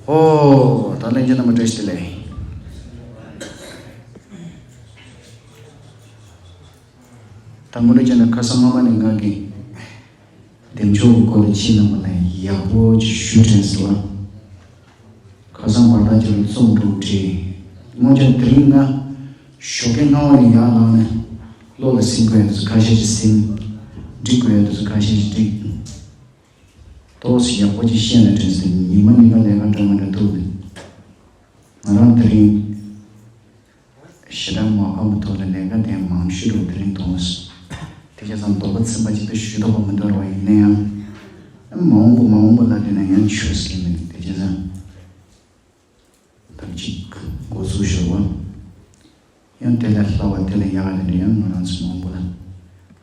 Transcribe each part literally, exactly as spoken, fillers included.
ཨོ། ད་ལན་གྱི་རྣམ་པ་བཀྲ་ཤིས་བདེ་ལེགས། ད་དངོས་གནས་བྱས་ན་ཁ་སང་སྔ་མ་ནས་ང་གིས་བདེ་མཆོག་གི་སྐོར་ལ་ཁྱེད་རྣམ་པ་ལ་ཡག་པོ་ཅིག་ཞུ་དྲན་སོང་ལ། ཁ་སང་བར་ཐག་ཅིག་ལ་རྩོམ་སྒྲོག་བྲིས། སྔོན་ཆད་དེ་རིང་ང་ཞོགས་ཀས་སྔ་བ་ནས་ཡར་ལངས་ནས་བློ་ལ་ཟིན་དགོས་ཡ་དེ་ཚོ་ཁ་ཤས་ཅིག་ཟིན། འབྲི་དགོས་ཡ་དེ་ཚོ་ཁ་ཤས་ཅིག་འབྲི། ཏོག་ཙམ་ཡག་པོ་ཅིག་བཤད་ན་དྲན་སོང་། ཉི་མ་ཉི་མ་ལས་ཀ་འདྲ་མ་འདྲ་ཐུག་འདུག་ང་རང་དེ་རིང་ཞེ་དྲག་མ་ཕམ་པའི་ཐོག་ལ་ལས་ཀ་དེ་མང་ཤོས་རུ་དེ་རིང་མཐོང་སོང་། དེ་བྱས་ཙང་དོགས་པ་ཚིམ་པ་ཅིག་ཏུ་ཞུ་དོགས་པ་མི་འདུག་ར་བ། ཡིན་ན་ཡང་མ་འོངས་པ་མ་འོངས་པ་ལ་དེ་ན་ཡང་ཆོས་སྐྱེ་མི་འདུག་དེ་བྱས་ཙང་། ཐབས་ཅིག་འགོ་ཚུགས་ཞོར་བ། ཡང་དེ་ལས་སླ་བ་དེ་ལས་ཡག་ག་དེ་འདྲ་ཡང་ང་རང་ཚོ་མང་པོ་ལ་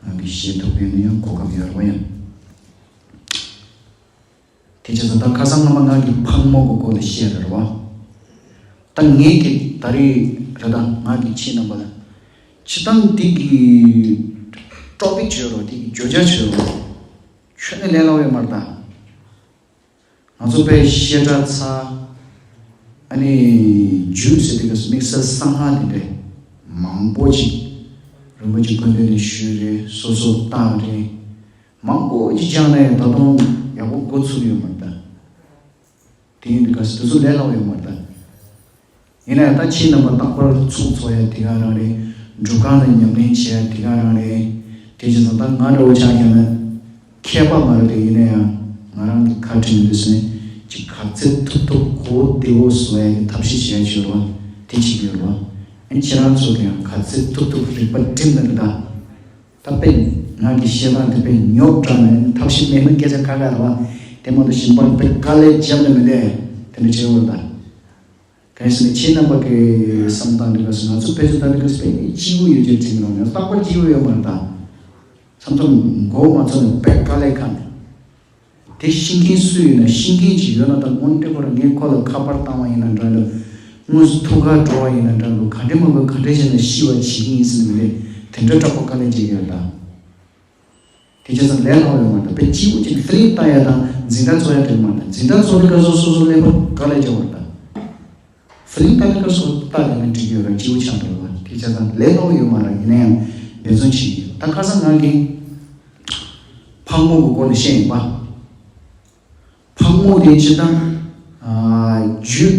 ང་གིས་བཤད་ཐུབ་ཡོད་ན་ཡང་གོ་སྐབས་ཡོད་རེད་བ་ཡང་། དེ་བྱས་ཙང་ད་ཁ་སང་སྔ་མ་ང་གིས་ཕག་མོ་གི་སྐོར་ལ་བཤད་རེད་བ། ད་ངས་ཀྱི་ད་རེས་རེད། ད་ང་གིས་ཁྱེད་རྣམ་པ་ལ་སྤྱིར་བཏང་དེ་གི་ཊོ་པིག་བྱོས་རོགས། དེ་གི་བརྗོད་བྱ་བྱོས་རོགས། ཁྱོན་ནས་ལས་སླ་བོ་ཡོད་མ་རེད་ད། ང་ཚོ་དཔེ་བཤད་གྲྭ་ཚར། ཨ་ནི་རྒྱུད་ཟེར་དུས་སྐབས་སུ་དམིགས་བསལ་གསང་སྔགས་དེ་འདྲའི་མང་པོ་ཅིག་རིན་པོ་ཆེ་སྐུ་མདུན་ནས་ཞུས་རེད། སོ་སོ་བཏང་རེད། མང་པོ་ཅིག་སྦྱངས་ནས་ད་དུང་ཡག་པོ་འགོ་ཚུགས་ཡོད་མ་རེད་ད། དེ་ཡིན་དུས་སྐབས་སུ་དེ་ཚོ་ལས་སླ་བོ་ཡོད་མ་རེད་ད། ཡིན་ན་ཡང་ད་ཁྱེད་རྣམ་པ་རྟག་པར་ཚོགས་འཚོགས་ཡ་དེ་ག་རང་རེད། སྒྲུབ་ཁང་ལ་ཉམས་ལེན་བྱེད་ཡ་དེ་ག་རང་རེད། དེ་བྱས་ཙང་ད་ང་འདྲ་བོ་ཆགས་ཀྱང་ན་མཁས་པ་མ་རེད་དེ། ཡིན་ན་ཡང་ང་རང་གི་ཁ་དྲན་འདུག་ཟེར་ནས་ཅིག་ག་ཚོད་ཐུབ་ཐུབ་གོ་བདེ་བོ་བཟོ་ཡ་གི་ཐབས་ཤེས་བྱེད་ཡ་ཅིག་ཡོད་རེད་བ། དེ་གཅིག་ཡོད་རེད་བ། ཨ་ནི་ཁྱེད་རང་ཚོ་གི་ཡང་ག་ཚོད་ཐུབ་ཐུབ་རིག་པ་བསྒྲིམས་ན་རེད་ད། ད་དཔེ་ང་གི་བཤད་སྟངས་དེ་དཔེ་རྙོག་དྲ་ནས་ཐབས་ཤེས་མེད་ན་སྐད་ཆ་ཁ་ཁ་རེད་བ། དེ་མ་གཏོགས་གཞན་པར་དཔེ་དཀའ་ལས་བརྒྱབ་ནས་མི་བསྡད། དེ་འདྲ་བྱེད་འོས་ད། གང་ཡིན་ཟེར་ན་ཁྱེད་རྣམ་པ་གི་བསམ་སྟངས་འདི་ག་ཟེར། ང་ཚོ་ཕལ་ཆེར་ད་འདི་ག་ཟེར་དཔེ་སྐྱིད་པོ་ཡོད་ཅེས་དྲན་གྱི་རེད། ང་རྟག་པར་སྐྱིད་པོ་ཡོད་མ་རེད་ད། མཚམས་མཚམས་མགོ་མ་ཚོས་ནས་དཔེ་དཀའ་ལས་ཁག་འདུག་དེ་ཤེས་མཁན་སུ་ཡོད་ན། ཤེས་མཁན་ཅིག་ཡོད་ན་ད་དངོས་འབྲེལ་ཁོ་རང་ངས་ཁོ་ལ་ཁ་པར་བཏང་བ་ཡིན་ན་འདྲ་འདྲ། དངོས་སུ་ཐུག་གར་འགྲོ་བ་ཡིན་ན་འདྲ་འདྲ། ག་འདྲས་མ་ག་ག་འདྲས་བྱས་ནས་ཤི་བ་བྱེད་ཀྱི་ཡིན་ཟེར་ནས་མི་རེད། དེ་འདྲ་དྲག་པོ་དཀའ་ལས་བྱེད་ཀྱི་ཡོད་ད། དེ་བྱས་ཙང་ལས་སླ་བོ་ཡོད་མ་རེད། དཔེ་སྐྱིད་པོ་ཅིག་ཧྥི་ལིང་བཏང་ཡ་དང་འཛིན་གྲྭ་ཚོགས་ཡ་དེ་མ་རེད། འཛིན་གྲྭ་ཚོགས་དུས་སྐབས་སུ་སོ་སོ་ཀླད་པ་དཀའ་ལས་བརྒྱབ་པ་རེད་ད། ཧྥི་ལིང་བཏང་དུས་སྐབས་སུ་ལྟ་ཡ་ན་འགྲིག་ཡོད་རེད། སྐྱིད་པོ་ཆགས་འགྲོ་རེད་བ། དེ་བྱས་ཙང་ལས་སླ་བོ་ཡོད་མ་རེད། ཡིན་ན་ཡང་འབད་བརྩོན་བྱེད་ཀྱི་ཡོད། ད་ཁ་སང་ང་གིས་ཕག་མོ་གི་སྐོར་ལ་བཤད་ཡིན་པ། ཕག་མོ་དེ་སྤྱིར་བཏང་ཨ་རྒྱུད།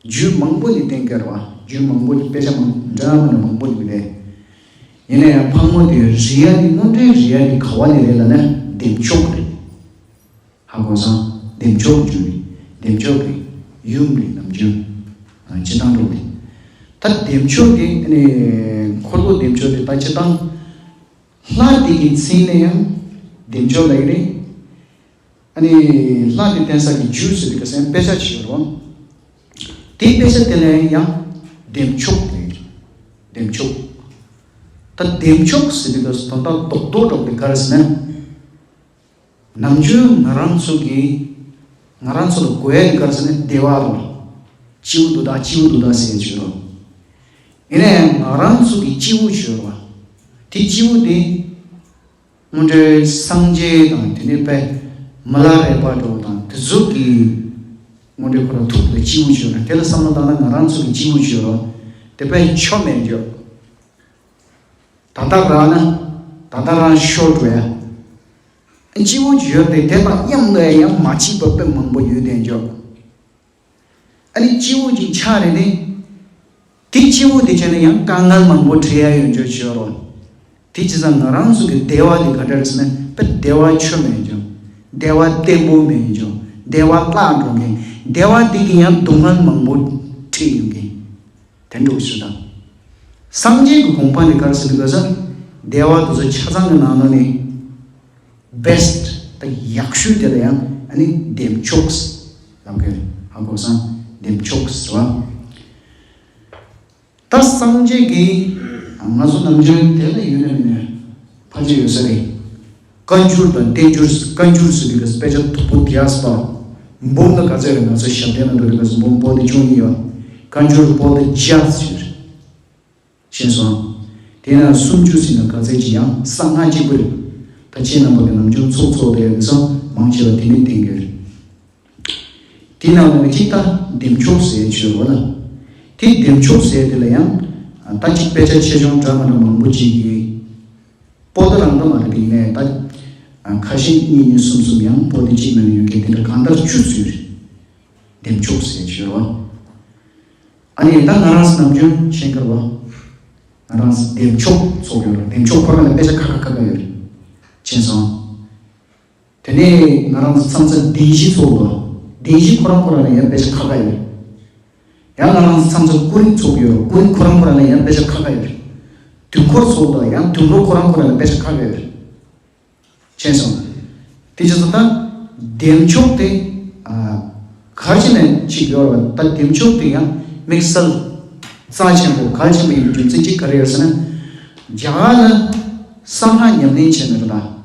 རྒྱུད་མང་པོ་ནས་བསྟན་གྱི་རེད་བ། རྒྱུད་མང་པོ་ནས་དཔེ་ཆ་མང་འདྲ་མི་འདྲ་མང་པོ་ནས་མི་འདྲ། ཡིན་ན་ཡང་ཕག་མོ་དེ་རིགས་ཡ་དེ་དངོས་འབྲེལ་རིགས་ཡ་དེ་ག་བ་ནས་རེད་ལབ་ན་བདེ་མཆོག་རེད། ཧ་གོ་སོང་། བདེ་མཆོག་རྒྱུད་རེད། བདེ་མཆོག་གི་ཡུམ་རེད། ནམ་རྒྱུན་ཨ་སྤྱིར་བཏང་འགྲོ་རེད། ད་བདེ་མཆོག་དེ་ཨ་ནི་འཁོར་ལོ་བདེ་མཆོག་དེ་ད་སྤྱིར་བཏང་ལྷ་དེ་གི་མཚན་ལ་ཡང་བདེ་མཆོག་ལབ་ཀྱི་རེད། ཨ་ནི་ལྷ་དེ་བསྟན་ས་གི་རྒྱུད་ཟེར་དུས་སྐབས་སུ་དཔེ་ཆ་ཅིག་ཡོད་རེད་བ། དེའི་དཔེ་ཆ་དེ་ལ་ཡང་བདེ་མཆོག་ལབ་ཀྱི་རེད། བདེ་མཆོག་ད་བདེ་མཆོག་ཟེར་དུས་སྐབས་སུ་དོན་དག་རྡོག་རྡོག་འགྲོ་དེ་ག་རེ་ཟེར་ན། ནམ་རྒྱུན་ང་རང་ཚོ་གི་ང་རང་ཚོ་ལ་དགོས་ཡ་དེ་ག་རེ་ཟེར་ན་བདེ་བ་རེད། སྐྱིད་པོ་འདུག་ད་སྐྱིད་པོ་འདུག་ད་ཟེར་ཡ་ཅིག་ཡོད་རེད། ཡིན་ན་ཡང་ང་རང་ཚོ་གི་སྐྱིད་པོ་ཅིག་ཡོད་རེད་བ། དེ་སྐྱིད་པོ་དེ། དངོས་འབྲེལ་སངས་རྒྱས་དང་དེ་ནས་དཔེ་མི་ལ་རས་པ་འདྲ་བོ་དང་དེ་ཚོ་གི་དངོས་འབྲེལ་ཁོ་རང་ཐུག་པའི་སྐྱིད་པོ་ཅིག་ཡོད་རེད། དེ་ལ་བསམ་བློ་བཏང་ན་ང་རང་ཚོ་གི་སྐྱིད་པོ་ཅིག་ཡོད་རེད། དེ་དཔེ་ཆོ་མེད་འཇོག་ད་ལྟ་རག་ན་ད་ལྟ་རང་ཤོར་འགྲོ་ཡ། སྐྱིད་པོ་ཅིག་ཡོད་དེ་དེ་དང་མཉམ་དུ་ཡང་མ་སྐྱིད་པ་དཔེ་མང་པོ་ཡོད་དེ་འཇོག་ཨ་ནི་སྐྱིད་པོ་ཅིག་ཆགས་རེད་དེ། དེ་སྐྱིད་པོ་དེ་བྱས་ན་ཡང་དཀའ་ངལ་མང་པོ་འཕྲད་ཡ་ཡོད་འཇོག་ཅིག་ཡོད་རེད། དེ་བྱས་ཙང་ང་རང་ཚོ་གི་བདེ་བ་དེ་ག་འདྲ་རེད་ཟེར་ན་དཔེ་བདེ་བ་ཆོ་མེད་འཇོག་བདེ་བ་བརྟན་པོ་མེད་འཇོག་བདེ་བ་བརླག་འགྲོ་མཁན། བདེ་བ་དེ་གི་ཡང་སྡུག་བསྔལ་མང་པོ་འཕྲད་ཡོང་མཁན། དེ་འདྲ་བོ་ཞིག་དང་། སངས་རྒྱས་ཀྱི་དགོངས་པ་ནི་ག་རེ་ཟེར་དུས་སྐབས་སུ་བདེ་བ་དེ་ཚོ་ཆ་ཚང་གི་ནང་ནས་ནི་བེ་སི་ཊི་དང་ཡག་ཤོས་དེ་ལ་ཡང་ཨ་ནི་བདེ་མཆོག་ལབ་ཀྱི་རེད། ཧ་གོ་སོང་། བདེ་མཆོག་ཟེར་བ། ད་སངས་རྒྱས་ཀྱིས་ང་ཚོ་ནམ་རྒྱུན་དེ་ལ་ཡོད་ན་མེད་ན་ཕལ་ཆེར་ཡོད་ས་རེད། བཀའ་འགྱུར་དང་བསྟན་འགྱུར། བཀའ་འགྱུར་ཟེར་དུས་སྐབས་སུ་དཔེ་ཆ་མཐུག་པོ་རྒྱགས་པ། འབུམ་ལ་ག་ཚད་རེད། ང་ཚོ་ཞབས་བརྟན་ལ་འགྲོ་དུས་སྐབས་སུ་འབུམ་པོ་ཏི་བཅུ་གཉིས་ཡོད། བཀའ་འགྱུར་པོ་ཏི་བརྒྱ་ཟེར། ཤེས་སོང་། དེ་ན་སུམ་ཅུ་ཟེར་ན་ག་ཚད་ཅིག་ཡང་གསང་སྔགས་གཅིག་པུ་རེད། ད་ ད་ཁྱེད་རྣམ་པ་གི་ནམ་རྒྱུན་ཚོགས་ཚོགས་དེ་ཡོད་ཙང་མང་ཆེ་བ་དེ་ནས་བསྟན་གྱི་ཡོད་རེད། དེ་ནང་ལ་གཅིག་ད་འདེམས་ཤོག་ཟེར་ཡ་ཅིག་ཡོད་རེད་བ་ལ། དེ་འདེམས་ཤོག་ཟེར་དེ་ལ་ཡང་ད་གཅིག་དཔེ་ཆ་ཆེ་ཆུང་འདྲ་མི་འདྲ་མང་པོ་ཅིག་གིས། པོ་ཏི་རང་ད་མ་རེད་པས་ཡིན་ནའི་ད། ཁ་ཤས་གཉིས་གཉིས་གསུམ་གསུམ་ཡང་པོ་ཏི་གཅིག་མིན་ན་ཡོད་མཁན་དེ་འདྲ་གང་ལྟར་བཅུ་ཙམ་ཡོད་རེད། འདེམས་ཤོག་ཟེར་ཅིག་ཡོད་རེད་བ། ཨ་ནི་ད་ང་རང་ཚོ་ནམ་རྒྱུན་ཤེས་ཀྱི་རེད་བ། ང་རང་ཚོ་འདེམས་ཤོག་ཚོགས་ཡོད་རེད། འདེམས་ཤོག་ཁོ་རང་ལ་དཔེ་ཆ་ཁ་ཁ་ཁ་ཁ་ཡོད་རེད། མཁྱེན་སོང་། དེ་ནས་ང་རང་ཚོ་མཚམས་མཚམས་བདེན་བཞི་ཚོགས་འདུག་བདེན་བཞི་ཁོ་རང་ཁོ་རང་ལ་ཡང་དཔེ་ཆ་ཁ་ཁ་ཡོད། ཡང་ང་རང་ཚོ་མཚམས་མཚམས་སྐུ་རིམ་ཚོགས་ཡོད། སྐུ་རིམ་ཁོ་རང་ཁོ་རང་ལ་ཡང་དཔེ་ཆ་ཁ་ཁ་ཡོད། དུས་འཁོར་ཚོགས་འདུག་ཡང་དུས་འཁོར་ཁོ་རང་ཁོ་རང་ལ་དཔེ་ཆ་ཁ་ཁ་ཡོད། མཁྱེན་སོང་། དེ་བྱས་ཙང་ད་འདེམས་ཤོག་དེ། ཨ། ག་རེ་བྱས་ནས་ཅིག་ཡོད་རེད་བ། ད་འདེམས་ཤོག་དེ་ཡང་དམིགས་བསལ་རྩ་ཆེན་པོ་གལ་ཆེན་པོ་ཡིན་པའི་རྒྱུ་མཚན་གཅིག་ག་རེ་ཡོད་ཟེར་ན། རྒྱ་གར་ལ་གསང་སྔགས་ཉམས་ལེན་བྱས་ནས་རེད་ད།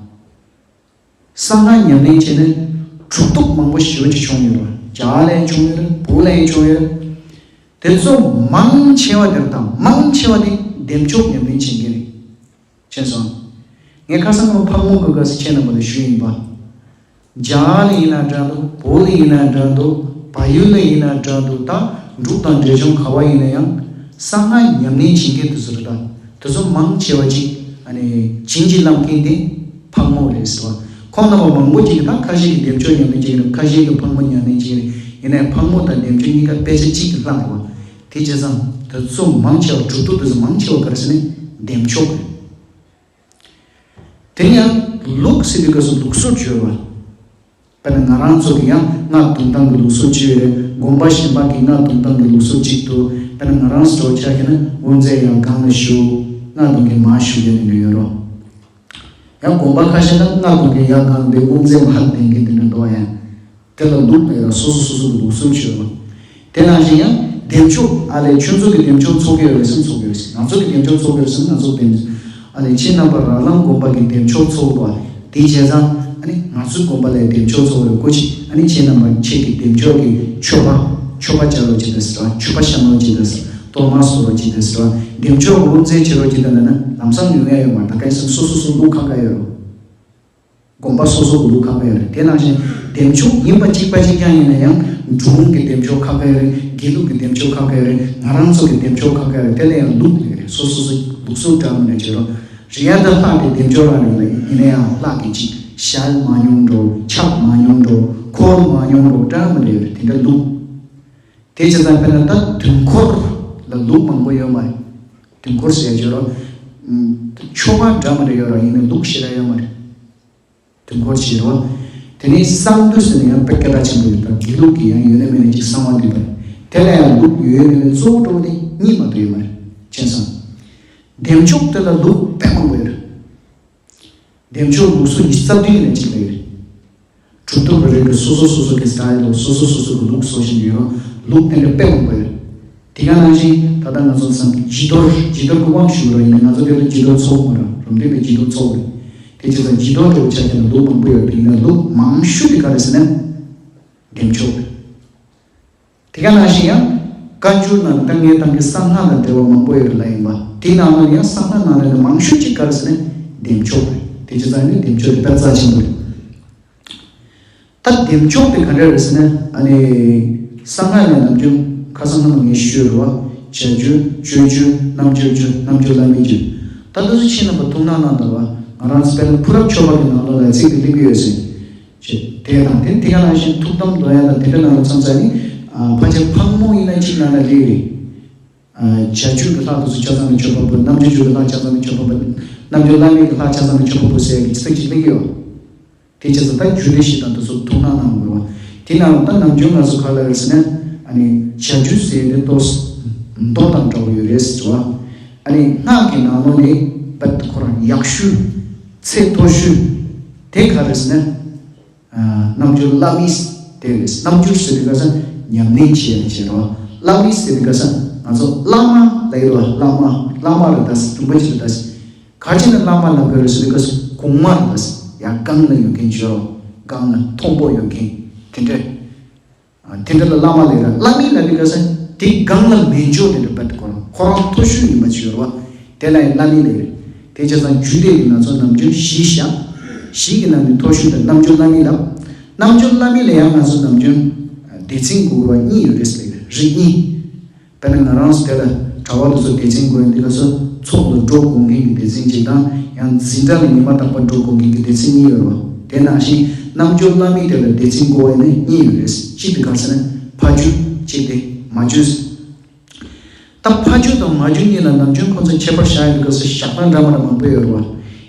གསང་སྔགས་ཉམས་ལེན་བྱས་ནས་གྲུབ་ཐོབ་མང་པོ་ཞེ་པོ་ཅིག་བྱུང་ཡོད་རེད། རྒྱ་གར་ལ་ཡང་བྱུང་ཡོད་རེད། བོད་ལ་ཡང་བྱུང་ཡོད་རེད། དེ་ཚོ་མང་ཆེ་བ་དེར་དང་མང་ཆེ་བ་དེ་འདེམས་ཤོག་ཉམས་ལེན་བྱེད་མཁན་རེད། མཁྱེན་སོང་། ངས་ཁ་སང་ཁ་ཕག་མོ་གི་སྐབས་སུ་ཁྱེད་རྣམ་པ་ལ་ཞུས་ཡིན་པ། རྒྱ་གར་ལ་ཡིན་ན་འདྲ་འདུག་བོད་ལ་ཡིན་ན་འདྲ་འདུག་བལ་ཡུལ་ལ་ཡིན་ན་འདྲ་འདུག་ད་འབྲུག་དང་འབྲས་ལྗོངས་ག་བ་ཡིན་ན་ཡང་གསང་སྔགས་ཉམས་ལེན་བྱེད་མཁན་དེ་ཚོ་རེད་ད། དེ་ཚོ་མང་ཆེ་བ་ཅིག་ཨ་ནི་བྱིན་གྱིས་བརླབས་མཁན་དེ་ཕག་མོ་རེད་ཟེར་བ། ཁོང་རྣམ་པ་མང་པོ་ཅིག་གིས་ད་ཁ་ཤས་ཀྱིས་འདེམས་ཤོག་ཉམས་ལེན་བྱེད་ཀྱི་རེད། ཁ་ཤས་ཀྱིས་ཕག་མོ་ཉམས་ལེན་བྱེད་ཀྱི་རེད། ཡིན་ནའི་ཕག་མོ་དང་འདེམས་ཤོག་གཉིས་ཀ་དཔེ་ཆ་གཅིག་ཏུ་ལྷག་རེད་བ། དེ་བྱས་ཙང་དེ་ཚོ་མང་ཆེ་བ་གྲུབ་ཐོབ་དེ་ཚོ་མང་ཆེ་བ་ག་རེ་ཟེར་ན་འདེམས་ཤོག་རེད། དེ་ཡང་ལུགས་ཟེར་དུས་སྐབས་སུ་ལུགས་སྲོལ་བྱོས་པ། དཔེར་ན་ང་རང་ཚོ་གི་ཡང་སྔགས་བརྡུང་སྟངས་ཀྱི་ལུགས་སྲོལ་གཅིག་ཡོད་རེད། དགོན་པ་གཞན་པ་གི་སྔགས་བརྡུང་སྟངས་ཀྱི་ལུགས་སྲོལ་གཅིག་འདུག་དཔེར་ན་ང་རང་ཚོ་ཆ་བཞག་ན་དབུ་མཛད་ཡར་སྒང་ལ་བཞུགས། སྔགས་བརྡུང་མཁན་མར་བཞུགས་ཡ་དེ་འདྲ་ཡོད་རེད། ཡང་དགོན་པ་ཁ་ཤས་ན་སྔགས་བརྡུང་མཁན་ཡར་སྒང་ལ་དབུ་མཛད་མར་བསྡད་མཁན་དེ་འདྲ་འདུག་ཡང་། དེ་ལ་ལུགས་མེད་ལ་སོ་སོ་སོ་སོ་གི་ལུགས་སྲོལ་བྱོས་པ། དེ་ནང་བཞིན་ཡང་འདེམས་ཤོག་ཨ་ལས་ཁྱོད་ཚོ་གི་འདེམས་ཤོག་ཚོགས་ཀྱི་ཡོད་རེད་སེམས་ཚོགས་ཀྱི་ཡོད་རེད། ང་ཚོ་གི་འདེམས་ཤོག་ཚོགས་ཀྱི་ཡོད་རེད་སེམས་ང་ཚོ་འདེམས། ཨ་ལས་ཁྱེད་རྣམ་པ་ར་ལམ་དགོན་པ་གི་འདེམས་ཤོག་ཚོགས་པ་དེ་བྱས་ཙང་ཨ་ནི་ང་ཚོའི་དགོན་པ་ལ་འདེམས་ཤོག་ཚོགས་རེད་ཀོ་ཅི། ཨ་ནི་ཁྱེད་རྣམ་པ་ཁྱེད་ཀྱི་འདེམས་ཤོག་གི་མཆོད་པ་མཆོད་པ་བྱ་རོགས་བྱེད་དང་ཟེར་བ། མཆོད་པ་བཤམས་རོགས་བྱེད་དང་ཟེར་བ། གཏོར་མ་གསོལ་རོགས་བྱེད་དང་ཟེར་བ། འདེམས་ཤོག་དབུ་མཛད་བྱེད་རོགས་བྱེད་དང་ལབ་ན་ལམ་སང་ཉོ་ཡ་ཡོད་མ་རེད། ད་ག་ཡིན་སེམས་སོ་སོ་སོ་ལུགས་ཁག་ཁག་ཡོད་རེད། དགོན་པ་སོ་སོ་གི་ལུགས་ཁག་ཁག་ཡོད་རེད། དེ་ནང་བཞིན་འདེམས་ཤོག་ཡིན་པ་གཅིག་པ་གཅིག་རྐྱང་ཡིན་ན་ཡང་འབྲུག་གི་འདེམས་ཤོག་ཁག་ཁག་ཡོད་རེད། དགེ་ལུགས་ཀྱི་འདེམས་ཤོག་ཁག་ཁག་ཡོད་རེད། ང་རང་ཚོ་གི་འདེམས་ཤོག་ཁག་ཁག་ཡོད་རེད། དེ་ལ་ཡང་ལུགས་ཡོད་རེད། སོ་སོ་སོ་ལུགས་སྲོལ་འདྲ་མི་འདྲ་བྱེད་རོགས། རེད་ཡ་ད་ལྷག་དེ་འདེམས་ཤོག་རང་རེད་ལ་ཡིན་ན་ཡང་ལྷག་གི་གཅིག་ཞལ་མ་མྱོང་འགྲོ་ཆག་མ་མྱོང་འགྲོ་འཁོར་མ་མྱོང་འགྲོ་འདྲ་མི་འདྲ་ཡོད་རེད། དེ་འདྲ་ལུགས། དེ་བྱས་ཙང་དཔེར་ན་ད་དུས་འཁོར་ལ་ལུགས་མང་པོ་ཡོད་མ་རེད། དུས་འཁོར་ཟེར་ཡ་བརྗོད་རོགས། ཆོ་ག་འདྲ་མི་འདྲ་ཡོད་རོགས་ཡིན་ན་ལུགས་ཞེ་དྲག་ཡོད་མ་རེད། དུས་འཁོར་བྱེད་རོགས། དེ་ནས་གསང་འདུས་ཟེར་ནས་ཡང་དཔེ་སྐད་གྲགས་ཆེན་པོ་ཡོད་པ་དགེ་ལུགས་ཀྱི་ཡང་ཡོད་ན་མེད་ན་ཅིག་གསང་བ་འདུས་པ་རེད། དེ་ལ་ཡང་ལུགས་ཡོད་མེད་ལ་གཙོ་བོ་འགྲོ་བ་དེ་གཉིས་མ་གཏོགས་ཡོད་མ་རེད། མཁྱེན་སོང་། འདེམས་ཤོག་དེ་ལ་ལུགས་དཔེ་མང་པོ་ཡོད་རེད། འདེམས་ཤོག་ལུགས་སྲོལ་ཉི་ཤུ་རྩ་བདུན་ཡིན་ན་གཅིག་ལ་ཡོད་རེད། གྲུབ་ཐོབ་རེ་རེ་གི་སོ་སོ་སོ་སོ་གི་སི་ཊའིལ་དང་སོ་སོ་སོ་སོ་གི་ལུགས་སྲོལ་བཞིན་ཡོད་རུང་ལུགས་དེ་འདྲ་དཔེ་མང་པོ་ཡོད། དེ་ག་ནང་བཞིན་ད་ལྟ་ང་ཚོ་བསམ་བྱི་དོར་བྱི་དོར་གི་དབང་ཞུ་རོགས་ཡིན་ན་ང་ཚོ་དེ་ལ་བྱི་དོར་ཚོགས་མ་རེད། རུམ་བཏེགས་པའི་བྱི་དོར་ཚོགས་རེད། དེ་བྱས་ཙང་བྱི་དོར་འདྲ་བོ་ཆ་བཞག་ན་ལུགས་མང་པོ་ཡོད། དེ་ཡིན་ན་ལུགས་མང་ཤོས་དེ་ག་རེ་ཟེར་ན་འདེམས་ཤོག་རེད། དེ་ག་ནང་བཞིན་ཡང་བཀའ་འགྱུར་ནང་ད་ངས་ད་གིན་གསང་སྔགས་དང་འབྲེལ་བ་མང་པོ་ཡོད་རེད་ལབ་ཡིན་པ། དེ་ནང་ལ་ཡང་གསང་སྔགས་ནང་ལ་ནི་མང་ཤོས་ཅིག་ག་རེ་ཟེར་ན་འདེམས་ཤོག་རེད། དེ་བྱས་ཙང་ནི་འདེམས་ཤོག་དེ་དཔེ་རྩ་ཆེན་པོ་རེད། ད་འདེམས་ཤོག་དེ་ག་འདྲ་རེད་ཟེར་ན་ཨ་ནི་གསང་སྔགས་ནས་ནམ་རྒྱུན་ཁ་སང་ནམ་ངས་ཞུས་རེད་བ། བྱ་རྒྱུད་སྤྱོད་རྒྱུད་རྣམ་འགྱུར་རྒྱུད་རྣམ་འགྱུར་བླ་མའི་རྒྱུད། ད་དེ་ཚོ་ཁྱེད་རྣམ་པ་ཐུགས་སྣང་གནང་དང་བ། ང་རང་ཚོ་དཔེར་ན་ཕུ་རབ་མཆོད་པ་གི་ནང་ལོགས་ལ་ཚིག་དེ་གླེང་གི་ཡོད་ཟེར། ཅེས་དེ་དང་དེ་དེ་ག་ནང་བཞིན་ཐུགས་དམ་འདོན་ཡ་དང་དེ་འདྲ་ནང་ལ་མཚམས་ཚ་ནི། ཕལ་ཆེར་ཕག་མོ་ཡིན་ན་གཅིག་ནང་ན་ལེགས་རེད། བྱ་རྒྱུད་ཀྱི་ལྷ་དེ་ཚོ་ཆ་ཚང་ནས་མཆོད་པ་ཕུལ། རྣམ་འགྱུར་རྒྱུད་ཀྱི་ལྷ་ཆ་ཚང་ནས་མཆོད་པ་ཕུལ། རྣམ་འགྱུར་བླ་མེད་ཀྱི་ལྷ་ཆ་ཚང་ནས་མཆོད་པ་ཕུལ་ཟེར་ཡ་གི་ཚིག་ཅིག་ལེགས་ཡོད། དེ་བྱས་ཙང་ད་རྒྱུད་སྡེ་བཞི་དང་དེ་ཚོ་ཐུགས་སྣང་གནང་དགོས་པ། དེ་ནང་ད་ནམ་རྒྱུན་ང་ཚོ་ག་ལ་རེད་ཟེར་ན། ཨ་ནི་བྱ་རྒྱུད་ཟེར་དེ་ཏོག་མདོ་དང་འདྲ་བོ་ཡོད་རེད་ཟེར་བ། ཨ་ནི་སྔགས་ཀྱི་ནང་ལོགས་ནས་དཔེ་ཁོ་རང་ཡག་ཤོས་ཚད་མཐོ་ཤོས་དེ་ག་རེད་ཟེར་ན། རྣམ་འགྱུར་བླ་མའི་དེ་རེད། རྣམ་འགྱུར་ཟེར་དུས་ག་ས་ཉམས་ལེན་བྱེད་ཡ་བྱེད་རོགས། བླ་མའི་ཟེར་དུས་ག་ས་ང་ཚོ་བླ་མ་ལ་ཡོད་པ། བླ་མ་བླ་མ་རེད་ད་ཟེར། དུམ་པ་ཅིག་རེད་ད་ཟེར། ག་ཅི་ནས་བླ་མ་ལབ་དགོས་རེད་ཟེར་དུས་ག་ས་གོང་མ་རེད་ད་ཟེར། ཡ་སྒང་ལ་ཡོད་མཁན་བྱེད་རོགས། སྒང་ལ་མཐོན་པོ་ཡོད་མཁན་དེ་འདྲ། དེ་འདྲ་ལ་བླ་མ་ལབ་ར། བླ་མའི་ལབ་དུས་ག་ས་དེ་སྒང་ལ་མེད་འཇོག་དེ་འདྲ་བར་དུ་ཁོ་རང་ཁོ་རང་མཐོ་ཤོས་ཡིན་པ་ཅིག་ཡོད་རེད་བ། དེ་ལ་ཡང་བླ་མའི་ལབ་རེད། དེ་བྱས་ཙང་རྒྱུད་སྡེ་ཡིན་ན་ཚོ་ནམ་རྒྱུན་གཞི་བཞག་གཞི་གི་ནང་ནས་མཐོ་ཤོས་དེ་རྣམ་འགྱུར་བླ་མེད་ལབ། རྣམ་འགྱུར་བླ་མེད་ལ་ཡང་ང་ཚོ་ནམ་རྒྱུན་སྡེ་ཚན་དགོས་པ་གཉིས་ཡོད་རེད་ཟེར། རིགས་གཉིས། དཔེར་ན་ང་རང་ཚོ་དེ་ལ་གྲྭ་པ་དེ་ཚོ་སྡེ་ཚན་དགོས་ཡོད་འདི་ག་ཚོ་ཚོགས་ལ་འགྲོ་དགོས་མཁན་གྱི་སྡེ་ཚན་གཅིག་དང་ཡང་འཛིན་གྲྭ་ལ་ཉི་མ་རྟག་པར་འགྲོ་དགོས་མཁན་གྱི་སྡེ་ཚན་གཉིས་ཡོད་རེད་བ། དེ་ནང་བཞིན་རྣམ་འགྱུར་བླ་མེད་དེ་ལ་སྡེ་ཚན་དགོས་ཡོད་ནི་གཉིས་ཡོད་རེད། གཅིག་དེ་ག་ཟེར་ན་ཕ་རྒྱུད། གཅིག་དེ་མ་རྒྱུད། ད་ཕ་རྒྱུད་དང་མ་རྒྱུད་གཉིས་ལ་ནམ་རྒྱུན་ཁོང་ཚོས་ཁྱད་པར་བཞག་ཡོད་འདུག་ཟེར་ཞག་པ་འདྲ་མ་འདྲ་མང་པོ་ཡོད་རེད་བ།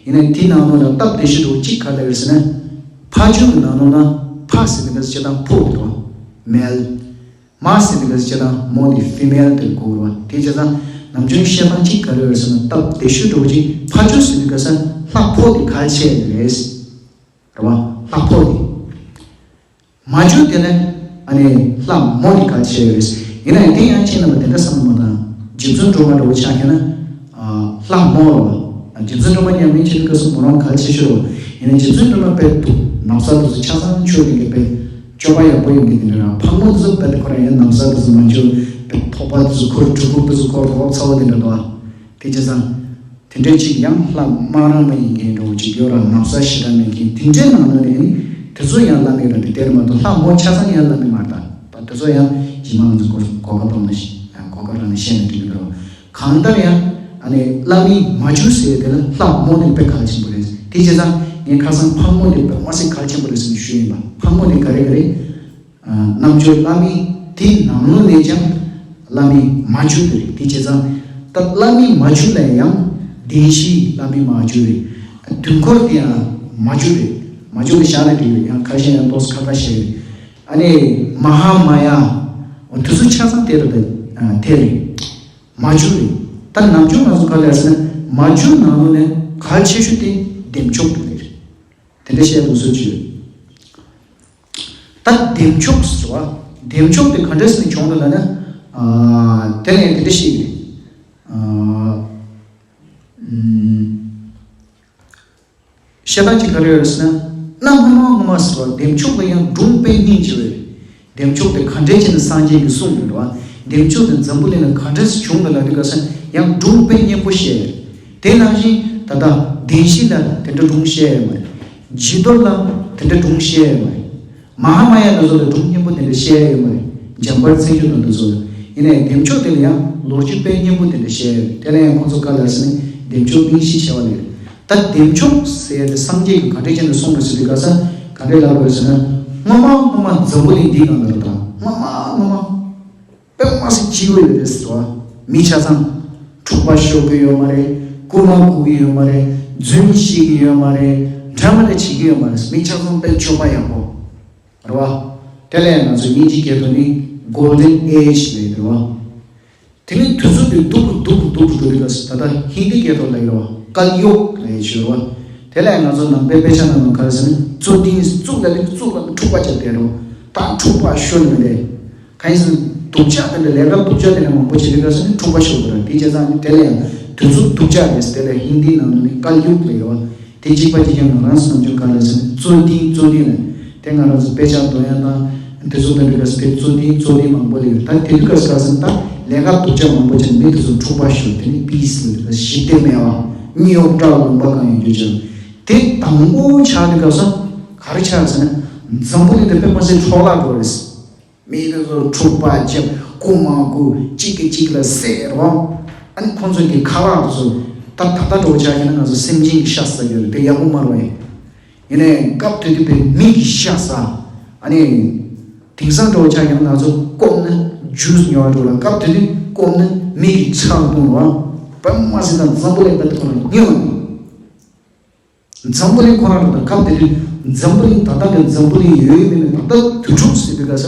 ཡིན་ནའི་དེའི་ནང་ནང་ལ་སྟབས་བདེ་ཤོས་འདྲ་བོ་གཅིག་ག་རེ་རེད་ཟེར་ན། ཕ་རྒྱུད་ཀྱི་ནང་ནང་ན་ཕ་ཟེར་ནས་ཀ་ཟེར་བྱེད་སྟངས་ཕོ་དེ་རེད་བ། མེལ། མ་ཟེར་ནས་ཀ་ཟེར་བྱེད་སྟངས་མོ་དེ་ཕི་མེལ་དེ་གོ་རེད་བ། དེ་བྱས་ཙང་ནམ་རྒྱུན་བཤད་སྟངས་གཅིག་ག་རེ་རེད་ཟེར་ན་སྟབས་བདེ་ཤོས་འདྲ་བོ་གཅིག་ཕ་རྒྱུད་ཟེར་ནས་ཀ་ཟེར་ལྷ་ཕོ་དེ་གལ་ཆེ་རེད། རེད་བ། ལྷ་ཕོ་དེ། མ་རྒྱུད་དེ་ནི་ཨ་ནི་ལྷ་མོ་ནི་གལ་ཆེ་ཡོད་རེད། ཡིན་ན་ཡང་དེ་ཡང་ཁྱེད་རྣམ་པ་དེ་འདྲ་བསམ་བློ་མ་བཏང་། རྗེ་བཙུན་སྒྲོལ་མ་འདྲ་བོ་ཆགས་མཁན་ན་ལྷ་མོ་རེད་བ། རྗེ་བཙུན་སྒྲོལ་མ་མཉམ་མེད་ཆེ་བའི་སྐབས་སུ་མོ་རང་གལ་ཆེ་ཤོས་རེད་བ། ཡིན་ན་རྗེ་བཙུན་སྒྲོལ་མ་དཔེ་འདུག་ན་བཟའ་དེ་ཚོ་ཆ་ཚང་ཆོས་ལྡན་གྱི་དཔེ་སྤྱོད་པ་ཡག་པོ་ཡོད་མཁན་དེ་འདྲ་ར། ཕག་མོ་དེ་ཚོ་དཔེ་དེ་ཁོ་རང་ཡང་ན་བཟའ་དེ་ཚོ་མ་འཇུ་དཔེ་ཐོག་པ་དེ་ཚོ་འཁོར་གྲུ་ཕུབ་དེ་ཚོ་འཁོར་རོགས་ཚ་བོ་དེ་འདྲ་འདུག་བ། དེ་བྱས་ཙང་། དེ་འདྲའི་ཅིག་ཡང་ལྷ་དམར་རང་མ་ཡིན་མཁན་འདྲ་བོ་ཅིག་ཡོད་ར། ན་བཟའ་ཞེ་དྲག་མེད་མཁན་དེ་འདྲའི་ནང་ནས་ནི་དེ་ཚོ་ཡང་བླ་མེད་ར། དེ་དེར་མ་གཏོགས་ལྷ་མོ་ཆ་ཚང་ཡང་བླ་མེད་མ་རེད། ད་དེ་ཚོ་ཡང་རྗེས་མ་ང་ཚོ་གོ་གོ་སྐབས་བཏང་ན་ཤི་ཡང་གོ་སྐབས་རག་ན་བཤད་ན་འགྲིག་གི་རེད། གང་ལྟར་ཡང་ཨ་ནི་བླ་མེད་མ་རྒྱུད་ཟེར་དེ་ལ་ལྷ་མོ་དེ་དཔེ་གལ་ཆེན་པོ་རེད། དེ་བྱས་ཙང་ངས་ཁ་སང་ཕག་མོ་དེ་དཔེ་མ་སྲིད་གལ་ཆེན་པོ་རེད་ཟེར་ནས་ཞུས་ཡིན་པ། ཕག་མོ་དེ་ག་རེ་ག་རེ། རྣམ་འགྱུར་བླ་མེད་དེའི་ནང་ལོགས་ནས་ཀྱང་བླ་མེད་མ་རྒྱུད་དེ་རེད། དེ་བྱས་ཙང་ད་བླ་མེད་མ་རྒྱུད་ལ་ཡང་བདེན་བཞིའི་བླ་མེད་མ་རྒྱུད་རེད། དུས་འཁོར་དེ་ཡང་མ་རྒྱུད་རེད། མ་རྒྱུད་ལ་བཞག་ན་འགྲིག་རེད། ཡང་ཁ་ཤས་ཡང་ཏོག་ཙམ་ཁ་ཁ་བཤད་རེད། ཨ་ནི་མ་ཧཱ་མ་ཡ། འོ་དེ་ཚོ་ཆ་ཚང་དེ་རེད། དེ་རེད། མ་རྒྱུད་རེད། ད་ནམ་རྒྱུན་ང་ཚོ་ག་ལ་ཟེར་ན་མ་རྒྱུད་ནང་ལོགས་ནས་གལ་ཆེ་ཤོས་དེ་བདེ་མཆོག་དེ་རེད། དེ་འདྲ་བཤད་དགོས་སྲོལ་ཅིག་ཡོད། ད་བདེ་མཆོག་ཟེར་བ། བདེ་མཆོག་དེ་ག་འདྲ་ཟེར་ནས་བྱུང་འདུག་ལབ་ན། ཨ། དེ་ནས་དེ་འདྲ་ཞིག་རེད། ཨ། ཨུམ། བཤད་སྟངས་ཅིག་ག་རེ་ཡོད་ཟེར་ན། གནའ་སྔ་མ་སྔ་མ་ཟེར་བ་བདེ་མཆོག་ལ་ཡང་སྒྲུང་དཔེ་རྙིང་ཅིག་ཡོད་རེད། བདེ་མཆོག་དེ་ག་འདྲས་བྱས་ནས་སངས་རྒྱས་ཀྱིས་གསུངས་ཡོད་རེད་བ། བདེ་མཆོག་དེ་འཛམ་བུ་གླིང་ལ་ག་འདྲས་བྱུང་འདུག་ལབ་དུས་སྐབས་སུ་ཡང་སྒྲུང་དཔེ་སྙན་པོ་བཤད་ཡོད་རེད། དེ་ནང་བཞིན་ད་ལྟ་བདེན་བཞི་ལ་དེ་འདྲ་སྒྲུང་བཤད་ཡོད་མ་རེད། བྱི་དོར་ལ་དེ་འདྲ་སྒྲུང་བཤད་ཡོད་མ་རེད། མ་ཧཱ་མ་ཡ་དེ་ཚོ་ལ་སྒྲུང་སྙན་པོ་དེ་འདྲ་བཤད་ཡོད་མ་རེད། འཇམ་དཔལ་བརྩོན་འགྲུས་དང་དེ་ཚོ་ལ། ཡིན་ནའི་བདེ་མཆོག་དེ་ལ་ཡང་ལོ་རྒྱུས་དཔེ་སྙན་པོ་དེ་འདྲ་བཤད་ཡོད་རེད། དེ་ལ་ཡང་ཁོང་ཚོ་བཀའ་ལ་ཟེར་ནས་བདེ་མཆོག་གླེང་གཞི་བྱས་པ་ལས། ད་བདེ་མཆོག་ཟེར་ཏེ་སངས་རྒྱས་ཀྱིས་ག་འདྲས་བྱས་ནས་གསུངས་པ་ཟེར་དུས་ག་ས་ག་འདྲས་ལབ་དགོས་ཟེར་ན། སྔོན་མ་སྔོན་མ་འཛམ་བུ་གླིང་འདིའི་སྒང་ལ་རེད་ད། སྔོན་མ་སྔོན་མ་དཔེ་མ་སྲིད་སྐྱིད་པོ་ཡོད་རེད་ཟེར་བ། མི་ཆ་ཚང་འཁྲུག་པ་ཤོར་གི་ཡོད་མ་རེད། རྐུན་མ་རྐུ་གི་ཡོད་མ་རེད། རྫུན་བཤད་གི་ཡོད་མ་རེད། འདྲ་མི་འདྲ་བྱེད་གི་ཡོད་མ་རེད། མི་ཆ་ཚང་དཔེ་སྤྱོད་པ་ཡག་པོ། རེད་བ། དེ་ལས་ང་ཚོ་དབྱིན་ཇིའི་སྐད་ཐོག་ནས་Golden Age ལབ་ཡོད་རེད་བ། དེ་ནས་དུས་ཚོད་དེ་སྡུག་སྡུག་སྡུག་འགྲོ་དུས་སྐབས་སུ་ད་ལྟ་ཧིན་དིའི་སྐད་ཐོག་ལ་ཡོད་རེད་བ། ཀལ་ཡུག་ལབ་ཡོད་རེད་བ། དེ་ལས་ང་ཚོ་ནང་པའི་དཔེ་ཆ་ནང་ལ་ག་རེ་ཟེར་ན་རྩོད་ལྡན་རྩོད་ལ་ལས་རྩོད་ལ་འཁྲུག་པ་བྱས་བསྡད་རེད་བ། ད་འཁྲུག་པ་ཤོར་ནས་རེད། གང་ཡིན་ཟེར་ན་སྡུག་ཅག་དེ་འདྲ་ལས་ཀ་སྡུག་ཅག་དེ་འདྲ་མང་པོ་བྱེད་དུས་སྐབས་སུ་ནི་འཁྲུག་པ་ཤོར་དགོས་རེད། དེ་བྱས་ཙང་ནི་དེ་ལས་ཡང་དུས་ཚོད་སྡུག་ཅག་རེད། དེ་ལས་ཧིན་དིའི་ནང་ལ་ནི་ཀལ་ཡུག་ལབ་ཡོད་བ། དེ་གཅིག་པ་གཅིག་རྐྱང་ང་རང་སེམས་ཀྱི་ག་ལ་ཟེར་ན་རྩོད་ལྡན་རྩོད་ལྡན་ལ་དེ་ང་རང་ཚོ་དཔེ་ཆ་འདོན་ཡ་དང་དེ་ཚོ་དེ་འདྲ་ག་ཟེར་དེ་རྩོད་ལྡན་རྩོད་ལྡན་མང་པོ་ལ་ཡོད། ད་དེ་དུས་སྐབས་སུ་ག་ཟེར་ན་ད་ལས་ཀ་སྡུག་ཅག་མང་པོ་བྱས་ནས་མི་དེ་ཚོ་འཁྲུག་པ་ཤོར། དེ་ནི་པིས་ལ་ཞི་བདེ་མེད་པ། སྙིང་དབྱུག་དཀྲོག་ལུང་པ་གང་ཡོད་རྒྱུ་ཅན། དེ་དང་པོ་ཆགས་དུས་སྐབས་སུ་ག་རེ་ཆགས་ཟེར་ན་འཛམ་བུ་གླིང་དེ་དཔེ་མ་སྲིད་འཕྲོ་བརླག་འགྲོ་རེད། མི་དེ་ཚོ་འཁྲུག་པ་བྱེད། རྐུ་མ་རྐུ། གཅིག་གིས་གཅིག་ལ་བསད་རོགས། ཨ་ནི་ཁོང་ཚོ་གི་ཁ་ལག་དེ་ཚོ་ད་ད་ལྟ་འདྲ་བོ་ཆ་བཞག་ན་ང་ཚོ་སེམས་ཅན་གྱི་ཤ་ཟ་གི་རེད། དེ་ཡག་པོ་མ་རེད་བ། ཡིན་ནའི་སྐབས་དེ་དུས་པའི་མི་གི་ཤ་ཟ། ཨ་ནི་དེང་སང་འདྲ་བོ་ཆ་བཞག་ན་ང་ཚོ་སྐོམ་ན་ཇུས་ཉོ་བ་འགྲོ་ལ། སྐབས་དེ་དུས་སྐོམ་ན་མི་གི་ཚྭ་བཏུང་རོགས། དཔེ་མ་སྲིད་ད་འཛམ་བུ་གླིང་དཔེ་དེ་ཁོ་ན་ཉོ་ནི། འཛམ་བུ་གླིང་ཁོ་རང་རེད། ད་སྐབས་དེ་དུས་འཛམ་བུ་གླིང་ད་ལྟ་གི་འཛམ་བུ་གླིང་ཡོད་ཡོད་མེད་མེད་ད་ལྟ་དུས་འཁྲུག་ཟེར་དུས་ག་ས་ག་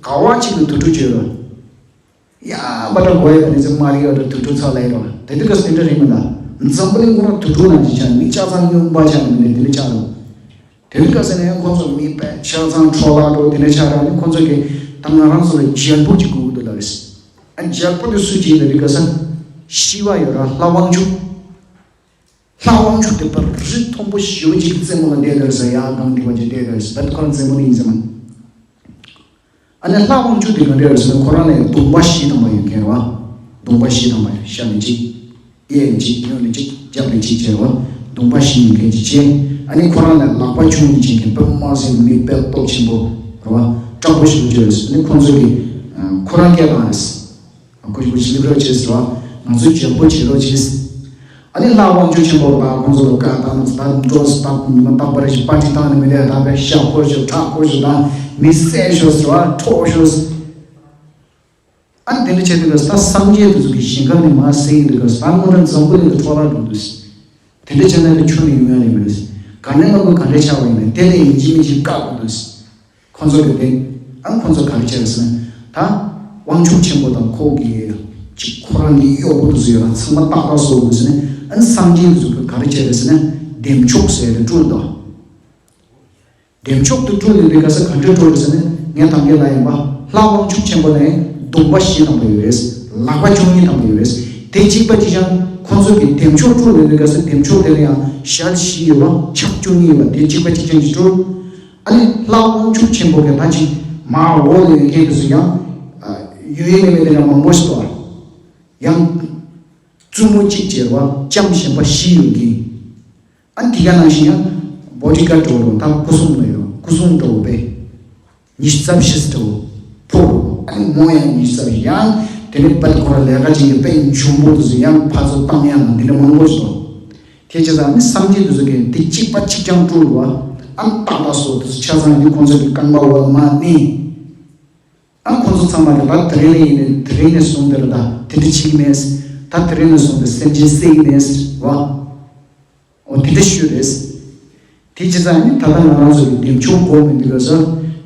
བ་གཅིག་ལ་དུས་འཁྲུག་བྱོས་རོགས། ཡ་བ་ད་གོ་ཡ་ནི་ཚེ་མ་རིག་ཡ་ད་དུས་འཁྲུག་ཚ་ལ་ཡི་རོགས། དེ་དུས་ག་ས་དེ་འདྲ་རེད་མི་ལ། འཛམ་བུ་གླིང་ཁོ་རང་དུས་འཁྲུག་ནང་བཞིན་ཆགས། མི་ཆ་ཚང་སྨྱོན་པ་ཆགས་ནས་མི་འདྲ་དེ་འདྲ་ཆགས་རོགས། དེ་དུས་ག་ས་ནས་ཁོ་ཚོ་མི་དཔེ་ཆ་ཚང་འཕྲོ་བརླག་འགྲོ་དེ་འདྲ་ཆགས་ར་ནི་ཁོ་ཚོ་གི་ད་ང་རང་ཚོ་ལ་རྒྱལ་པོ་གཅིག་དགོས་ཀྱི་འདུག་ལ་རེད། ཨ་རྒྱལ་པོ་དེ་སུ་གཅིག་ཡིན་ལ་དུས་ག་ས་ཤི་བ་ཡོད་ར་ལྷ་དབང་ཕྱུག་ལྷ་དབང་ཕྱུག་དེ་པར་རི་མཐོན་པོ་ཞེ་པོ་ཅིག་གི་རྩེ་མོ་ལ་བསྡད་དེ་རེད་ཟེར། ཡང་གང་དེ་བ་ཅིག་བསྡད་དེ་རེད་ཟེར། ད་ཁོ་རང་རྩེ་མོ་ནི་ཡིན་ཟེར་མ། ཨ་ནི་ལྷ་དབང་ཕྱུག་དེ་ག་འདྲ་རེད་ཟེར་ན་ཁོ་རང་ལ་གདོང་པ་བཞི་ཐམ་པ་ཡོད་མཁན་རེད་བ། གདོང་པ་བཞི་ཐམ་པ་ཤ་ནི་གཅིག་གཡས་ནི་གཅིག་གཡོན་ནི་གཅིག་རྒྱབ་ནི་གཅིག་བྱས་རེད་བ། གདོང་པ་བཞི་ཡོད་མཁན་གཅིག་བྱས། ཨ་ནི་ཁོ་རང་ལ་ལག་པ་ཆུང་ངུ་ཅན་གྱི་དཔེ་མ་སྲིད་མི་དཔེ་སྟོབས་ཆེན་པོ་རེད་བ། དྲག་པོ་ཞིག་བྱས་ཡོད། ཨ་ནི་ཁོ་ཚོ་གིས་ཁོ་རང་སྐད་བཏང་རེད། ཁོ་ཁོ་ཅི་ལེབ་ར་བྱས་རེད་བ། ང་ཚོས་འཇོན་པོ་བྱེད་རོགས་བྱས། ཨ་ནི་ལྷ་དབང་ཕྱུག་ཆེན་པོ་ལ་ཁོང་ཚོ་ལ་བཀའ་བཏང་ནས་ད་འགྲོ་ད་ཉི་མ་རྟག་པར་ཞིག་པར་ཊི་བཏང་ནས་མི་ལས་ད་པའི་ཤ་འཁོར་ཞིག་ཁྲག་འཁོར་ཞིག་དང་མི་བསད་ཤོག་ཟེར་བ་འཕྲོག་ཤོག་ཨ་ནི་དེ་འདྲ་བྱས་དུས་ད་སངས་རྒྱས་དེ་ཚོ་གི་ཞིང་ཁམས་ནས་མར་བསད་ཡིན་དུས་ད་སྔོན་འགྲོ་འཛམ་བུ་གླིང་དུ་འཕྲོ་བརླག་འགྲོ་འདུག་དེ་འདྲ་བྱས་ན་ནི་ཆུ་ནས་ཡོང་ཡ་ལས་མི་རེད། ག་ནས་ལ་གོ་ག་འདྲ་ཆགས་པ་ཡིན་ནའི་དེ་ལས་ཡིན་གཅིག་མིན་གཅིག་བཀག་དགོས་འདུག་ཁོང་ཚོ་གི་དེ། ཨ་ཁོང་ཚོ་ག་རེ་བྱས་རེད་ཟེར་ན། ད་དབང་ཕྱུག་ཆེན་པོ་དང་ཁོ་གི་ཅིག་ཁོ་རང་གི་གཡོག་པོ་དེ་ཚོ་ཡོད་ལ་ཚང་མ་ཏག་ཏག་བཟོ་དགོས་ཟེར་ནས། ཨ་ནི་སངས་རྒྱས་དེ་ཚོ་གི་ག་རེ་བྱས་རེད་ཟེར་ན། བདེ་མཆོག་ཟེར་ཏེ་སྤྲུལ་འདུག་བདེ་མཆོག་ཏུ་སྤྲུལ་ཡོད་པའི་སྐབས་སུ་ག་འདྲ་སྤྲུལ་རེད་ཟེར་ན། ངས་ཐང་གའི་ལ་ཡིན་པ། ལྷ་དབང་ཕྱུག་ཆེན་པོ་ལ་ཡང་གདོང་པ་བཞི་བཏང་པ་ཡོད་རེད། ལག་པ་བཅུ་གཉིས་བཏང་པ་ཡོད་རེད། དེ་གཅིག་པ་གཅིག་རྐྱང་ཁོང་ཚོ་གི་བདེ་མཆོག་སྤྲུལ་ཡོད་པའི་སྐབས་སུ་བདེ་མཆོག་དེ་ལ་ཡང་ཞལ་བཞི་ཡོད་པ། ཕྱག་བཅུ་གཉིས་ཡོད་པ། དེ་གཅིག་པ་གཅིག་རྐྱང་གིས་སྤྲུལ། ཨ་ནི་ལྷ་དབང་ཕྱུག་ཆེན་པོ་གི་ད་ཅིག་མར་འོག་ལ་ཡོད་མཁན་དེ་ཚོ་ཡང་ཡོད་ཡོད་མེད་མེད་དེ་འདྲ་མང་པོ་ཞིག་འདུག་ཡང་བཙུན་མོ་གཅིག་བྱས་པ་ལྕམ་གཞན་པ་བཞི་ཡོད་མཁན། ཨ་ནི་དེ་ག་ནང་བཞིན་ཡང་བོ་ཌི་གཱཌ་འདྲ་བོ་དང་སྐུ་སྲུང་ལ་ཡོད། སྐུ་སྲུང་འདྲ་བོ་པས་ཉི་ཤུ་རྩ་བཞི་འདྲ་བོ་ཕོག་རོགས། ཨ་ནི་མོ་ཡང་ཉི་ཤུ་རྩ་བཞི། ཡང་དེ་ནས་དཔལ་ཁོ་ར་ལས་ཀ་བྱེད་མཁན་དཔལ་འབྱུང་པོ་དེ་ཚོ་ཡང་ཕར་ཚུར་བཏང་ཡང་ན་འདི་འདྲ་མང་པོ་ཞིག་འདུག་དེ་བྱས་ཙང་ནི་སངས་རྒྱས་དེ་ཚོ་གིས་དེ་གཅིག་པ་གཅིག་རྐྱང་སྤྲུལ་བ། ཨ་ནི་ཏག་ཏག་སོ་དེ་ཚོ་ཆ་ཚང་ནི་ཁོང་ཚོ་གི་རྐང་པ་འོག་ལ་མར་མནན། ཨ་ཁོང་ཚོ་ཚང་མ་གི་ད་དེ་རིང་ནས་ཡིན་ནས་དེ་རིང་ནས་བཟུང་དེ་ལ་ད་དེ་འདྲ་བྱེད་ཀྱི་མེད། ད་དེ་རིང་ནས་བཟུང་སྟེ་སེམས་ཅན་བསད་ཀྱི་མེད་བ། འོ་དེ་འདྲ་ཞུ་རེད། དེ་བྱས་ཙང་ནི་ད་ལྟ་ང་རང་ཚོ་གི་བདེ་མཆོག་སྒོམ་མི་འདུག་ག་ས།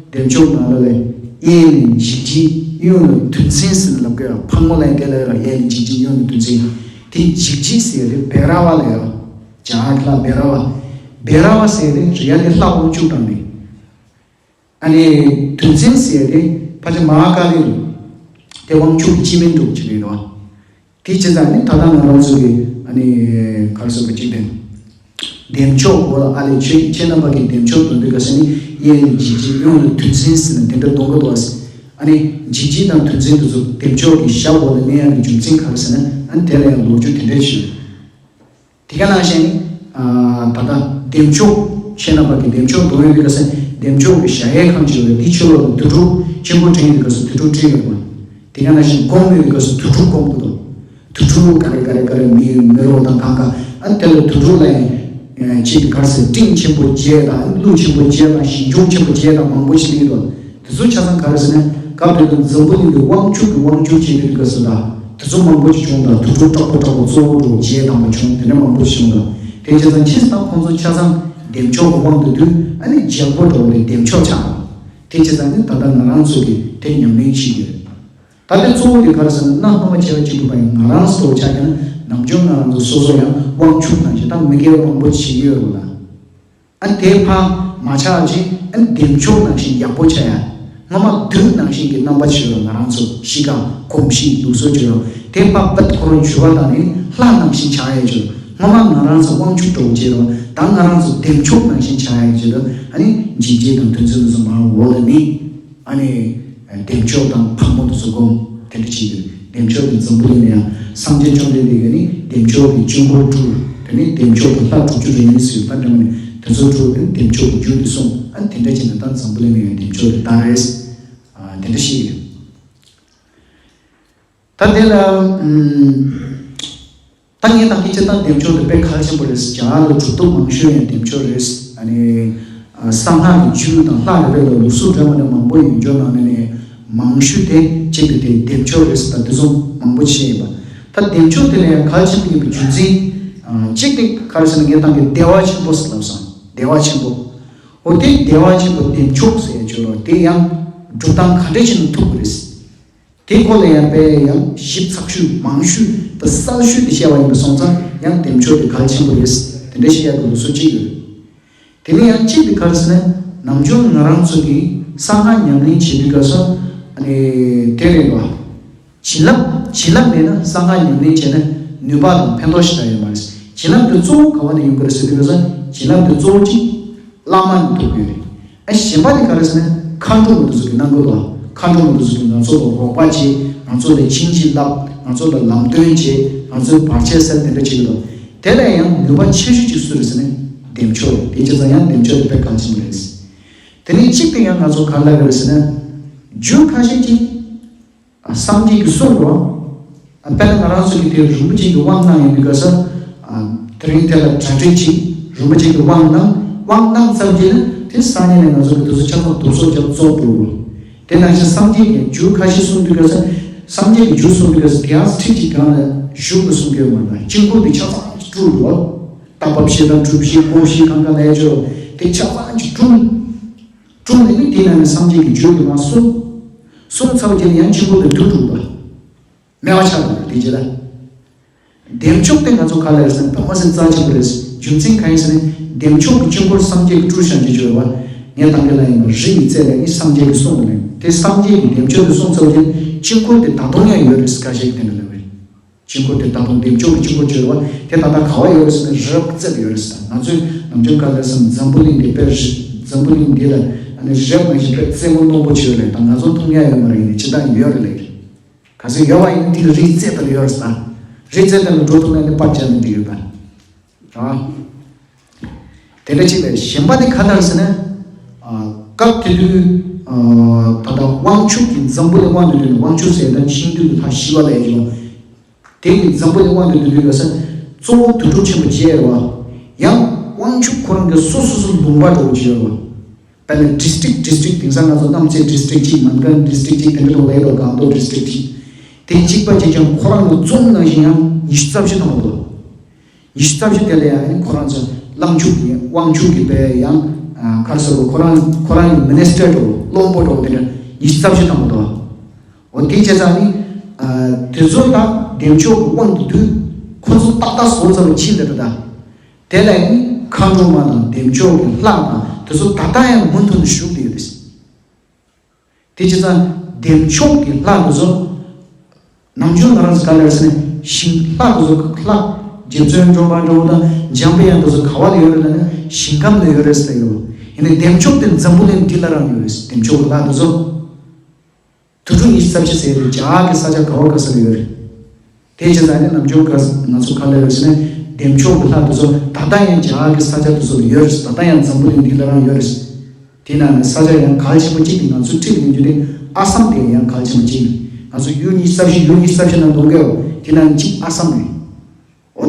བདེ་མཆོག་ནང་ལ་ལས་གཡས་ནས་འཇིགས་བྱེད་གཡོན་ལ་དོན་ཚན་ཟེར་ལབ་གི་ཡ། ཕག་མོ་ལ་ཡང་དེ་ལ་ཡ་གཡས་ནས་འཇིགས་བྱེད་གཡོན་ལ་དོན་ཚན། དེ་འཇིགས་བྱེད་ཟེར་དེ་བེ་ར་བ་ལ་ཡ། ཇ་ཁ་ལ་བེ་ར་བ། བེ་ར་བ་ཟེར་དེ་རི་ཡ་དེ་ལྷ་དབང་ཕྱུག་དང་ནི། ཨ་ནི་དོན་ཚན་ཟེར་དེ་ཕལ་ཆེར་མ་ཧཱ་ཀཱ་ལི་རུ། དེ་དབང་ཕྱུག་གི་སྤྱི་མིང་འདྲ་བོ་ཅིག་རེད་བ། དེ་བྱས་ཙང་ནི་ད་ལྟ་ང་རང་ཚོ་གི་ཨ་ནི་ག་རེ་ཟེར་བ་ཅིག་དེ། བདེ་མཆོག་འོ་ལ་ཨ་ལས་ཁྱེད་ཁྱེད་རྣམ་པ་གི་བདེ་མཆོག་འདོན་དུས་ག་ས་ནི་གཡས་ལ་འཇིགས་བྱེད་གཡོན་ལ་དོན་ཚན་ཟེར་ན་དེ་འདྲ་འདོན་གི་འདུག་བ། ཨ་ནི་འཇིགས་བྱེད་དང་དོན་ཚན་དེ་ཚོ་བདེ་མཆོག་གི་ཞབས་འོག་ལ་གནས་ཡག་གི་རྒྱུ་མཚན་ག་རེ་ཟེར་ན། ཨ་ནི་དེ་ལ་ཡང་ལོ་རྒྱུས་དེ་འདྲ་ཞིག་ཡོད། དེ་ག་ནང་བཞིན། ད་ལྟ་བདེ་མཆོག་ཁྱེད་རྣམ་པ་གི་བདེ་མཆོག་འདོན་ཡོང་དུས་ག་ས་བདེ་མཆོག་གི་ཞལ་ཡས་ཁང་ཅིག་ཡོད་རེད། དེའི་ཕྱི་ལོགས་ལ་དུར་ཁྲོད་ཆེན་པོ་བྲིས་ཡོང་དུས་ག་ས་དུར་ཁྲོད་བྲིས་ཡོད་རེད་པ། དེ་ག་ནང་བཞིན་སྒོམ་ཡོང་དུས་ག་ས་དུར་ཁྲོད་སྒོམ་དགོས་འདུག་དུར་ཁྲོད་ག་རེ་ག་རེ་ག་རེ་མི་མི་རོ་དང་གང་ག་ཨ་དེ་ལ་དུར་ཁྲོད་ལ་ཡང་ཅིག་ག་རེ་ཟེར་སྤྲིན་ཆེན་པོ་བརྒྱད་དང་ཀླུ་ཆེན་པོ་བརྒྱད་དང་ཞིང་སྐྱོང་ཆེན་པོ་བརྒྱད་དང་མང་པོ་ཞིག་སླེབས་འདུག་དེ་ཚོ་ཆ་ཚང་ག་རེ་ཟེར་ན། སྐབས་དེ་དུས་འཛམ་བུ་གླིང་གི་དབང་ཕྱུག་གི་དབང་ཕྱུག་བྱེད་དུས་སྐབས་སུ་ད་དེ་ཚོ་མང་པོ་ཞིག་བྱུང་དང་། དུར་ཁྲོད་དྲག་པོ་དྲག་པོ་གཙོ་བོ་འགྲོ་བྱེད་དང་པོ་བྱུང་། དེ་འདྲ་མང་པོ་ཞིག་བྱུང་དང་། དེ་བྱས་ཙང་ཕྱིས་ད་ཁོང་ཚོ་ཆ་ཚང་བདེ་མཆོག་གི་དབང་དུ་བསྡུས། ཨ་ནི་རྒྱལ་པོ་འགྲོ་བའི་བདེ་མཆོག་ཆགས། དེ་བྱས་ཙང་ནི་ད་ལྟ་ང་རང་ཚོ་གི་དེ་ཉམས་ལེན་བྱེད་ཀྱི་ཡོད། ད་དེ་གཙོ་བོ་དེ་ག་རེ་ཟེར་ན། གནའ་སྔ་མ་བྱས་པ་གཅིག་པུ་པ་ཡིན་ང་རང་སོ་ཆགས་ཀྱི་ན། ནམ་རྒྱུན་ང་རང་ཚོ་སོ་སོ་ཡང་དབང་ཕྱུག་ནང་བཞིན་ད་མི་དགེ་བ་མང་པོ་བྱེད་ཀྱི་ཡོད་རེད་ལ། ཨ་དེ་ཕར་མ་ཆགས་ཅིག་ཨ་བདེ་མཆོག་ནང་བཞིན་ཡག་པོ་ཆགས་ཡ། སྔོན་མ་བདུད་ནང་བཞིན་གྱི་རྣམ་པ་བྱེད་རོགས། ང་རང་ཚོ་གཤིས་ཀ་གོམས་གཤིས་ལུགས་སྲོལ་བྱེད་རོགས། དེ་ཕར་བད་ཁོ་རང་འཇུ་བ་དང་ནི་ལྷ་ནང་བཞིན་ཆགས་ཡ་བྱེད་རོགས། སྔོན་མ་ང་རང་ཚོ་དབང་ཕྱུག་འགྲོ་བྱེད་རོགས། ད་ང་རང་ཚོ་བདེ་མཆོག་ནང་བཞིན་ཆགས་ཡ་བྱེད་རོགས། ཨ་ནི་འཇིགས་བྱེད་དང་དོན་ཚན་དུ་སོང་མ་འོག་ལ་ནི། ཨ་ནི། བདེ་མཆོག་དང་ཕག་མོ་དེ་ཚོ་སྒོམ། དེ་འདྲ་བྱེད་དུས་བདེ་མཆོག་དེ་འཛམ་བུ་གླིང་ལ་ཡང་སངས་རྒྱས་བཅོམ་ལྡན་འདས་ཀྱིས་ནི་བདེ་མཆོག་གི་དཀྱིལ་འཁོར་སྤྲུལ། དེ་ནི་བདེ་མཆོག་གི་ལྷ་དྲུག་ཅུ་རེ་གཉིས་སུ་ད་འདྲ་མ་ནི་དེ་ཚོ་སྤྲུལ་ཏེ་བདེ་མཆོག་གི་རྒྱུད་དེ་གསུངས། ཨ་ནི་དེ་འདྲ་བྱས་ནས་ད་འཛམ་བུ་གླིང་ལ་ཡང་བདེ་མཆོག་དེ་དར་རེད། ཨ་དེ་འདྲ་ཞིག་རེད། ད་དེ་ལ་ཨམ། ད་ངས་ད་ཁྱེད་ཅག་ད་བདེ་མཆོག་དེ་དཔེ་གལ་ཆེན་པོ་རེད། རྒྱ་གར་ལ་གྲུབ་ཐོབ་མང་ཤོས་ཡང་བདེ་མཆོག་རེད། ཨ་ནི་གསང་སྔགས་ཀྱི་རྒྱུད་དང་ལྷ་རེ་རེ་ལ་ལུགས་སྲོལ་འདྲ་མི་འདྲ་མང་པོ་ཡོད་འཇོག་ནང་ནས་ནས་མང་ཤོས་དེ་གཅིག་གི་དེ་བདེ་མཆོག་རེད། ད་དེ་ཚོ་མང་པོ་བཤད་ཡིན་པ། ད་བདེ་མཆོག་དེ་ལ་ཡང་གལ་ཆེན་པོ་ཡིན་པའི་རྒྱུ་མཚན་གཅིག་དེ་ག་རེ་ཟེར་ན། ངས་ད་གིན་བདེ་བ་ཆེན་པོ་ཟེར་ལབ་སོང་། བདེ་བ་ཆེན་པོ། འོ་དེ་བདེ་བ་ཆེན་པོ་བདེ་མཆོག་ཟེར་ཡ་ཆོས་ལ་དེ་ཡང་སྒྲུབ་སྟངས་ག་འདྲ་བྱས་ན་ཐུབ་ཀྱི་རེད། དེ་ཁོ་ལ་ཡང་དཔེ་ཡང་ཞིབ་ཚགས་ཤོས་མང་ཤོས་དང་གསལ་ཤོས་དེ་བཤད་པ་ཡིན་པ་སོང་ཙང་ཡང་བདེ་མཆོག་དེ་གལ་ཆེན་པོ་རེད། དེ་འདྲ་བཤད་ཡག་གི་ལུགས་སྲོལ་གཅིག་ཡོད། དེ་ནས་ཡང་གཅིག་དེ་ག་རེ་ཟེར་ན། ནམ་རྒྱུན་ང་རང་ཚོ་གིས་གསང་སྔགས་ཉམས་ལེན་བྱེད་དུས་སྐབས་སུ་ཨ་ནི་དེ་རེད་པ། བྱིན་རླབས་བྱིན་རླབས་མེད་ན་གསང་སྔགས་ཉམས་ལེན་བྱས་ན་ནུས་པ་དང་ཕན་ཐོགས་ཞེ་དྲག་ཡོད་མ་རེད། བྱིན་རླབས་དེ་གཙོ་བོ་ག་བ་ནས་ཡོང་གི་རེད་ཟེར་དུས་སྐབས་སུ་བྱིན་རླབས་དེ་གཙོ་བོ་གཅིག་བླ་མ་ནས་ཐོབ་ཀྱི་ཡོད་རེད། ཨ་གཞན་པ་དེ་ག་རེ་ཟེར་ན། མཁའ་འགྲོ་མ་དེ་ཚོ་གི་གནང་དགོས་ལ། མཁའ་འགྲོ་མ་དེ་ཚོ་གི་ང་ཚོ་ལ་རོགས་པ་བྱེད། ང་ཚོ་ལ་བྱིན་གྱིས་བརླབས། ང་ཚོ་ལ་ལམ་སྟོན་བྱེད། ང་ཚོའི་བར་ཆད་སེལ། དེ་འདྲ་བྱེད་ཀྱི་འདུག་དེ་ལས་ཡང་ནུས་པ་ཆེ་ཤོས་ཅིག་སུ་རེད་ཟེར་ན། འདེམས་ཤོག་དེ་བྱས་ཙང་ཡང་འདེམས་ཤོག་དེ་དཔེ་གལ་ཆེན་པོ་རེད། དེ་ནས་གཅིག་དེ་ཡང་ང་ཚོ་ག་ལབ་ཀྱི་རེད་ཟེར་ན། རྒྱུ་ཁ་ཤས་ཀྱིས་སངས་རྒྱས་ཀྱི་གསུང་རོ། དཔེར་ན་ང་རང་ཚོ་གིས་དེ་རིན་པོ་ཆེ་གི་དབང་གནང་ཡོང་དུས་སྐབས་སུ། དེ་རིང་དེ་ལ་གྲ་སྒྲིག་ཅིག་རིན་པོ་ཆེ་གི་དབང་གནང་། དབང་གནང་ཙམ་གྱིས་ནི་དེ་སང་ཉིན་ནས་ང་ཚོ་གི་དུས་ཚོད་ཆ་ཚང་དུས་ཚོད་ཀྱང་རྫོགས་འགྲོ་རོ། དེ་ནང་བཞིན་སངས་རྒྱས་ཀྱི་རྒྱུ་ཁ་ཤས་གསུང་དུས་སྐབས་སུ། སངས་རྒྱས་ཀྱི་རྒྱུ་གསུང་དུས་སྐབས་སུ་དེ་ཡང་ཁྲིད་ཅིག་གང་ལ་བཞུགས་ཏེ་གསུང་གི་ཡོད་མ་རེད། དཀྱིལ་འཁོར་དེ་ཆ་ཚང་དཀྲུགས་འགྲོ། རྟ་བབས་བཞི་དང་གྲུ་བཞི་སྒོ་བཞི་གང་ག་ལས་ཆོག་དེ་ཆ་ཚང་གི་དཀྲུགས། དཀྲུགས་ནས་ནི་དེ་ནང་ནས་སངས་རྒྱས་ཀྱི་རྒྱུ་དེ་མར་གསུངས། གསུངས་ཚར་བ་དེ་ནས་ཡང་དཀྱིལ་འཁོར་དེ་བསྡུ་འགྲོ་བ། མེད་པ་ཆགས་འགྲོ་དེ་རྗེས་ལ། འདེམས་ཤོག་དེ་ང་ཚོ་ག་ལ་རེད་ཟེར་ན་དཔེ་མ་སྲིད་རྩ་ཆེན་པོ་རེད། རྒྱུ་མཚན་གང་ཡིན་ཟེར་ན། འདེམས་ཤོག་གི་དཀྱིལ་འཁོར་སངས་རྒྱས་ཀྱི་སྤྲུལ་བཞག་རྒྱུ་བརྗོད་པ། ངས་དང་གི་ལ་ཡིན་པ་རི་ཡི་རྩེ་ལ་ནི་སངས་རྒྱས་ཀྱི་གསུང་དུ་ལེན། དེ་སངས་རྒྱས་ཀྱི་འདེམས་ཤོག་དེ་གསུངས་ཚར་བ་དེ་དཀྱིལ་འཁོར་དེ་ད་དུང་ཡང་ཡོད་རེད་ཟེར་ཁ་ཤས་ཀྱིས་དེ་འདྲ་ལབ་པ་རེད། དཀྱིལ་འཁོར་དེ་ད་དུང་འདེམས་ཤོག་གི་དཀྱིལ་འཁོར་བརྗོད་པ་དེ་ད་ལྟ་ག་བ་ཡོད་རེད་ཟེར་ན་རི་རབ་རྩེ་ལ་ཡོད་རེད་ཟེར། ང་ཚོས་ནམ་རྒྱུན་ག་ལ་ཟེར་ན་འཛམ་བུ་གླིང་འདི་དཔེ་རི་འཛམ་བུ་གླིང་འདི་ལ་ཨ་ནི་རི་རབ་ནང་བཞིན་དཔེ་རྩེ་མོ་སྣུམ་པོ་ཅིག་ཡོད་རེད། ད་ང་ཚོ་མཐོང་ཡ་ཡོད་མ་རེད། ཡིན་ནའི་ཇི་ལྟར་ཡོད་རེད་ལབ་ཡོད་རེད། གལ་སྲིད་ཡོད་པ་ཡིན་ན་དེ་གི་རི་རྩེ་ལྟ་ལ་ཡོད་རེད་ཟེར། རི་རྩེ་ལྟ་ལ་འགྲོ་ཐུབ་ན་ནི་པར་རྒྱབ་ནས་འགྲིག་ཡོད་པ། ཨ། དེ་འདྲ་ཅིག་ལས་གཞན་པ་དེ་ག་ལྟར་ཟེར་ན། ཨ། སྐབས་དེ་དུས། ཨ། ད་ལྟ་དབང་ཕྱུག་གི་འཛམ་བུ་གླིང་དབང་དུ་བསྡུས་ནས། དབང་ཕྱུག་ཟེར་ན་ཤིང་འདུས་ཀྱི་ལྷ་ཞི་བ་ལྷ་ཡིན། དེ་ཡི་འཛམ་བུ་གླིང་དབང་དུ་བསྡུས་དུས་ལ་ས། གཙོ་བོ་དུར་ཁྲོད་ཆེན་པོ་བཅས་རེད་བ། ཡང་དབང་ཕྱུག་ཁོ་རང་གི་སོ་སོ་སོ་ལུང་པ་འདྲ་བོ་ཅིག་ཡོད་རེད་བ། དཔེར་ན་ཌི་སི་ཊིག་ཌི་སི་ཊིག་དེང་སང་ང་ཚོ་གནམ་རྩེ་ཌི་སི་ཊིག་ཅིག་མན་གྷན་ཌི་སི་ཊིག་ཅིག་དེ་འདྲ་འདྲ་བོ་ལས་དོ་སྒང་ཏོག་ཌི་སི་ཊིག་ཅིག་དེ་གཅིག་པ་གཅིག་རྐྱང་ཁོ་རང་གི་རྫོང་ནང་བཞིན་ཡང་ཉི་ཤུ་རྩ་བཞི་ཐམ་པ་འདུག་ཉི་ཤུ་རྩ་བཞི་དེ་ལ་ཡང་ཁོ་རང་ཚོ་བླ་མཆོད་ཀྱི་དབང་ཕྱུག་གི་དཔེ་ཡང་། ཨ། ག་རེ་ཟེར་དགོས། ཁོ་རང་ཁོ་རང་གི་མི་ནི་སི་ཊར་འདྲ་བོ་བློན་པོ་འདྲ་བོ་དེ་འདྲ་ཉི་ཤུ་རྩ་བཞི་ཐམ་པ་འདུག་འོ་དེ་བྱས་ཙང་ནི། ཨ། དེ་ཚོ་ད་འདེམས་ཤོག་གི་དབང་དུ་བསྡུས། ཁོ་ཚོ་ཏག་ཏག་བཟོ་ཚར་བ་ཕྱིན་དེ་རེད་ད། དེ་ལ་ནི་མཁའ་འགྲོ་མ་དང་འདེམས་ཤོག་གི་ལྷ་དང་དེ་ཚོ་ད་ལྟ་ཡང་མུ་མཐུད་ནས་བཞུགས་བསྡད་ཡོད་རེད། དེ་བྱས་ཙང་འདེམས་ཤོག་གི་ལྷ་དེ་ཚོ། ནམ་རྒྱུན་ང་རང་ཚོ་ག་ལ་རེད་ཟེར་ན་ཞིང་ལྷ་དེ་ཚོ་ལྷ། རྗེ་བཙུན་སྒྲོལ་མ་འདྲ་བོ་དང་འཇམ་པའི་དབྱངས་དེ་ཚོ་ག་བ་ལ་ཡོད་རེད་ལབ་ན་ཞིང་ཁམས་ལ་ཡོད་རེད་ཟེར་ཡོད། ཡིན་ནའི་འདེམས་ཤོག་དེ་འཛམ་བུ་གླིང་འདི་ལ་རང་ཡོད་རེད། འདེམས་ཤོག་གི་ལྷ་དེ་ཚོ། དུར་ཁྲོད་ཉི་ཤུ་རྩ་བཞི་ཟེར་བའི་རྒྱ་གར་གྱི་ས་ཆ་ག་བ་ག་ས་ལ་ཡོད་རེད། དེ་བྱས་ཙང་ནི་ནམ་རྒྱུན་ག་ང་ཚོ་ག་ལ་ཡོད་ཟེར་ན་འདེམས་ཤོག་གི་ལྷ་དེ་ཚོ་ད་ལྟ་ཡང་རྒྱ་གར་གྱི་ས་ཆ་དེ་ཚོ་ལ་ཡོད་རེད། ད་ལྟ་ཡང་འཛམ་བུ་གླིང་འདི་ལ་རང་ཡོད་རེད། དེ་ནང་ནས་ས་ཆ་ཡང་གལ་ཆེན་པོ་གཅིག་དེ་ང་ཚོ་ཁྲིད་ཡོང་རྒྱུ་དེ་ཨ་སམ་དེ་ཡང་གལ་ཆེན་པོ་གཅིག་ང་ཚོ་ཡུལ་ཉི་ཤུ་རྩ་བཞི་ཡུལ་ཉི་ཤུ་རྩ་བཞི་ནང་འདུག་གས། དེ་ནང་ནས་གཅིག་ཨ་སམ་རེད། འོ།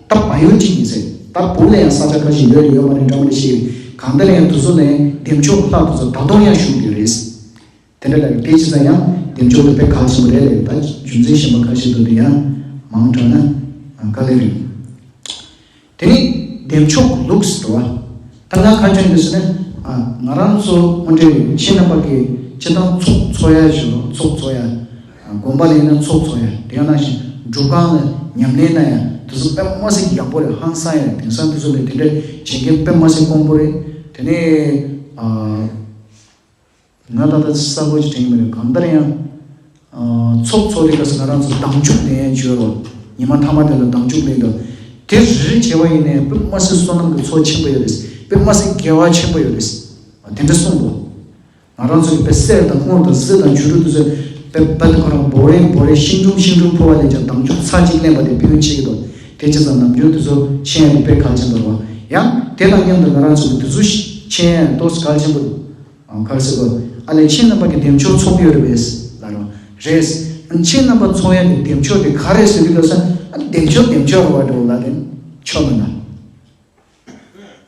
ད་བལ་ཡུལ་གཅིག་ཡིན་ཟེར། ད་བོད་ལ་ཡང་ས་ཆ་ཁ་ཤས་ཡོད་རེད་ཡོད་མ་རེད་འདྲ་མི་འདྲ་ཞིག་རེད། གང་ལྟར་ཡང་དེ་ཚོ་ལ་ཡང་འདེམས་ཤོག་ལྷ་དེ་ཚོ་ད་དུང་ཡང་བཞུགས་ཡོད་རེད། དེ་འདྲ་ལ་དེ་བྱས་ཙང་ཡང་འདེམས་ཤོག་དེ་དཔེ་གལ་ཆེན་པོ་རེད་ལབ། ད་རྒྱུ་མཚན་གཞན་པ་ཁ་ཤས་འདུག་དེ་ཡང་མང་དྲགས་ན་དཀའ་ལས་རེད། དེ་ནི་འདེམས་ཤོག་ལུགས་སུ་འགྲོ་བ། ད་ང་ག་དྲན་འདུག་ཟེར་ན། ཨ། ང་རང་ཚོ་དངོས་འབྲེལ་ཁྱེད་རྣམ་པ་གིས་སྤྱིར་བཏང་ཚོགས་འཚོགས་ཡ་ཞུ་རོགས། ཚོགས་འཚོགས་ཡ། ཨ། དགོན་པ་ལ་ཡིན་ན་ཚོགས་འཚོགས་ཡ། དེ་ཡང་ནང་བཞིན་སྒྲུབ་ཁང་ལ་ཉམས་ལེན་གནང་ཡ་དེ་ཚོ་དཔེ་མ་སྲིད་ཡག་པོ་རེད། ཧང་སང་ཡ་རེད། དེང་སང་དེ་ཚོ་ལ་དེ་འདྲ་བྱེད་མཁན་དཔེ་མ་སྲིད་དཀོན་པོ་རེད། དེ་ནས། ཨ། ང་ད་ལྟ་གསལ་པོ་ཅིག་དྲན་གྱི་མི་འདུག་གང་ལྟར་ཡང་། ཨ། ཚོགས་འཚོགས་དུས་སྐབས་སུ་ང་རང་ཚོ་ཟླ་མཇུག་ལེན་ཡས་ཡོད་རེད། ཉི་མ་མཐའ་མ་དེ་ལ་ཟླ་མཇུག་ལེན་འདུག་དེ་རེ་རེ་བྱས་པ་ཡིན་ནའི་དཔེ་མ་སྲིད་བསོད་ནམས་ཀྱི་ཚོགས་ཆེན་པོ་ཡོད་རེད། དཔེ་མ་སྲིད་དགེ་བ་ཆེན་པོ་ཡོད་རེད། དེ་འདྲ་གསུངས་འདུག་ང་རང་ཚོ་གི་དཔེ་གསེར་དང་དངུལ་དང་གཟི་དང་བྱུ་རུ་དེ་ཚོ་དཔེ་རྦད་དེ་ཁོ་རང་འབོ་རེ་འབོ་རེ་ཤིང་སྒྲོམ་ཤིང་སྒྲོམ་ཕུབ་པ་ལས་ཀྱང་ཟླ་མཇུག་ཚར་གཅིག་ལེན་པ་དེ་ཕན་ཡོན་ཆེ་གི་འདུག་དེ་བྱས་ཙང་ནམ་རྒྱུན་དེ་ཚོ་མཁྱེན་ཡ་དེ་དཔེ་གལ་ཆེན་པོ་རེད་བ། ཡང་དེ་དང་མཉམ་དུ་ང་རང་ཚོ་གི་དེ་ཚོ་མཁྱེན་ཡ་ཏོག་ཙམ་གལ་ཆེན་པོ་འདུག་ཨ། ག་རེ་ཟེར་དགོས། ཨ་ལས་ཁྱེད་རྣམ་པ་གི་འདེམས་ཤོག་འཚོགས་ཡོད་རེད་པས་ལབ་རོགས། རེད། ཨ། ཁྱེད་རྣམ་པ་འཚོགས་ཡ་གི་འདེམས་ཤོག་དེ་ག་རེད་ཟེར་དུས་སྐབས་སུ། ཨ། འདེམས་ཤོག་འདེམས་ཤོག་རེད་བ་འགྲོ་ལབ་དེ་ཆོག་མི་འདུག་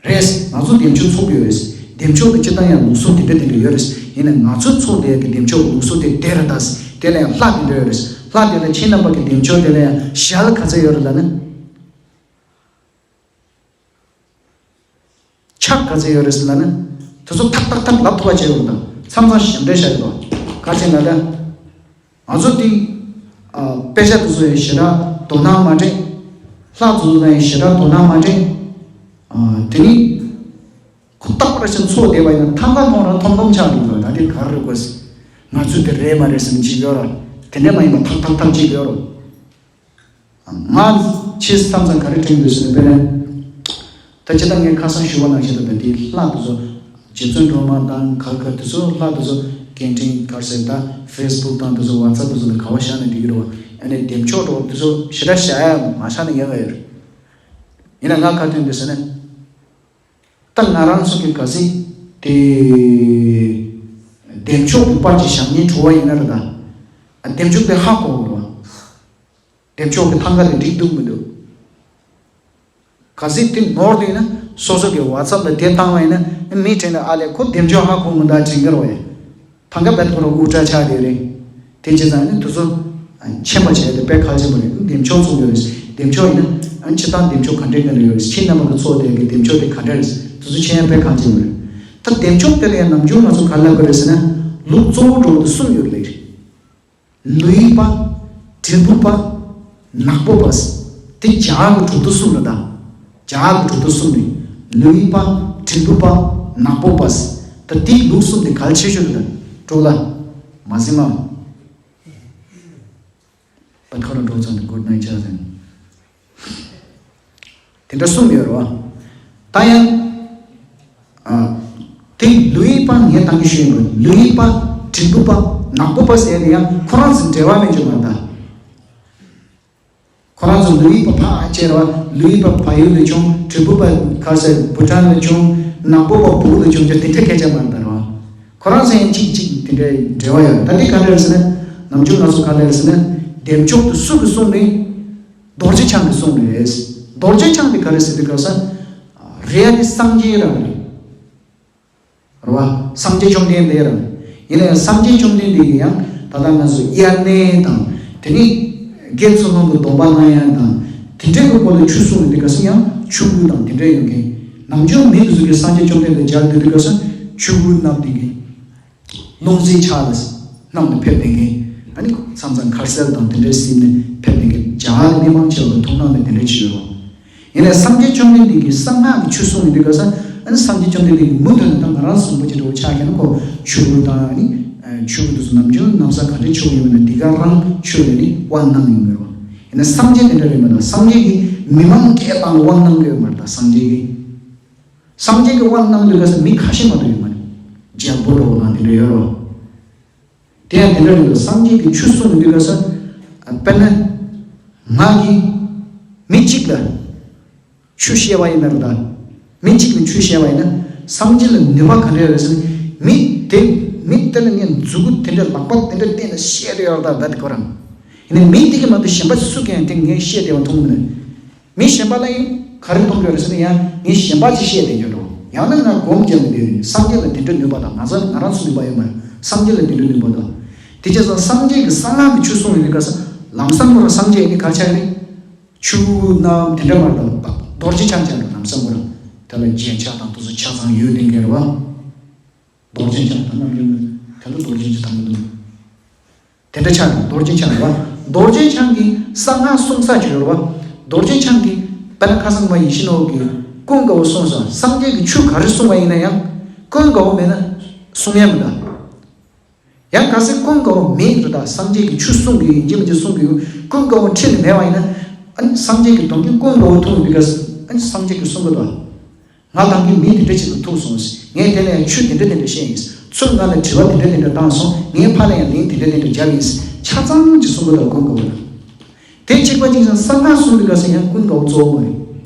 རེད། ང་ཚོ་འདེམས་ཤོག་འཚོགས་ཡོད་རེད། འདེམས་ཤོག་དེ་སྤྱིར་བཏང་ཡང་ལུགས་སྲོལ་དེ་འདྲ་དེ་འདྲ་ཡོད་རེད། ཡིན་ནའི་ང་ཚོ་འཚོགས་བསྡད་ཀྱི་འདེམས་ཤོག་ལུགས་སྲོལ་དེ་དེ་རེད་ད། དེ་ལ་ཡང་ལྷ་དེ་འདྲ་ཡོད་རེད། ལྷ་དེ་ལ་ཁྱེད་རྣམ་པ་གི་འདེམས་ཤོག་དེ་ལ་ཡང་ཞལ་ག་ཚོད་ཡོད་རེད་ལབ་ན། ཕྱག་ག་ཚོད་ཡོད་རེད་ཟེར་ལབ་ན། དེ་ཚོ་ཐག་ཐག་ཐག་ལབ་ཐུབ་པ་བྱས་ཡོད་རེད་ད། མཚམས་མཚམས་ཞིབ་འགྲེལ་བྱ་ཡོད་དོ། ག་ཅེ་ན་ད། ང་ཚོ་དེ། ཨ། དཔེ་ཆ་དེ་ཚོ་ཡང་ཞེ་དྲག་དོ་སྣང་མ་སྤྲད། ལྷ་དེ་ཚོ་ལ་ཡང་ཞེ་དྲག་དོ་སྣང་མ་སྤྲད། ཨ། དེ་ནི། ཁོ་རྟག་པར་ཞིག་འཚོགས་བསྡད་པ་ཡིན་ན་ཐང་ག་མཐོང་རང་ཐོམ་ཐོམ་ཆགས་འདུག་ད་དེ་ག་རེ་དགོས། ང་ཚོས་དེ་རེད་མ་རེད་ཟེར་ནས་ཅིག་ཡོད་ར། དེ་འདྲ་མ་ཡིན་པ་ཐག་ཐག་ཐག་ཅིག་ཡོད་ར། ང་ཕྱིས་མཚམས་མཚམས་ག་རེ་དྲན་འདུག་ཟེར་ན། དཔེར་ན། ད་ཅི་ལྟར་ངས་ཁ་སང་ཞུས་པ་ནང་བཞིན་དུ་ད་དེའི་ལྷ་དེ་ཚོ། རྗེ་བཙུན་སྒྲོལ་མ་དང་ག་ག་དེ་ཚོ་ལྷ་དེ་ཚོ་སྐད་འཕྲིན་ག་རེ་ཟེར་ད་ཕེ་སི་བུག་དང་དེ་ཚོ་ཝ་ཚབ་དེ་ཚོ་ལ་ག་བ་བཞག་ན་འགྲིག་གི་རེད་བ། ཨ་ནི་འདེམས་ཤོག་འདྲ་བོ་དེ་ཚོ་ཞེ་དྲག་བཞག་ཡ་མ་བཞག་ན་ཡག་ག་ཡོད་རེད། ཡིན་ན་ང་ག་དྲན་འདུག་ཟེར་ན། ད་ང་རང་ཚོ་གི་ག་ཚོད་དེ་བདེ་མཆོག་གི་པར་གྱི་བཞག་ཉེན་བྲོ་བ་ཡིན་ན་རེད་ད། བདེ་མཆོག་དེ་ཧ་གོ་རེད་བ། བདེ་མཆོག་གི་ཐང་ག་དེ་འགྲིག་འདུག་མི་འདུག་ག་ཚོད་དེ་ནོར་དུས་ན་སོ་སོ་གི་ཝ་ཚབ་ལ་དེ་བཏང་བ་ཡིན་ན་མི་དྲན་ནས་ཨ་ལས་ཁོ་བདེ་མཆོག་ཧ་གོ་མི་འདུག་དྲན་གི་རེད་བ། ཡ། ཐང་ག་བད་ཁོ་རང་དབུ་སྐྲ་ཆགས་བསྡད་རེད། དེ་བྱས་ཙང་ནི་དུས་ཚོད་མཁྱེན་པ་བྱས་ཏེ་དཔེ་ཁག་ཆེན་པོ་རེད། བདེ་མཆོག་ཚུགས་ཡོད་རེད། བདེ་མཆོག་ཡིན་ན་ཨ་ནི་སྤྱིར་བཏང་བདེ་མཆོག་ག་འདྲའི་ག་འདྲ་ཡོད་རེད། ཁྱེད་རྣམ་པ་གི་ཚོགས་དེ་གི་བདེ་མཆོག་དེ་ག་འདྲ་རེད། དུས་ཚོད་མཁྱེན་ཡ་དཔེ་ཁག་ཆེན་པོ་རེད། ད་བདེ་མཆོག་དེ་ལ་ཡང་ནམ་རྒྱུན་ང་ཚོ་ག་ལབ་དགོས་རེད་ཟེར་ན། ལུགས་གཙོ་བོ་འགྲོ་བ་དེ་གསུམ་ཡོད་རེད། ལུས་པ། དྲིལ་བུ་པ། ནག་པོ་པ། དེ་ལྗགས་ཀྱི་གྲུབ་མཐའ་གསུམ་རེད་ད། ལྗགས་ཀྱི་གྲུབ་མཐའ་གསུམ་རེད། ལུས་པ། དྲིལ་བུ་པ། ནག་པོ་པ། ད་དེའི་ལུགས་གསུམ་དེ་གལ་ཆེ་ཤོས་རེད་ད། འགྲོ་ལ། མ་ཟིན་མ། པད་ཁ་རུ་འགྲོ་ཚར་ནས་good night ཆགས་ཟིན། དེ་འདྲ་གསུམ་ཡོད་རེད་བ། ད་ཡང་། ཨ། དེ་ལུས་པ་ངས་ད་གིན་ཞུས་ཡོད། ལུས་པ། དྲིལ་བུ་པ། ནག་པོ་པ་ཟེར་ནས་ཡང་ཁོ་རང་ཚོ་འབྲེལ་བ་མེད་ཅིག་མ་རེད་ད། ཁོ་རང་ཚོ་ལུས་པ་ཕ་ཅེ་རེད་བ། ལུས་པ་བལ་ཡུལ་ལ་བྱུང་། དྲིལ་བུ་པ་ག་རེ་ཟེར་བྷུ་ཊན་ལ་བྱུང་། ནག་པོ་པ་སྦུག་ལ་བྱུང་ཅེས་དེ་འདྲ་སྐད་ཆ་མ་རེད་ད་རེད་བ། ཁོ་རང་ཚོ་ཡང་གཅིག་གཅིག་དེ་འདྲའི་འབྲེལ་བ་ཡོད། ད་འདི་ག་རེ་རེད་ཟེར་ན། ནམ་རྒྱུན་ང་ཚོ་ག་རེ་རེད་ཟེར་ན། བདེ་མཆོག་དེ་སུ་གིས་གསུངས་རེད། རྡོ་རྗེ་འཆང་གིས་གསུངས་རེད། རྡོ་རྗེ་འཆང་དེ་ག་རེ་ཟེར་དུས་སྐབས་སུ། རེད་ཡ་དེ་སངས་རྒྱས་རང་རེད། རེད་བ། སངས་རྒྱས་བཅོམ་ལྡན་འདས་རང་། ཡིན་ན་ཡང་སངས་རྒྱས་བཅོམ་ལྡན་འདས་ཀྱིས་ཡང་ད་ལྟ་ང་ཚོ་དབྱར་གནས་དང་། དེ་ནས་དགེ་ཚུལ་སློང་གི་སྡོམ་པ་གནང་ཡ་དང་། དེ་འདྲའི་གི་སྐོར་ལ་ཆོས་གསུངས་ཡོང་དུས་སྐབས་སུ་ཡང་ཆོས་གོས་དང་དེ་འདྲ་ཡོད་མཁན། ནམ་རྒྱུན་མི་དེ་ཚོ་གིས་སངས་རྒྱས་བཅོམ་ལྡན་འདས་མཇལ་སྡོད་དུས་སྐབས་སུ་ཆོས་གོས་མནབས་དེ་གི། ལྷུང་བཟེད་ཕྱག་ལ་བསྣམས་ནས་ཕེབས་བསྡད་མཁན། ཨ་ནི་མཚམས་མཚམས་ཁ་ཟས་དང་དེ་འདྲ་ཟིན་ནས་ཕེབས་བསྡད་མཁན། རྒྱ་གར་མི་མང་ཆེ་བ་གི་མཐོང་སྣང་ལ་དེ་འདྲ་བྱེད་ཡོད་རེད། ཡིན་ནའི་སངས་རྒྱས་བཅོམ་ལྡན་འདས་ཀྱིས་གསང་སྔགས་ཀྱི་ཆོས་གསུངས་ཡོང་དུས་སྐབས་སུ། ཨ་ནི་སངས་རྒྱས་བཅོམ་ལྡན་འདས་ཀྱིས་མུ་མཐུད་ནས་ད་ང་རང་ཚོ་རིན་པོ་ཆེ་འདྲ་བོ་ཆགས་མཁན་ནི་ཁོ་ཆོས་གོས་དང་ཨ་ནི་ཆོས་གོས་དེ་ཚོ་ནམ་རྒྱུན་ན་བཟའ་ག་འདྲ་ཆོས་གོས་ཡོད་ན་དེ་ག་རང་ཆོས་ལ་ནི་དབང་གནང་ཡོང་གི་རེད་བ། ཡིན་ནའི་སངས་རྒྱས་དེ་འདྲ་རེད་མ་གཏོགས་སངས་རྒྱས་ཀྱིས་མི་མང་སྐད་བཏང་དབང་གནང་གི་ཡོད་མ་རེད། ད་སངས་རྒྱས་ཀྱིས། སངས་རྒྱས་ཀྱིས་དབང་གནང་དུས་སྐབས་སུ་མི་ཁ་ཤས་མ་གཏོགས་ཡོད་མ་རེད། རྒྱལ་པོ་འདྲ་བོ་དང་དེ་འདྲ་ཡོད་རེད་བ། དེ་ཡང་དེ་འདྲ་མི་འདུག་སངས་རྒྱས་ཀྱིས་ཆོས་གསུངས་ཡོང་དུས་སྐབས་སུ། དཔེར་ན། ང་གིས་མི་གཅིག་ལ་ཆོས་བཤད་པ་ཡིན་ན་རེད་ད། མི་གཅིག་ལ་ཆོས་བཤད་པ་ཡིན་ན་སངས་རྒྱས་ལ་ནུས་པ་ག་འདྲ་ཡོད་རེད་ཟེར་ན། མི་དེ་མི་དེ་ལ་ངས་མཛུ་གུ་དེ་འདྲ་ལག་པ་དེ་འདྲ་བསྟན་ནས་བཤད་དེ་ཡོད་རེད་ད། ད་དེ་ཁོ་རང་། ཡིན་ནའི་མི་དེ་གིས་མ་གཏོགས་གཞན་པ་སུ་གིས་ཡང་དེ་ངས་བཤད་བདེ་བ་མཐོང་མི་ནུས། མི་གཞན་པ་ལ་ཡང་ག་རེ་མཐོང་གི་ཡོད་རེད་ཟེར་ན། ཡང་མི་གཞན་པ་ཅིག་བཤད་བསྡད་ཀྱི་འགྲོ། ཡང་ན་ང་སྒོམ་རྒྱབ་ནས་བསྡད་ནས་སངས་རྒྱས་ལ་དེ་འདྲ་ནུས་པ་དང་། ང་ཚོ་ང་རང་ཚོ་ནུས་པ་ཡོད་མ་རེད། སངས་རྒྱས་ལ་དེ་འདྲ་ནུས་པ་དང་། དེ་བྱས་ཙང་སངས་རྒྱས་ཀྱིས་གསང་སྔགས་ཀྱི་ཆོས་གསུངས་ཡོང་དུས་སྐབས་སུ་ལམ་སང་ཁོ་རང་སངས་རྒྱས་ནི་ག་རེ་ཆགས་ཀྱི་རེད། ཆོས་གོས་གནང་དེ་འདྲ་མ་རེད་ད། རྡོ་རྗེ་འཆང་ཆགས་འགྲོ། ལམ་སང་ཁོ་རང་དེ་ལ་རྒྱན་ཆ་དང་དེ་ཚོ་ཆ་ཚང་ཡོད་བསྡད་མཁན་རེད་བ། རྡོ་རྗེ་འཆང་དང་ནམ་རྒྱུན་དེ་ལ་རྡོ་རྗེ་འཆང་དང་མི་འདུག་དེ་འདྲ་ཆགས་ནས་རྡོ་རྗེ་འཆང་རེད་བ། རྡོ་རྗེ་འཆང་གིས་གསང་སྔགས་གསུང་ས་ཅིག་ཡོད་རེད་བ། རྡོ་རྗེ་འཆང་གིས་དཔེར་ན་ཁ་སང་མ་ཡིད་བཞིན་ནོར་བུ་གིས་ཀུན་དགའ་བོ་གསུངས་སོང་། སངས་རྒྱས་ཀྱིས་ཆོས་ག་རེ་གསུངས་པ་ཡིན་ན་ཡང་ཀུན་དགའ་བོ་མེད་ན་གསུང་ཡ་མི་འདུག་ཡང་གལ་སྲིད་ཀུན་དགའ་བོ་མེད་རེད་ད། སངས་རྒྱས་ཀྱིས་ཆོས་གསུང་གི་ཡིན་གཅིག་མིན་གཅིག་གསུང་གི་ཡོད། ཀུན་དགའ་བོ་ཁྲིད་ནས་མེད་པ་ཡིན་ན། ཨ་ནི་སངས་རྒྱས་ཀྱིས་དོན་གྱིས་ཀུན་དགའ་བོ་ཐུག་ཡོང་དུས་སྐབས་སུ་ཨ་ནི་སངས་རྒྱས་ཀྱིས་གསུང་གི་འདུག་ང་ད་གིན་མི་དེ་འདྲ་ཅིག་ལ་ཐུག་སོང་། ངས་དེ་ལ་ཡང་ཆོས་དེ་འདྲ་དེ་འདྲ་བཤད་ཡིན། ཚུར་ང་ལ་དྲི་བ་དེ་འདྲ་དེ་འདྲ་བཏང་སོང་། ངས་ཕར་ལ་ཡང་ལན་དེ་འདྲ་དེ་འདྲ་བརྒྱབ་ཡིན། ཆ་ཚང་ཅིག་གསུང་གི་འདུག་ཀུན་དགའ་བོ་ལ། དེ་གཅིག་པ་གཅིག་རྐྱང་གསང་སྔགས་གསུང་དུས་སྐབས་སུ་ཡང་ཀུན་དགའ་བོ་གཙོ་བོ་མ་རེད།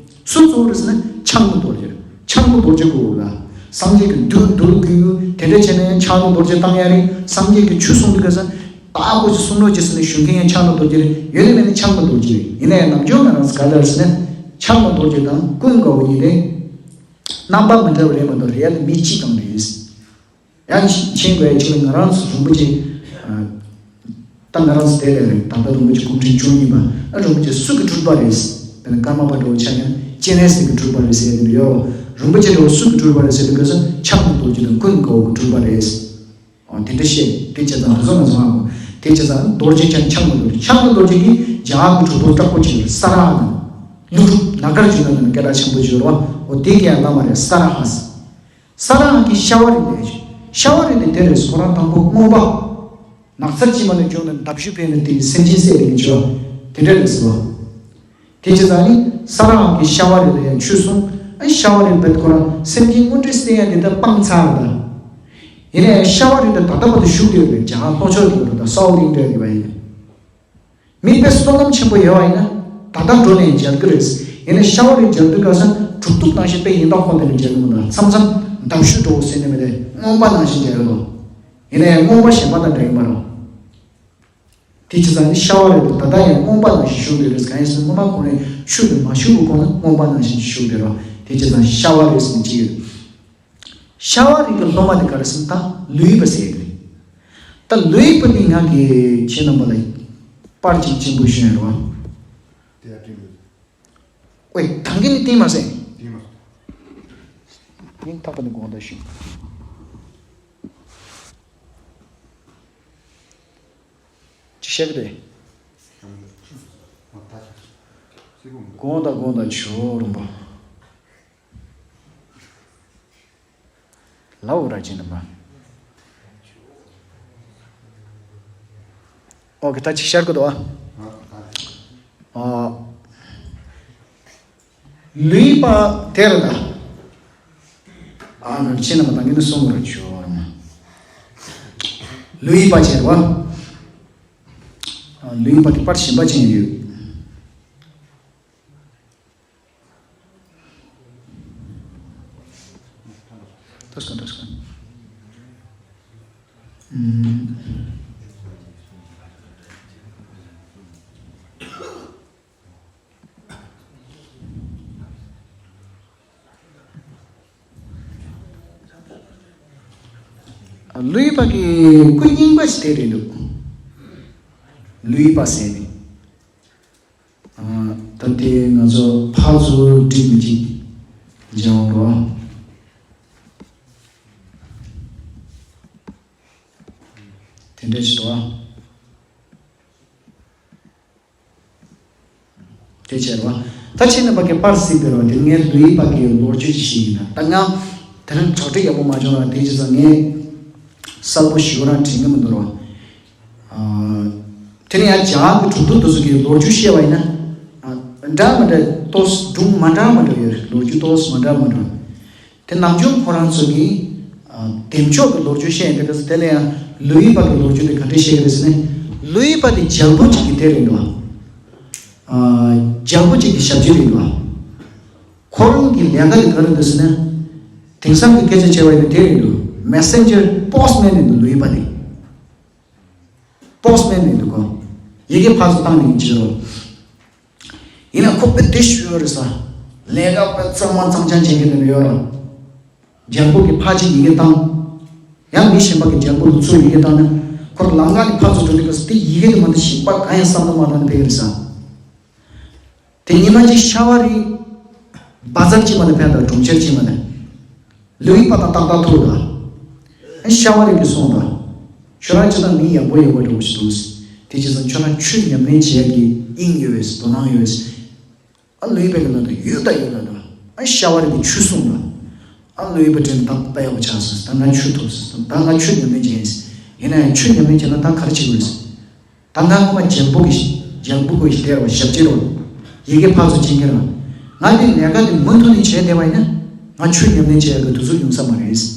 སུ་གཙོ་བོ་རེད་ཟེར་ན་ཕྱག་ན་རྡོ་རྗེ་རེད། ཕྱག་ན་རྡོ་རྗེ་དགོས་རེད། སངས་རྒྱས་ཀྱིས་མདུན་མདུན་ལ་བསྐུལ་དེ་འདྲ་བྱས་ན་ཡང་ཕྱག་ན་རྡོ་རྗེ་བཏང་ཡ་རེད། སངས་རྒྱས་ཀྱིས་ཆོས་གསུང་དུས་སྐབས་སུ་བདག་གོ་ཅིག་གསུང་རོགས་གྱིས་ཟེར་ནས་ཞུ་མཁན་ཡང་ཕྱག་ན་རྡོ་རྗེ་རེད། ཡོད་ན་མེད་ན་ཕྱག་ན་རྡོ་རྗེ་རེད། ཡིན་ན་ཡང་ནམ་རྒྱུན་ང་རང་ཚོ་ག་རེ་ལབ་ཟེར་ན། ཕྱག་ན་རྡོ་རྗེ་དང་ཀུན་དགའ་བོ་གཉིས་དེ་རྣམ་པ་མི་འདྲ་བ་རེད་མ་གཏོགས་རེད་ཡ་ལ་མི་གཅིག་རྐྱང་རེད། ཡང་མཁྱེན་དགོས་ཡ་གཅིག་ལ་ང་རང་ཚོ་རིན་པོ་ཆེ། ད་ང་རང་ཚོ་དེ་ལས་རེད། ད་ལྟ་རིན་པོ་ཆེ་སྐུ་ཕྲེང་བཅུ་གཉིས་པ་ཨ་རིན་པོ་ཆེ་སུ་གི་སྤྲུལ་པ་རེད། དཔེར་ན་ཀརྨ་པ་འདྲ་བོ་ཆགས་ཡང་སྤྱན་རས་གཟིགས་ཀྱི་སྤྲུལ་པ་རེད་ཟེར་ཡ་དེ་འདྲ་ཡོད་རོ། རིན་པོ་ཆེ་འདྲ་བོ་སུ་གི་སྤྲུལ་པ་རེད་ཟེར་དུས་སྐབས་སུ་ཕྱག་ན་རྡོ་རྗེ་དང་ཀུན་དགའ་བོ་གི་སྤྲུལ་པ་རེད། འོ་དེ་འདྲ་བཤད། དེ་བྱས་ཙང་དེ་ཚོ་ང་ཚོ་ཧ་གོ། དེ་བྱས་ཙང་རྡོ་རྗེ་འཆང་ཕྱག་ན་རྡོ་རྗེ། ཕྱག་ན་རྡོ་རྗེ་གིས་རྒྱ་གར་གྱི་གྲུབ་ཐོབ་དྲག་པོ་ཅིག་ཡོད་རེད། ས་ར་ཧ་དང་། ཀླུ་སྒྲུབ་ནཱ་གཱརྫུ་ན་ལབ་ནས་སྐད་གྲགས་ཆེན་པོ་ཅིག་ཡོད་རེད་བ། འོ་དེ་གི་ཡང་བླ་མ་རེད། ས་ར་ཧ། ས་ར་ཧ་གིས་ཤ་བ་རི་ལས། ཤ་བ་རི་དེ་དེ་རེད། ཁོ་རང་དང་པོ་རྔོན་པ། ནགས་ཚལ་ཕྱི་མ་ནས་བྱུང་ནས་མདའ་གཞུ་འཕེན་ནས་དེ་སེམས་ཅན་བསད་པའི་ཆོས་དེ་འདྲ་རེད་ཟེར་བ། དེ་བྱས་ཙང་ནི་ས་ར་ཧ་གིས་ཤ་བ་རི་ལ་ཡང་ཆོས་གསུངས། ཨ་ཤ་བ་རི་བེད་ཁོ་རང་སེམས་ཅན་དངོས་འབྲེལ་བསད་ཡ་དེ་ད་སྤང་ཚར་རེད་ད། ཡིན་ན་ཡང་ཤ་བ་རི་དེ་ད་ལྟ་བར་དུ་བཞུགས་བསྡད་ཡོད་རེད། རྒྱ་གར་ལྷོ་ཕྱོགས་དེ་ཡོད་རེད་ད། སའོ་ཐི་ཨིན་ཌི་ཡ་གི་བ་ཡིན། མི་དཔེ་བསོད་ནམས་ཆེན་པོ་ཡོད་པ་ཡིན་ན་ད་ལྟ་འགྲོ་ནས་མཇལ་གི་རེད། ཡིན་ན་ཤ་བ་རི་མཇལ་དུས་སྐབས་སུ་ གྲུབ་ཐོབ་ནང་བཞིན་དཔེ་ཡིན་མདོག་ཁོག་དེ་ལ་མཇལ་གི་མི་འདུག་མཚམས་མཚམས་འདམ་ཤུད་འགྲོ་ཟེར་ནས་མི་རེད། རྔོན་པ་ནང་བཞིན་མཇལ་གི་འདུག་ཡིན་ནའི་རྔོན་པ་གཞན་པ་དང་འདྲ་ཡིན་པ་རེད། དེ་བྱས་ཙང་ནི་ཤ་བ་རེད་འདུག་ད་ལྟ་ཡང་རྔོན་པ་ནང་བཞིན་བཞུགས་བསྡད་རེད། གང་ཡིན་ཟེར་ན་སྔོན་མ་ཁོང་ནས་ཤུལ་དུ་མ་བཞུགས་པའི་གོང་ནས་རྔོན་པ་ནང་བཞིན་བཞུགས་བསྡད་རེད། དེ་བྱས་ཙང་ཤ་བ་རེད་ཟེར་ནས་ཅི་ཡོད། ཤ་བ་རི་གི་སློབ་མ་དེ་ག་རེ་ཟེར་ན་ད་ལུས་པ་ཟེར་གི་རེད། ད་ལུས་པ་དེ་ང་གིས་ཁྱེད་རྣམ་པ་ལ་པར་ཅིག་སྤྱན་འབུལ་ཞུ་ཡ་རེད་བ། དེ་ཡར་བསྟན་དགོས། ཨོའི་ད་གིན་ནི་བསྟན་མ་ཟད། བསྟན་མ་ཟད། སྙིང་ཐག་པ་ནས་དགོངས་དག་ཞུ། ཅི་བཤད་ཀྱི་རེད། དགོངས་དག་དགོངས་དག་ཇོ་བོ་རིན་པོ། ལའོ་ར་ཅན་རིན་པོ། ཨོ་ཁེ་ད་ཅིག་བཤད་དགོས་འདུག་ཨ། ཨ། ལུས་པ་དེར་ད། ཨ་ནི་ཁྱེད་རྣམ་པ་ད་གིན་ནི་གསུང་གི་རེད་ཇོ་བོ་རིན་པོ། ལུས་པ་ཅེས་པ། ཨ། ལུས་པ་དེ་པར་གཞན་པ་ཅན་ཡོད། ཐོས་ཁ་ཐོས་ཁ། ཨུམ། ལུས་པ་གི་སྐུ་རྙིང་པ་ཞིག་དེ་རེད་འདུག་ལུས་པ་ཟེར་ནས། ཨ། ད་ལྟའི་ང་ཚོ་ཕར་ཚུར་བསྒྲིགས་མི་གཅིག་སྦྱང་རོགས། དེ་འདྲ་ཞིག་འདུག་ཨ། དེ་བྱས་རོགས། ད་ཁྱེད་རྣམ་པ་གི་པར་གཟིགས་པའི་རོགས་དེ་ངའི་ལུས་པ་གི་ལོ་རྒྱུས་ཅིག་ཞིག་ཡིན་ན། ད་ང་དེ་རིང་གྲ་སྒྲིག་ཡག་པོ་མ་བྱུང་ར། དེ་བྱས་ཙང་ངས་གསལ་པོ་ཞིག་རང་དྲན་གི་མི་འདུག་རོགས། ཨ། དེ་ནས་ཡང་རྒྱ་གར་གྱི་གྲུབ་ཐོབ་དེ་ཚོ་གི་ལོ་རྒྱུས་བཤད་པ་ཡིན་ན། ཨ། འདྲ་མི་འདྲ་ཏོག་ཙམ་སྒྲུང་མ་འདྲ་མ་འདྲ་ཡོད་རེད། ལོ་རྒྱུས་ཏོག་ཙམ་མ་འདྲ་མ་འདྲ། དེ་ནམ་རྒྱུན་ཁོ་རང་ཚོ་གིས། ཨ། བདེ་མཆོག་གི་ལོ་རྒྱུས་བཤད་ཡིན་པའི་སྐབས་སུ་དེ་ལ་ཡང་ལུས་པ་གི་ལོ་རྒྱུས་དེ་ག་འདྲས་བཤད་ཀྱི་རེད་ཟེར་ན། ལུས་པ་དེ་རྒྱལ་པོ་གཅིག་གི་དེ་རེད་འདུག་ཨ། རྒྱལ་པོ་གཅིག་གི་ཞབས་ཕྱི་རེད་འདུག་ཁོ་རང་གི་ལས་ཀ་དེ་ག་རེ་འདུག་ཟེར་ན། དེང་སང་གི་སྐད་ཆ་བྱས་པ་ཡིན་ན་དེ་རེད་འདུག་མེ་སེན་ཇར་པོ་སི་མེན་རེད་འདུག་ལུས་པ་དེ། པོ་སི་མེན་མི་འདུག་གོ། ཡི་གེ་ཕར་ཚུར་བཏང་ནས་བྱེད་རོགས། ཡིན་ན་ཁོ་དཔེ་དེ་ཤོད་རེད་ས། ལས་ཀ་དཔེ་གཙང་མ་གཙང་རྐྱང་བྱེད་མཁན་དེ་འདྲ་ཡོད་ར། རྒྱལ་པོ་གི་ཕར་ཕྱིན་ཡི་གེ་བཏང་། ཡང་མི་གཞན་པ་གི་རྒྱལ་པོ་ལ་ཚུར་ཡི་གེ་བཏང་ན། ཁོ་ལམ་ཁ་ནས་ཕར་ཚུར་འགྲོ་དུས་སྐབས་སུ་དེ་ཡི་གེ་དེ་མ་གཏོགས་གཞན་པ་གང་ཡང་བསམ་བློ་མ་བཏང་ནས་ཕེབས་ཀྱི་རེད་ས། དེ་ཉི་མ་གཅིག་ཤ་བ་རི་བ་ཛར་གཅིག་མ་ནས་ཕེབས་དང་གྲོང་ཁྱེར་གཅིག་མ་ནས། ལུས་པ་དང་ཏག་ཏག་ཐུག་ལ། ཨ། ཤ་བ་རི་གིས་གསུངས་པ། ཁྱོད་རང་ཅི་ལྟར་མི་ཡག་པོ་ཡག་པོ་འདྲ་བོ་ཞིག་འདུག་དེ་བྱས་ཙང་ཁྱོད་རང་ཆོས་ཉམས་ལེན་བྱེད་ཀྱི་དབྱིངས་ཡོད་པས། དོ་སྣང་ཡོད་པས། ཨ། ལུས་པ་གིས་ལབ་དང་ཡོད་ད་ཡོད་ལབ་དང་། ཨ། ཤ་བ་རི་གིས་ཆོས་གསུངས་ལ། ཨ། ལུས་པ་དྲན་ད་དཔེ་ཡག་པོ་ཆགས་སོང་། ད་ང་ཆོས་ཐོབ་སོང་། ད་ང་ཆོས་ཉམས་ལེན་བྱེད་ཡིན། ཡིན་ན་ཡང་ཆོས་ཉམས་ལེན་བྱེད་ན་ད་ག་རེ་བྱེད་དགོས་རེད། ད་ང་སྔོན་མ་རྒྱལ་པོ་གི་རྒྱལ་པོ་གི་དེ་ར་བ་ཞབས་ཕྱི་ར་བ། ཡི་གེ་ཕར་ཚུར་སྦྱིན་མཁན་ར་བ། ང་འདི་ལས་ཀ་འདི་མུ་མཐུད་ནས་བྱས་བསྡད་པ་ཡིན་ན། ང་ཆོས་ཉམས་ལེན་བྱེད་ཡག་གི་དུས་ཚོད་ཡོང་ས་མ་རེད།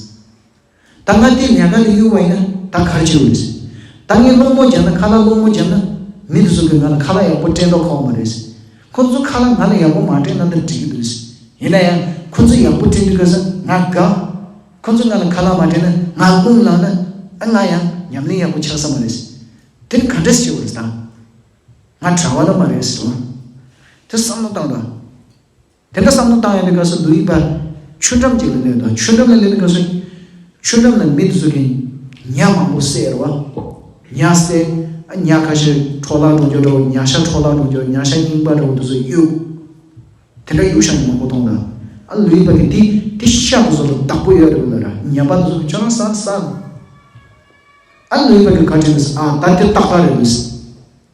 ད་ང་འདི་ལས་ཀ་འདི་གཡུག་པ་ཡིན་ན་ད་ག་རེ་བྱེད་དགོས་རེད། ད་ངས་སློང་མོ་བརྒྱབ་ན། ཁ་ལག་སློང་མོ་བརྒྱབ་ན། མི་འདི་ཚོ་གིས་ང་ལ་ཁ་ལག་ཡག་པོ་སྤྲད་མདོག་ཁོག་མ་རེད། ཁོ་ཚོ་ཁ་ལག་ང་ལ་ཡག་པོ་མ་སྤྲད་ན་འདི་འགྲིག་གི་འདུག་ཡིན་ན་ཡང་ཁོ་ཚོ་ཡག་པོ་སྤྲད་དུས་སྐབས་སུ་ང་དགའ། ཁོ་ཚོ་ང་ལ་ཁ་ལག་མ་སྤྲད་ན་ང་རླུང་ལངས་ན། ཨ། ང་ཡང་ཉམས་ལེན་ཡག་པོ་ཆགས་ས་མ་རེད། དེ་ནི་ག་འདྲས་བྱེད་དགོས་རེད་ད། ང་གྲྭ་པ་ལ་མ་རེད་ཟེར་བ། དེ་བསམ་བློ་བཏང་དང་། དེ་འདྲ་བསམ་བློ་བཏང་ཡོང་དུས་སྐབས་སུ་ལུས་པ་ཆུ་འགྲམ་ཅིག་ལ་སླེབས་དང་། ཆུ་འགྲམ་ལ་སླེབས་དུས་སྐབས་སུ། ཆུ་འགྲམ་ལ་མི་དེ་ཚོ་གིས་ཉ་མང་པོ་བསད་རེད་བ། ཉ་བསད། ཨ། ཉ་ཁ་ཤས་འཕྲོ་བརླག་འགྲོ་རྒྱུ་འདྲ་བོ། ཉ་ཤ་འཕྲོ་བརླག་འགྲོ་རྒྱུ། ཉ་ཤ་རྙིང་པ་འདྲ་བོ་དེ་ཚོ་གཡུག་དེ་འདྲ་གཡུག་བཞག་མཁན་མང་པོ་མཐོང་དང་། ཨ། ལུས་པ་གིས་དེ་དེ་ཤ་དེ་ཚོ་ལ་བདག་པོ་ཡོད་རེད་བ་ལ་ར། ཉ་པ་དེ་ཚོ་གིས་ཁྱོད་རང་ཟ་ཟ། ཨ། ལུས་པ་གིས་ག་དྲན་ཟེར། ཨ། ད་དེ་ཏག་ཏག་རེད་ཟེར།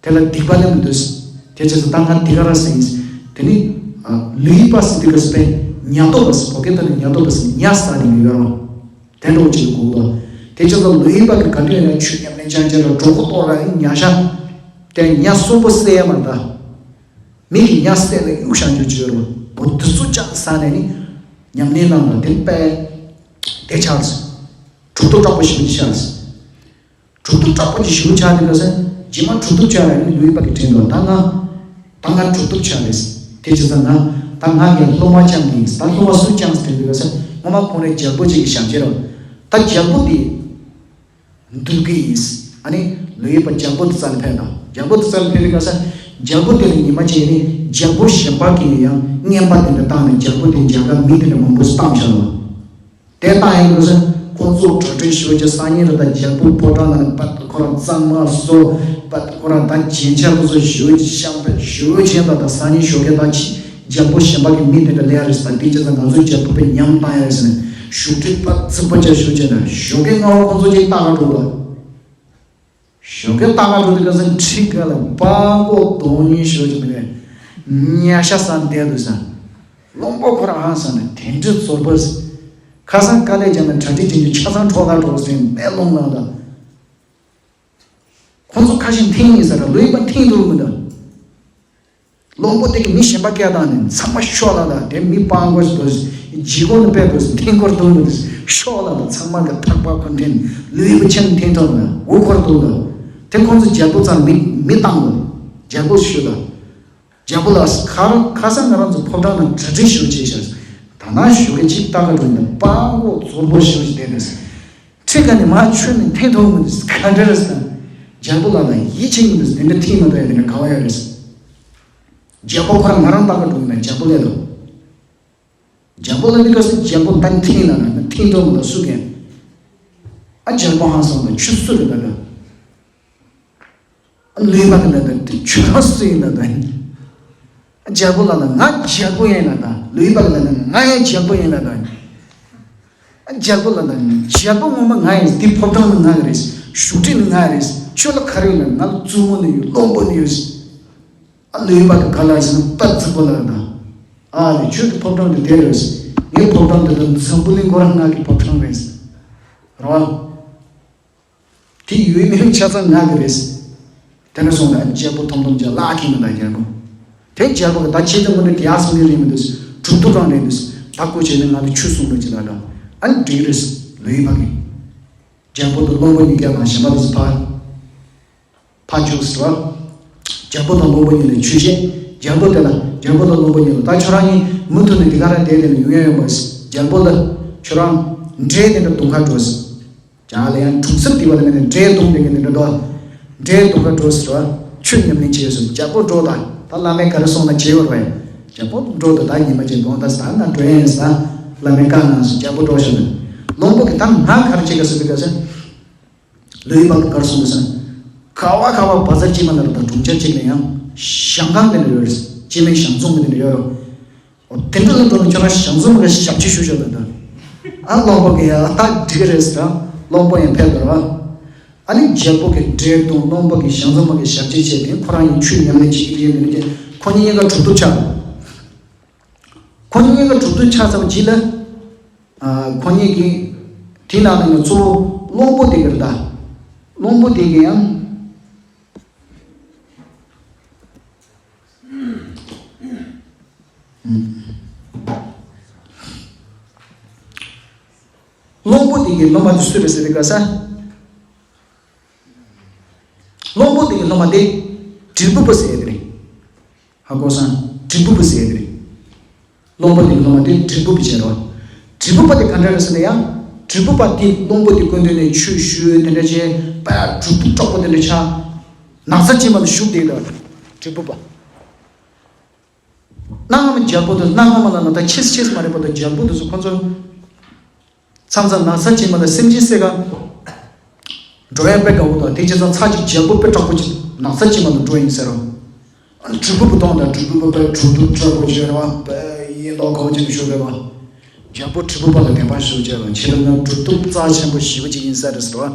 དེ་ལ་སྡིག་པ་ནི་མི་འདུག་དེ་བྱས་ཙང་ད་ང་འདི་ག་རང་ཟེར་ཡིན། དེ་ནི། ཨ། ལུས་པ་ཟེར་དུས་སྐབས་སུ་དཔེ་ཉ་ཐོག་པ་ཟེར། བོད་སྐད་ཐོག་ནས་ཉ་ཐོག་པ་ཟེར། ཉ་ཟ་ནི་མི་ཡོད་རོ། དེ་འདྲ་བོ་ཅིག་ལ་གོ་དགོས། དེ་བྱས་ཙང་ལུས་པ་གིས་ག་དུས་ཡིན་ན་ཆུ་ཉམས་ལེན་བྱས་བྱས་ར། གྲོད་ཁོག་ལྟོགས་ར། ཉ་ཤ་དེ་ཉ་གསོན་པོ་བསད་ཡ་མ་རེད་ད། མི་གིས་ཉ་བསད་ལ་གཡུག་བཞག་རྒྱུ་ཅིག་ཡོད་རོ། འོ་དེ་ཚོ་ཅག་ཟ་ནས་ནི་ཉམས་ལེན་གནང་ལ་དེ་དཔེ་དེ་ཆགས་སོང་། གྲུབ་ཐོབ་དྲག་པོ་ཞེ་པོ་ཅིག་ཆགས་སོང་། གྲུབ་ཐོབ་དྲག་པོ་ཅིག་ཞེ་པོ་ཆགས་དུས་སྐབས་སུ་རྗེས་མ་གྲུབ་ཐོབ་ཆགས་ཡ་ནི་ལུས་པ་གིས་དྲན་འདུག་ད་ང་ད་ང་གྲུབ་ཐོབ་ཆགས་རེད། དེ་བྱས་ཙང་ང་ ད་ང་གིས་སློབ་མ་བསྐྱངས་ཀྱི་ཡིན། ད་སློབ་མ་སུ་བསྐྱངས་ཟེར་དུས་སྐབས་སུ་སྔོན་མ་ཁོང་རའི་རྒྱལ་པོ་གཅིག་གི་ཞབས་རྗེས་རེད། ད་རྒྱལ་པོ་དེ་འདུལ་གྱི་ཡིན། ཨ་ནི་ལོ་ཡི་པ་རྒྱལ་པོ་དེ་རྩ་ལ་ཕེབས་དང་། རྒྱལ་པོ་དེ་རྩ་ལ་ཕེབས་དུས་སྐབས་སུ་རྒྱལ་པོ་དེ་ལ་ཉི་མ་གཅིག་ནི་རྒྱལ་པོ་གཞན་པ་གིས་ཡང་རྔན་པ་དེ་འདྲ་བཏང་ནས་རྒྱལ་པོ་དེ་རྒྱལ་ཁབ་མི་དེ་འདྲ་མང་པོ་ཞིག་བཏང་བཞག་ལ། དེ་ལྟ་ཡིན་དུས་ཁོང་ཚོ་གྲ་སྒྲིག་ཞུ་རྒྱུ་སང་ཉིན་རེ་ད་རྒྱལ་པོ་ཕོ་བྲང་ནང་ནས་པད་ཁོ་རང་གཙང་མ་བཟོ། པད་ཁོ་རང་ད་རྒྱན་ཆ་ཁོ་ཚོ་ཞུ་ཤམ་པ་ཞུ་ཆེན་ད་ད་སང་ཉིན་ཞོགས་ཀས་ད་ཕྱི་རྒྱལ་པོ་གཞན་པ་གི་མི་དེ་འདྲ་སླེབས་ཡ་རེད་ཟེར། ད་དེ་བྱས་ཙང་ང་ཚོ་རྒྱལ་པོ་པའི་ཉམས་བཏང་ཡ་རེད་ཟེར་ནས་ཞུ་ཁྲིད་པ་རྩིག་པ་ཅག་ཞུ་བྱས་ན་ཞོགས་ཀས་སྔ་བོ་ཁོང་ཚོ་གཅིག་ལྟ་ག་འགྲོ་ལ། ཞོགས་ཀས་ལྟ་ག་འགྲོ་དུས་སྐབས་སུ་ཁྲི་ཁ་ལ་པགས་མགོ་གདོང་གཉིས་ཞོགས་ཀྱི་མི་རེད། ཉ་ཤ་ཟ་བསྡད་འདུག་ཟེར། བློན་པོ་ཁོ་རང་ཧང་སང་ནས་དེ་འདྲའི་ཚོར་བ། ཁ་སང་དཀའ་ལས་བརྒྱབ་ནས་གྲ་སྒྲིག་བྱེད་རྒྱུ་ཆ་ཚང་འཕྲོ་བརླག་འགྲོ་ཟེར་ནས་རླུང་ལངས་ད། ཁོང་ཚོ་ཁ་ཞེ་འཐེན་ཡིན་ས་རེད། ལོ་ཡི་པ་འཐེན་ཐུབ་མི་འདུག་བློན་པོ་དེ་གིས་མི་གཞན་པ་སྐད་བཏང་ནས་ཚང་མ་ཤོག་ལ་ལ་དེ་མི་སྤང་དགོས་ཤིག་འདུག་ལྗིད་ཁོག་ནས་དཔེ་འདུག་འཐེན་ཁོར་འདུག་མི་འདུག་ཤོག་ལ་ལ་ཚང་མ་གི་ཐག་པ་ཁོ་འཐེན། ལུས་པོ་ཆེན་འཐེན་ཐོག་ལ་འུ་ཁོར་འདུག་ལ། དེ་ཁོང་ཚོ་རྒྱལ་པོ་ཚང་མི་མི་བཏང་དགོས། རྒྱལ་པོ་ཞུ་ལ། རྒྱལ་པོ་ལ་ཁ་ཁ་སང་ང་རང་ཚོ་ཕོ་བྲང་ནང་གྲ་སྒྲིག་ཞུ་བྱས་ཤག་ད་ནང་ཞུ་གི་ཅིག་ལྟ་ག་འགྲོ་ཡིན་ན་སྤང་གོ་ཚོར་པོ་ཞུ་བྱས་བསྡད་ནས། ཁྲི་ཁ་ནས་མར་ཆུ་ནི་འཐེན་ཐུབ་མི་འདུག་ག་འདྲ་རེད་ཟེར། རྒྱལ་པོ་ལགས་ལ་ཡིད་ཆེས་མི་འདུག་དེ་འདྲ་ཐིག་མ་གཏོགས་དེ་འདྲ་ག་བ་ཡོད་རེད། རྒྱལ་པོ་ཁོ་རང་ང་རང་ལྟ་ག་འགྲོ་ཡིན་ན་རྒྱལ་པོ་ལས་ལོ། རྒྱལ་པོ་ལ་འདི་ག་སེ་རྒྱལ་པོ་ད་འཐེན་ན་ན་འཐེན་ཐུབ་མི་འདུག་སུ་གན། ཨ་རྒྱལ་པོ་ཧང་སང་ལ་ཆུ་སུ་རེད་ད་ལ། ལུས་པ་གི་ལ་ད་དེ་ཆུ་ར་སུ་ཡིན་ལ་ད། རྒྱལ་པོ་ལ་ད་ང་རྒྱལ་པོ་ཡིན་ལ་ད། ལུས་པ་གི་ལ་ད་ང་ཡང་རྒྱལ་པོ་ཡིན་ལ་ད། རྒྱལ་པོ་ལ་ད་རྒྱལ་པོ་ངོ་མ་ང་ཡིན། འདི་ཕོ་བྲང་ནི་ང་གི་རེད། བཞུགས་ཁྲི་ནི་ང་རེད། ཆོས་ལ་ག་རེ་ཡོད་ལ་ང་ལ་བཙུན་མོ་ནི་ཡོད། བློན་པོ་ནི་ཡོད། ཨ་ལུས་པ་གི་ག་ལ་ཟིན་པ་རྫིག་པོ་ལ་ད། ཨ་ལས་ཁྱོད་ཀྱི་ཕོ་བྲང་དེ་དེ་རེད། ངའི་ཕོ་བྲང་དེ་ད་འཛམ་བུ་གླིང་སྒོ་ར་ང་གི་ཕོ་བྲང་རེད། རེད་བ། དེ་ཡུལ་མིའི་ཆ་ཚང་ང་གི་རེད། དེ་འདྲ་སོང་ན་རྒྱལ་པོ་ཐོམ་ཐོམ་ཅག་ལག་ཁྱེར་མི་ལ་རྒྱལ་པོ། དེ་རྒྱལ་པོ་གི་ད་ཆེད་དུ་དངོས་གནས་དེ་ཡག་སོང་གི་རེད་མི་འདུག་གྲུབ་ཐོབ་རང་རེད་འདུག་ད་སྐུ་བྱས་ནས་ང་ལ་ཆུ་སོང་རེད་ཅི་ལ་ད། ཨ་ནི་འགྲིག་རེད། ལོས་ཡིན་པ་གི། རྒྱལ་པོ་དང་བློན་པོ་གཉིས་ཀ་དང་གཞན་པ་དེ་ཚོ་ཕར། ཕར་བཅུག་ཟེར་བ། རྒྱལ་པོ་དང་བློན་པོ་གཉིས་ལ་ཆོས་བཤད། རྒྱལ་པོ་དེ་ལ་རྒྱལ་པོ་དང་བློན་པོ་གཉིས་ལ་ད་ཁྱོད་རང་གཉིས་མུ་མཐུད་ནས་འདི་ག་ར་བསྡད་དེ་ལ་ཡོང་ཡ་ཡོད་མ་རེད། རྒྱལ་པོ་ལ་ཁྱོད་རང་འདྲེ་དེ་འདྲ་གདོང་ཁ་འགྲོ་ཟེར། རྒྱ་ལ་ཡང་གྲོང་གསེབ་དེ་བ་ལ་མེད་ནས་འདྲེ་གདོང་དེ་ག་དེ་འདྲ་འགྲོ། འདྲེ་གདོང་ཁ་འགྲོ་ཟེར་བ། ཆོས་ཉམས་ལེན་བྱས་སོང་། རྒྱལ་པོ་འགྲོ་ད། ད་བླ་མས་ག་རེ་གསུངས་ན་བྱེད་བར་བས། རྒྱལ་པོ་འགྲོ་ད། ད་ཉི་མ་གཅིག་དགོང་དག་ཟ་ན་འགྲོ་ཡ་ཡིན་ཟེར། བླ་མས་བཀའ་གནང་སོང་། རྒྱལ་པོ་འགྲོ་ཤོག་ད། བློན་པོ་གིས་ད་ང་ག་རེ་བྱེད་ག་ཟེར་བའི་སྐབས་སུ། ལུས་པ་ག་རེ་གསུངས་འདུག་ཟེར། ག་བ་ག་བ་བ་ཛར་གཅིག་མ་ལ་ར་ད་གྲོང་ཁྱེར་གཅིག་ལ་ཡང་ཞང་ཁང་དེ་འདྲ་ཡོད་རེད། སྤྱི་མིང་ཞང་ཚོང་གི་དེ་འདྲ་ཡོད་རེད། འོ་དེ་འདྲ་ལ་འགྲོ་ན་ཁྱོད་རང་ཞང་ཚོང་མ་གི་ཞབས་ཕྱི་ཞུ་ཆོག་ད་ད། ཨ་བློན་པོ་གིས་ཡ་ད་འགྲིག་གི་རེད་ཟེར། བློན་པོ་ཡང་ཕེབས་པ་རེད་བ། ཨ་ནི་རྒྱལ་པོ་གིས་འདྲེ་གདོང་། བློན་པོ་གིས་ཞང་ཚོང་མ་གི་ཞབས་ཕྱི་བྱས་ཏེ་ཁོ་རང་ཡང་ཆོས་ཉམས་ལེན་བྱེད་ཀྱི་ཡོད་མེད་ནི། ཁོ་གཉིས་གཉིས་ཀ་གྲུབ་ཐོབ་ཆགས། ཁོ་གཉིས་གཉིས་ཀ་གྲུབ་ཐོབ་ཆགས་ཚར་བ་རྗེས་ལ། ཨ། ཁོ་གཉིས་ཀྱིས་དེ་ནང་ནས་གཙོ་བོ་བློན་པོ་དེ་ག་རེད་ད། བློན་པོ་དེ་གིས་ཡང་། བློན་པོ་དེ་གི་སློབ་མ་དེ་སུ་རེད་ཟེར་བའི་སྐབས་སུ། བློན་པོ་དེ་གི་སློབ་མ་དེ་དྲིལ་བུ་པ་ཟེར་ཡ་དེ་རེད། ཧ་གོ་སོང་། དྲིལ་བུ་པ་ཟེར་ཡ་དེ་རེད། བློན་པོ་དེ་གི་སློབ་མ་དེ་དྲིལ་བུ་པ་བྱས་རོ། དྲིལ་བུ་པ་དེ་ག་འདྲ་རེད་ཟེར་ན་ཡང་། དྲིལ་བུ་པ་དེ་བློན་པོ་དེ་སྐུ་མདུན་ནས་ཆོས་ཞུས་དེ་འདྲ་བྱས་པ། གྲུབ་ཐོབ་དཀྲོགས་པ་དེ་འདྲ་ཆགས། ནགས་ཚལ་ཅིག་མ་ལ་བཞུགས་བསྡད་ཡོད། དྲིལ་བུ་པ། གནའ་སྔ་མོ་རྒྱལ་པོ་དང་། གནའ་སྔ་མོ་ལ་ན་ད་ཆེས་ཆེས་མ་རེད་པ། ད་རྒྱལ་པོ་དེ་ཚོ་ཁོ་ཚོ་མཚམས་མཚམས་ནགས་ཚལ་ཅིག་མ་ལ་སེམས་ཅན་བསད་ག་འགྲོ་ཡ་དཔེ་དགའ་བོ་དང་། དེ་བྱས་ཙང་ཚར་གཅིག་རྒྱལ་པོ་དཔེ་དྲག་པོ་ཅིག་ནགས་ཚལ་ཅིག་མ་ལ་འགྲོ་ཡིན་ཟེར་རོ། དྲིལ་བུ་པ་མཐོང་དང་། དྲིལ་བུ་པ་དཔེ་གྲུབ་ཐོབ་དཀྲོགས་པོ་བྱས་རོ། དཔེ་ཡིད་མདོག་ཁ་པོ་ཅན་དུ་བཞུགས་པས་པ། རྒྱལ་པོ་དྲིལ་བུ་པ་ལ་དད་པ་ཞུ་བྱས་པ། ཁྱེད་རང་ང་གྲུབ་ཐོབ་རྩ་ཆེན་པོ་ཞེ་པོ་ཅིག་ཡིན་ས་རེད་ཟེར་བ།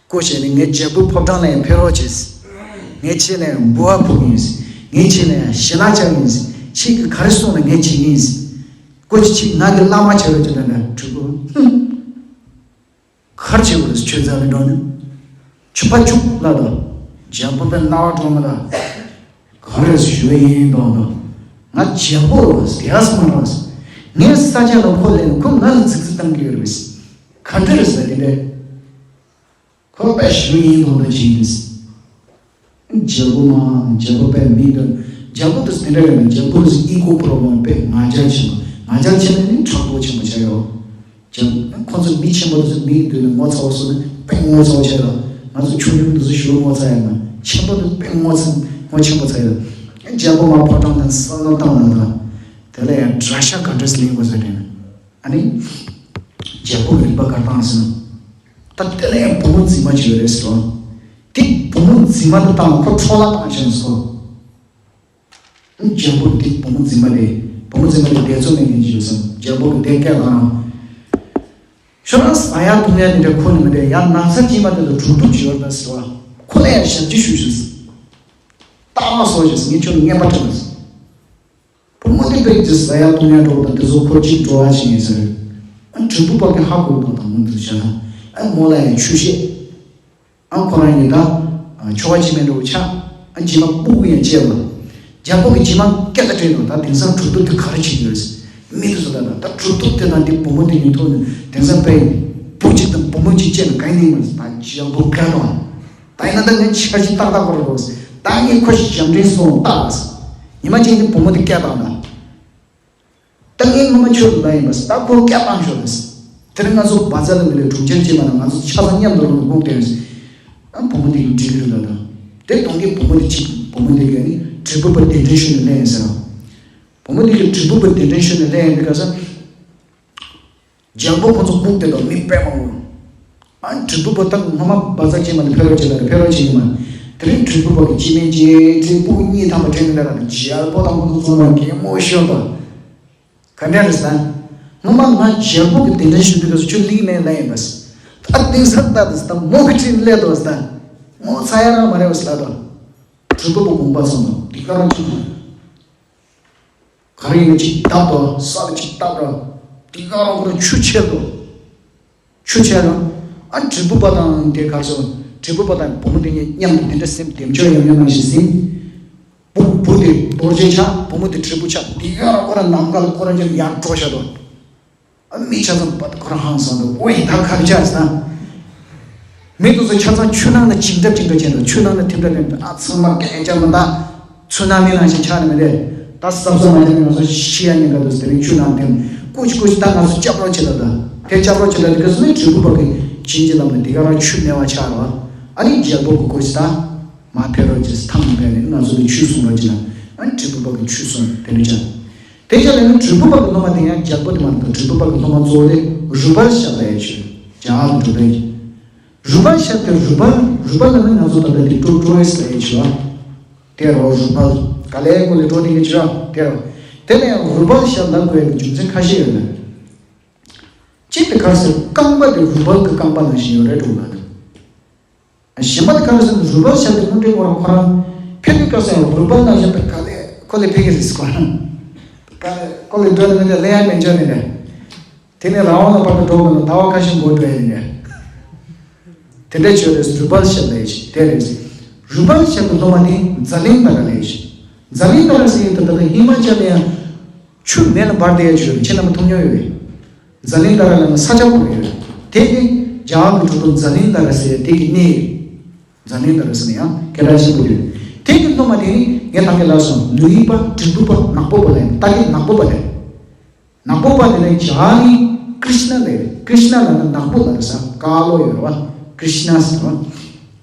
སྐུ་བྱས་ནས་ངའི་རྒྱལ་པོའི་ཕོ་བྲང་ལ་ཡང་ཕེབས་རོགས་བྱེད། ངས་ཁྱེད་ལ་ཡང་འབུལ་བ་ཕུལ་གྱི་ཡིན། ངས་ཁྱེད་ལ་ཡང་ཞལ་ལག་བཅག་གི་ཡིན། ཁྱེད་ཀྱིས་ག་རེ་གསུངས་ན་ངས་བྱེད་ཀྱི་ཡིན། སྐུ་མཁྱེན། ཁྱེད་ང་གི་བླ་མ་བྱེད་རོགས་བྱེད། ད་ནི་དྲིལ་བུ། ཧུམ། ག་རེ་བྱེད་དགོས་རེད། ཁྱོད་རྩ་ལ་འགྲོ་ནི། ཁྱོད་ཕར་ཆུག་ལབ་དང་། རྒྱལ་པོ་དཔེ་རྣ་བ་གྲོངས་མ་ད། ག་རེ་ཞུ་ཡིན་དང་དང་། ང་རྒྱལ་པོ་རེད་ཟེར་ཡ་སོང་རེད། ངའི་ས་ཆ་ལ་ཁོ་སླེབས་ནས་ཁོ་ང་ལ་རྫིག་རྫིག་བཏང་གི་ཡོད་རེད། ག་འདྲ་རེད་ཟེར་དེ་འདྲ། ཁོ་དཔེ་ཞུ་ཡིན་དང་དང་བྱེད་ཀྱི་ཡིན། རྒྱལ་པོ་མ། རྒྱལ་པོ་དཔེ་མི་འདུག་རྒྱལ་པོ་དེ་དེ་འདྲ་ཡོད་ན། རྒྱལ་པོ་དེ་ཨི་གོ་པོ་རོ་ལོང་དཔེ་ང་རྒྱལ་ཆེན་པོ། ང་རྒྱལ་ཆེན་པོ་ནི་ཕྲག་དོག་ཆེན་པོ་ཆགས་ཡོད། རྒྱལ་ཁོ་ཚོ་མི་ཆེན་པོ་དེ་ཚོ་མིའི་མདུན་ནས་ངོ་ཚ་བ་བཟོ་ནས་དཔེ་ངོ་ཚ་བ་ཆགས་ཡོད། ང་ཚོ་ཆུང་ཆུང་དེ་ཚོ་ཞེ་པོ་ངོ་ཚ་ཡོད་ན། ཆེན་པོ་དེ་དཔེ་ངོ་ཚ་ངོ་ཆེན་པོ་ཚ་ཡོད། རྒྱལ་པོ་མ་ཕོ་བྲང་དང་ས་ལ་བཏང་ན་དང་། དེ་ལ་ཡང་དགྲ་ཤ་ག་འདྲས་ལེན་དགོས་ཟེར་དྲན། ཨ་ནི། རྒྱལ་པོ་གི་རིག་པ་ག་བཏང་ཟེར་ན། ད་དེ་ལ་ཡང་བུ་མོ་རྫུན་མ་ཅིག་ཡོད་རེད་ཟེར་བ། དེ་བུ་མོ་རྫུན་མ་དེ་བཏང་ཁོ་འཕྲོ་བརླག་བཏང་ཤག་ཟེར་བ། རྒྱལ་པོ་དེ་བུ་མོ་རྫུན་མ་རེད། བུ་མོ་རྫུན་མ་དེ་དེ་ཚོ་མེད་མཁན་ཅིག་ཡོད་བསམ། རྒྱལ་པོ་གི་དེ་སྐད་ལ་རང་། ཁྱོད་རང་ཟ་ཡ་འཐུང་ཡ་དེ་འདྲ་ཁོ་ནི་མི་འདྲ། ཡང་ན་ཚ་ཅིག་མ་དེ་ལ་གྲུབ་ཐོབ་ཅིག་ཡོད་རེད་ཟེར་བ། ཁོ་ལ་ཡང་ཞབས་ཕྱི་ཞུ་ཞུ་ཟེར། སྟག་མ་སོགས་ཞེས་ངས་ཁྱོད་ལ་རྔན་པ་སྤྲད་པ་ཟེར། བུ་མོ་དེ་དཔེ་ཅིག་ཟ་ཡ་འཐུང་ཡ་འགྲོ་དང་དེ་ཚོ་ཁོ་གཅིག་འགྲོ་བ་ཞིག་ཡིན་ཟེར། ཨ་དྲིལ་བུ་པ་གི་ཧ་གོ་དང་དང་མོ་འདི་བྱ་ན། ཨ་མོ་ལ་ཡང་ཆུ་བཤད། ཨ་ཁོ་རང་ཡིན་ད། ཆོ་ག་ཅི་མེད་འགྲོ་ཆ། ཨ་རྗེས་མ་སྤུ་གུ་ཡང་སྐྱེས་ལ། རྒྱལ་པོ་གི་རྗེས་མ་སྐད་ཆ་དྲིས་ནོ། ད་དེང་སང་གྲུབ་ཐོབ་དེ་ག་རེ་བྱེད་ཀྱི་ཡོད་ཟེར། མི་དེ་ཚོ་ད་ད་ད་གྲུབ་ཐོབ་དེ་དང་དེ་བུ་མོ་དེ་གཉིས་ཐོག་ནས་དེང་སང་དཔེ་བུ་གཅིག་དང་བུ་མོ་གཅིག་སྐྱེས་ན་གང་ཡིན་ནི་ཡིན་ཟེར། ད་རྒྱལ་པོ་དགའ་དང་། ད་ཡིན་ན་ད་ངས་འཆར་གཞི་ཏག་ཏག་པོ་རེད་རོགས། ད་ངས་ཁོ་ཞིག་ཞབས་འདྲེན་སོང་ཏག་ཟེར། ཉི་མ་གཅིག་ནི་བུ་མོ་དེ་སྐད་བཏང་ད། ད་ངས་སྔོན་མ་ཁྱོད་ལ་ཡིན་པ་ཟེར། ད་ཁོ་སྐད་བཏང་ཤོག་ཟེར། དེ་རིང་ང་ཚོ་བ་ཛ་ལ་མི་ལས་གྲོང་ཁྱེར་སྐྱེས་པ་ན་ང་ཚོ་ཆ་ཚང་མཉམ་དུ་རོགས་ལ་སྒུག་བསྡད་ཟེར། ཨ་བུ་མོ་དེ་གིས་འགྲིག་གི་རེད་ལ་ད། དེ་གཏོང་གི་བུ་མོ་དེ་གཅིག་བུ་མོ་དེ་གིས་ནི་དྲིལ་བུ་པ་གདན་འདྲེན་ཞུས་ནས་སླེབས་ཡིན་ཟེར། བུ་མོ་དེ་གིས་དྲིལ་བུ་པ་གདན་འདྲེན་ཞུས་ནས་སླེབས་ཡིན་དེ་ག་ས། རྒྱལ་པོ་ཁོ་ཚོ་སྒུག་བསྡད་དོ་མི་དཔེ་མང་པོ། ཨ་དྲིལ་བུ་པ་ད་སྔོན་མ་བ་ཛ་ཅན་མ་ནི་ཕེ་རོ་ཅི་ལ་རེ་ཕེ་རོ་ཅི་ཡིན་མ། དེ་རིང་དྲིལ་བུ་པ་གི་སྐྱེ་དམན་གྱི་དྲིལ་བུ་གཉིས་ཐམ་པ་དྲན་ནས་ལ་ར་རྒྱལ་པོ་དང་ཁོ་ཚོ་ཚང་མ་གད་མོ་ཤོར་དོ། ག་འདྲ་རེད་ཟེར་ན། སྔོན་མ་ང་རྒྱལ་པོ་གི་གདན་འདྲེན་ཞུ་དུས་སྐབས་སུ་ཁྱོད་ལིག་མེད་ལ་ཡིན་པ་ཟེར། ད་དེང་སང་ལྟ་དུས་ད་མོ་གི་ཁྲིད་སླེབས་དོ་ཟེར། ད་མོ་ཚ་ཡ་རང་མ་རེད་པ་ཟེར་ལ་དོ། དྲིལ་བུ་པ་དགོངས་པ་ཚོམ་དང་དེ་ག་རང་ཁྱོད་ག་རེ་ཡིན་ན་ཅིག་བརྡབ་དོ། ས་ལ་ཅིག་བརྡབ་ར། དེ་ག་རང་ཁོ་རང་ཆུ་ཆེར་དོ། ཆུ་ཆེ་རུ། ཨ་དྲིལ་བུ་པ་དང་དེ་གར་སོང་། དྲིལ་བུ་པ་དང་བུ་མོ་དེ་གཉིས་མཉམ་དུ་དེ་འདྲ་སེམས་བདེ་མཆོག་ཡང་ཡང་ནང་བཞིན་ཟིན། བུ་བུ་དེ་རྡོ་རྗེ་ཆགས། བུ་མོ་དེ་དྲིལ་བུ་ཆགས། དེ་གར་ཁོ་རང་ནམ་མཁའ་ལ་ཁོ་རང་ཅན་ཡར་འགྲོ་བཞག་དོ། ཨ་མི་ཆ་ཚང་པ་དེ་ཁོ་རང་ཧང་སང་དོ། ཨོའི་ད་གར་ཆགས་ཟིན། མི་དེ་ཚོ་ཆ་ཚང་ཆུ་ནང་ན་བྱིང་འདྲ་བྱིང་འདྲ་བྱས་འདུག་ཆུ་ནང་ན་ཐིམ་འདྲ་ཐིམ་འདྲ། ཨ་ཚང་མ་སྐད་ཆ་མི་འདུག་ཚུར་ནང་མི་ནང་བཞིན་ཆགས་ནི་མི་རེད། ད་གཟབ་གཟབ་མ་བྱས་ན་ང་ཚོ་ཤི་ཡ་ཉེན་ཁ་འདུག་དེ་རིང་ཆུ་ནང་ཐིམ། ཀུ་ཅི་ཀུ་ཅི་ད་ང་ཚོ་སྐྱབས་རོགས་བྱེད་ད། ད་དེ་སྐྱབས་རོགས་བྱེད་ད། དེ་ག་སོ་ནི་དྲིལ་བུ་པ་གི་བྱིན་གྱིས་བརླབས་ནས་དེ་ག་རང་ཆུ་མེད་པ་ཆགས་རོགས། ཨ་ནི་རྒྱལ་པོ་གི་ཀུ་ཅི་ད་མ་ཕེབས་རོགས་བྱེད། ཐང་མི་ཕེབས་ནས་ང་ཚོ་ནི་ཆུ་སྲུང་རོགས་བྱེད་ན། ཨ་ནི་དྲིལ་བུ་པ་གི་ཆུ་སྲུང་དེ་འདྲ་ཆགས། དེ་ཆ་ལས་ནི་དྲིལ་བུ་པ་གི་སློབ་མ་དེ་ཡང་རྒྱལ་པོ་དེ་མ་རེད། དྲིལ་བུ་པ་གི་སློབ་མ་གཙོ་བོ་དེ་རུ་སྦལ་ཞབས་ལ་ཡ་ཆུ་རྒྱ་གར་དུ་འགྲོ་བས། རུ་སྦལ་ཞབས་དེ་རུ་སྦལ་རུ་སྦལ་ལ་ནི་ང་ཚོ་ད་ལྟ་དེ་ཀྲོ་ཀྲོ་ཨེ་སི་ལ་ཡ་ཆུ་བ། དེ་རོ་རུ་སྦལ་ག་ལའི་གོ་ལའི་ཀྲོ་དེ་གི་ཆུ་བ་དེ་རོ། དེ་ལ་ཡང་རུ་སྦལ་ཞབས་ལ་དགོས་ཡ་གི་རྒྱུ་མཚན་ཁ་ཤས་ཡོད་ལ། གཅིག་དེ་གར་སོང་རྐང་པ་དེ་རུ་སྦལ་གི་རྐང་པ་ནང་བཞིན་ཡོད་རེད་འགྲོ་ལ་དུ། གཞན་པ་དེ་ག་རེ་ཟེར་ན་རུ་སྦལ་ཞབས་དེ་དངོས་འབྲེལ་ཁོ་རང་ཁོ་རང་ཕེབས་དུས་སྐབས་སུ་ཡང་རུ་སྦལ་ནང་བཞིན་པའི་ག་ལེ་ཁོ་ལེ་ཕེབས་ཀྱི་རེད་ཟེར་ཁོ་རང་། ག་ལེ་ཁོ་ལེ་འགྲོ་ནི་མི་འདྲ་ལེ་ཡ་མེད་འཇོག་ནི་རེད། དེ་ནས་རང་དབང་ལ་བར་དུ་འགྲོ་དགོས་ན་ཟླ་བ་ཁ་ཤས་འགོར་འགྲོ་ཡ་ཡིན་རེད། དེ་འདྲ་བྱོས་རེད། རུ་སྦལ་ཞབས་ལེ་ཞིག་དེ་རེད། རུ་སྦལ་ཞབས་ཀྱི་སློབ་མ་དེ་ཛ་ལིང་དྷ་ར་ལེ་ཞིག་ཛ་ལིང་དྷ་ར་ཟེར་ཡིན་ད་ལྟ་ཧི་མ་ཅལ་ལ་ཡང་ཆུ་མེ་ལ་འབར་བསྡད་ཡ་ཅིག་ཡོད་རེད། ཁྱེད་རྣམ་པ་མཐོང་མྱོང་ཡོད་རེད། ཛ་ལིང་དྷ་ར་ལ་ནི་ས་ཆ་བོ་ཡོད། དེ་ནི་རྒྱ་གར་གྱི་གྲུབ་ཐོབ་ཛ་ལིང་དྷ་ར་ཟེར་དེ་གི་གནས་ཡོད། ཛ་ལིང་དྷ་ར་ཟེར་ནི་ཡང་སྐད་གྲགས་ཆེན་པོ་ཡོད། དེ་གི་སློབ་མ་དེ་ནི་ངས་ད་གིན་ལབ་སོང་། ལུས་པ་དྲིལ་བུ་པ་ནག་པོ་པ་ལ་ཡིན། ད་གི་ནག་པོ་པ་ལ་ཡིན། ནག་པོ་པ་དེ་ནི་རྒྱ་གར་ནི་ཀྲིཤ་ན་ལ་ཡོད། ཀྲིཤ་ན་ལ་ནི་ནག་པོ་ལ་རེད་ས། ཀ་ལོ་ཡོད་རེད་བ། ཀྲིཤ་ན་ཟེར་བ།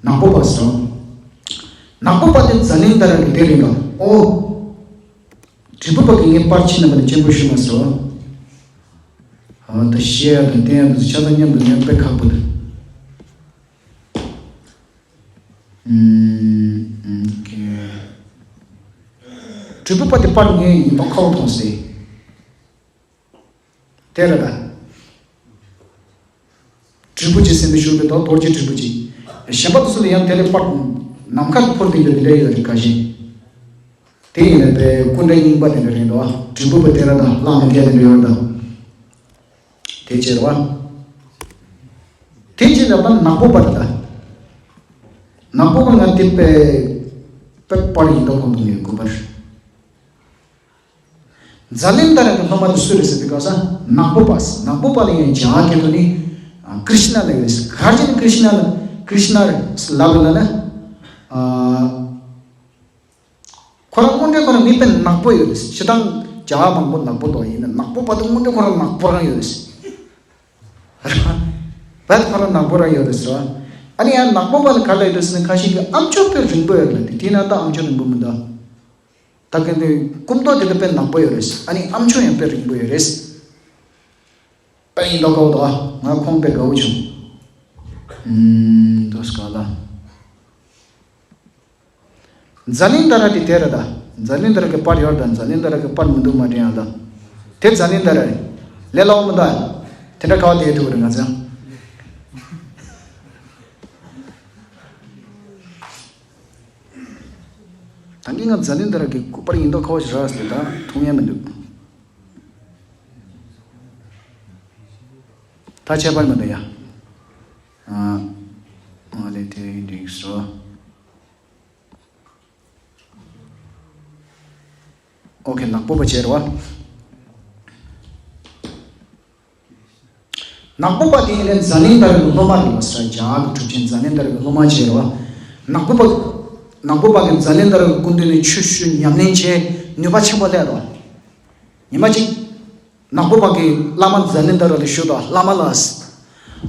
ནག་པོ་པ་ཟེར་བ། ནག་པོ་པ་དེ་ཛ་ལིང་དྷ་ར་གི་དེ་རེད་པ། ཨོ། དྲིལ་བུ་པ་གི་ངའི་པར་ཕྱིན་ན་པ་ནི་གཅེན་པོ་ཞུ་མ་ཟེར་བ། ཨ་ད་བཤད་ཡ་དང་བསྟན་ཡ་དང་ཆ་ཚང་མཉམ་དུ་ནས་དཔེ་ཁག་པོ་འདུག་ཨུམ། ཨུམ། ཀེ། དྲིལ་བུ་པ་དེ་པར་ངས་ཡིན་པ་ཁོ་མཐོང་སྲིད། དེ་རེད་ད། དྲིལ་བུ་ཅིག་ཟེར་ནས་ཞུ་བའི་དོ། རྡོ་རྗེ་དྲིལ་བུ་ཅིག་གཞན་པ་དེ་ཚོ་ལ་ཡང་དེ་ལས་པར་ནམ་མཁའ་འཕུར་བསྡད་རྒྱུ་དེ་འདྲ་ཡོད་རེད་ཁ་ཤས། དེ་ཡིན་ན་པའི་སྐུ་འདྲ་རྙིང་པ་དེ་འདྲ་རེད་འདུག་དྲིལ་བུ་པ་དེ་ར་དང་གླང་མ་སྐད་དེ་འདྲ་ཡོད་རེད་ད། དེ་བྱས་རེད་བ། དེ་བྱས་ལ་ད་ནག་པོ་པ་དེ་ད། ནག་པོ་པ་ང་དེ་པའི་པའི་པར་ཡིན་འདུག་ཁོང་དུ་ངའི་དགོས་པར། ཛ་ལིང་དྷ་ར་གི་སློབ་མ་དེ་སུ་རེད་ཟེར་དུས་སྐབས་སུ་ནག་པོ་པ། ནག་པོ་པ་ལ་ཡང་རྒྱ་གར་སྐད་དུ་ནི་ཀྲིཤ་ན་ལ་ཡོད་ཟེར། ག་རེ་བྱས་ནས་ཀྲིཤ་ན་ལ་ཀྲིཤ་ན་ལབ་ལ་ན། ཁོ་རང་དངོས་འབྲེལ་ཁོ་རང་མི་དཔེ་ནག་པོ་ཡོད་རེད། སྤྱིར་བཏང་རྒྱ་མང་པོ་ནག་པོ་དོ་ཡིན་ན་ནག་པོ་བར་དུ་དངོས་འབྲེལ་ཁོ་རང་ནག་པོ་རང་ཡོད་རེད། རེད་བ། བར་དུ་ཁོ་རང་ནག་པོ་རང་ཡོད་རེད་ཟེར་བ། ཨ་ནི་ཡང་ནག་པོ་བར་ལ་ག་ལ་ཡོད་རེད་ཟེར་ན་ཁ་ཤས་ཀྱི་ཨམ་ཅོག་དཔེ་རིང་པོ་ཡོད་རེད་དེ། དེས་ན་ད་ཨམ་ཅོག་རིང་པོ་མི་འདུག་ད་ག་འདི་སྐུ་མདོག་དེ་ད་དཔེ་ནག་པོ་ཡོད་རེད། ཨ་ནི་ཨམ་ཅོག་ཡང་དཔེ་རིང་པོ་ཡོད་རེད། དཔེ་ཡིན་མདོག་ཁ་པོ་འདུག་ང་ཁོང་དཔེ་དགའ་བོ་བྱུང་། ཨུམ། འདུག་སེ་ག་ལ། ཛ་ལིན་དྷ་ར་དེ་དེ་རེད་ད། ཛ་ལིན་དྷ་ར་གི་པར་ཡོད་ད། ཛ་ལིན་དྷ་ར་གི་པར་མི་འདུག་མ་དྲན་ཡང་ད། དེ་ཛ་ལིན་དྷ་ར་རེད། ལས་སླ་བོ་མི་འདུག་དེ་འདྲ་ག་བ་བསྡད་ཐུབ་རེད་ང་ཚོ། ད་གིན་ང་ཛ་ལིན་དྷ་ར་གི་སྐུ་པར་ཡིན་མདོག་ཁ་པོ་ཞིག་རག་ཟེར་ད་མཐོང་ཡ་མི་འདུག་ད་ཁྱད་པར་མི་འདུག་ཡ། ཨ། ང་ལས་དེ་འགྲིག་སོ། ཨོ་ཁེ། ནག་པོ་པ་བྱས་རེད་བ། ནག་པོ་པ་དེ་ཡིན་ནའི་ཛ་ལིན་དྷ་ར་གི་སློབ་མ་རེད་བ་ཟེར། རྒྱ་གར་གྱི་གྲུབ་ཆེན་ཛ་ལིན་དྷ་ར་གི་སློབ་མ་བྱས་རེད་བ། ནག་པོ་པ། ནག་པོ་པ་གིས་ཛ་ལིན་དྷ་ར་གི་སྐུ་མདུན་ནས་ཆོས་ཞུ་ཉམས་ལེན་བྱས་ནུས་པ་ཆེན་པོ་སླེབས་རེད་བ། ཉི་མ་གཅིག་ནག་པོ་པ་གིས་བླ་མ་ཛ་ལིན་དྷ་ར་ལ་ཞུས་དང་། བླ་མ་ལགས།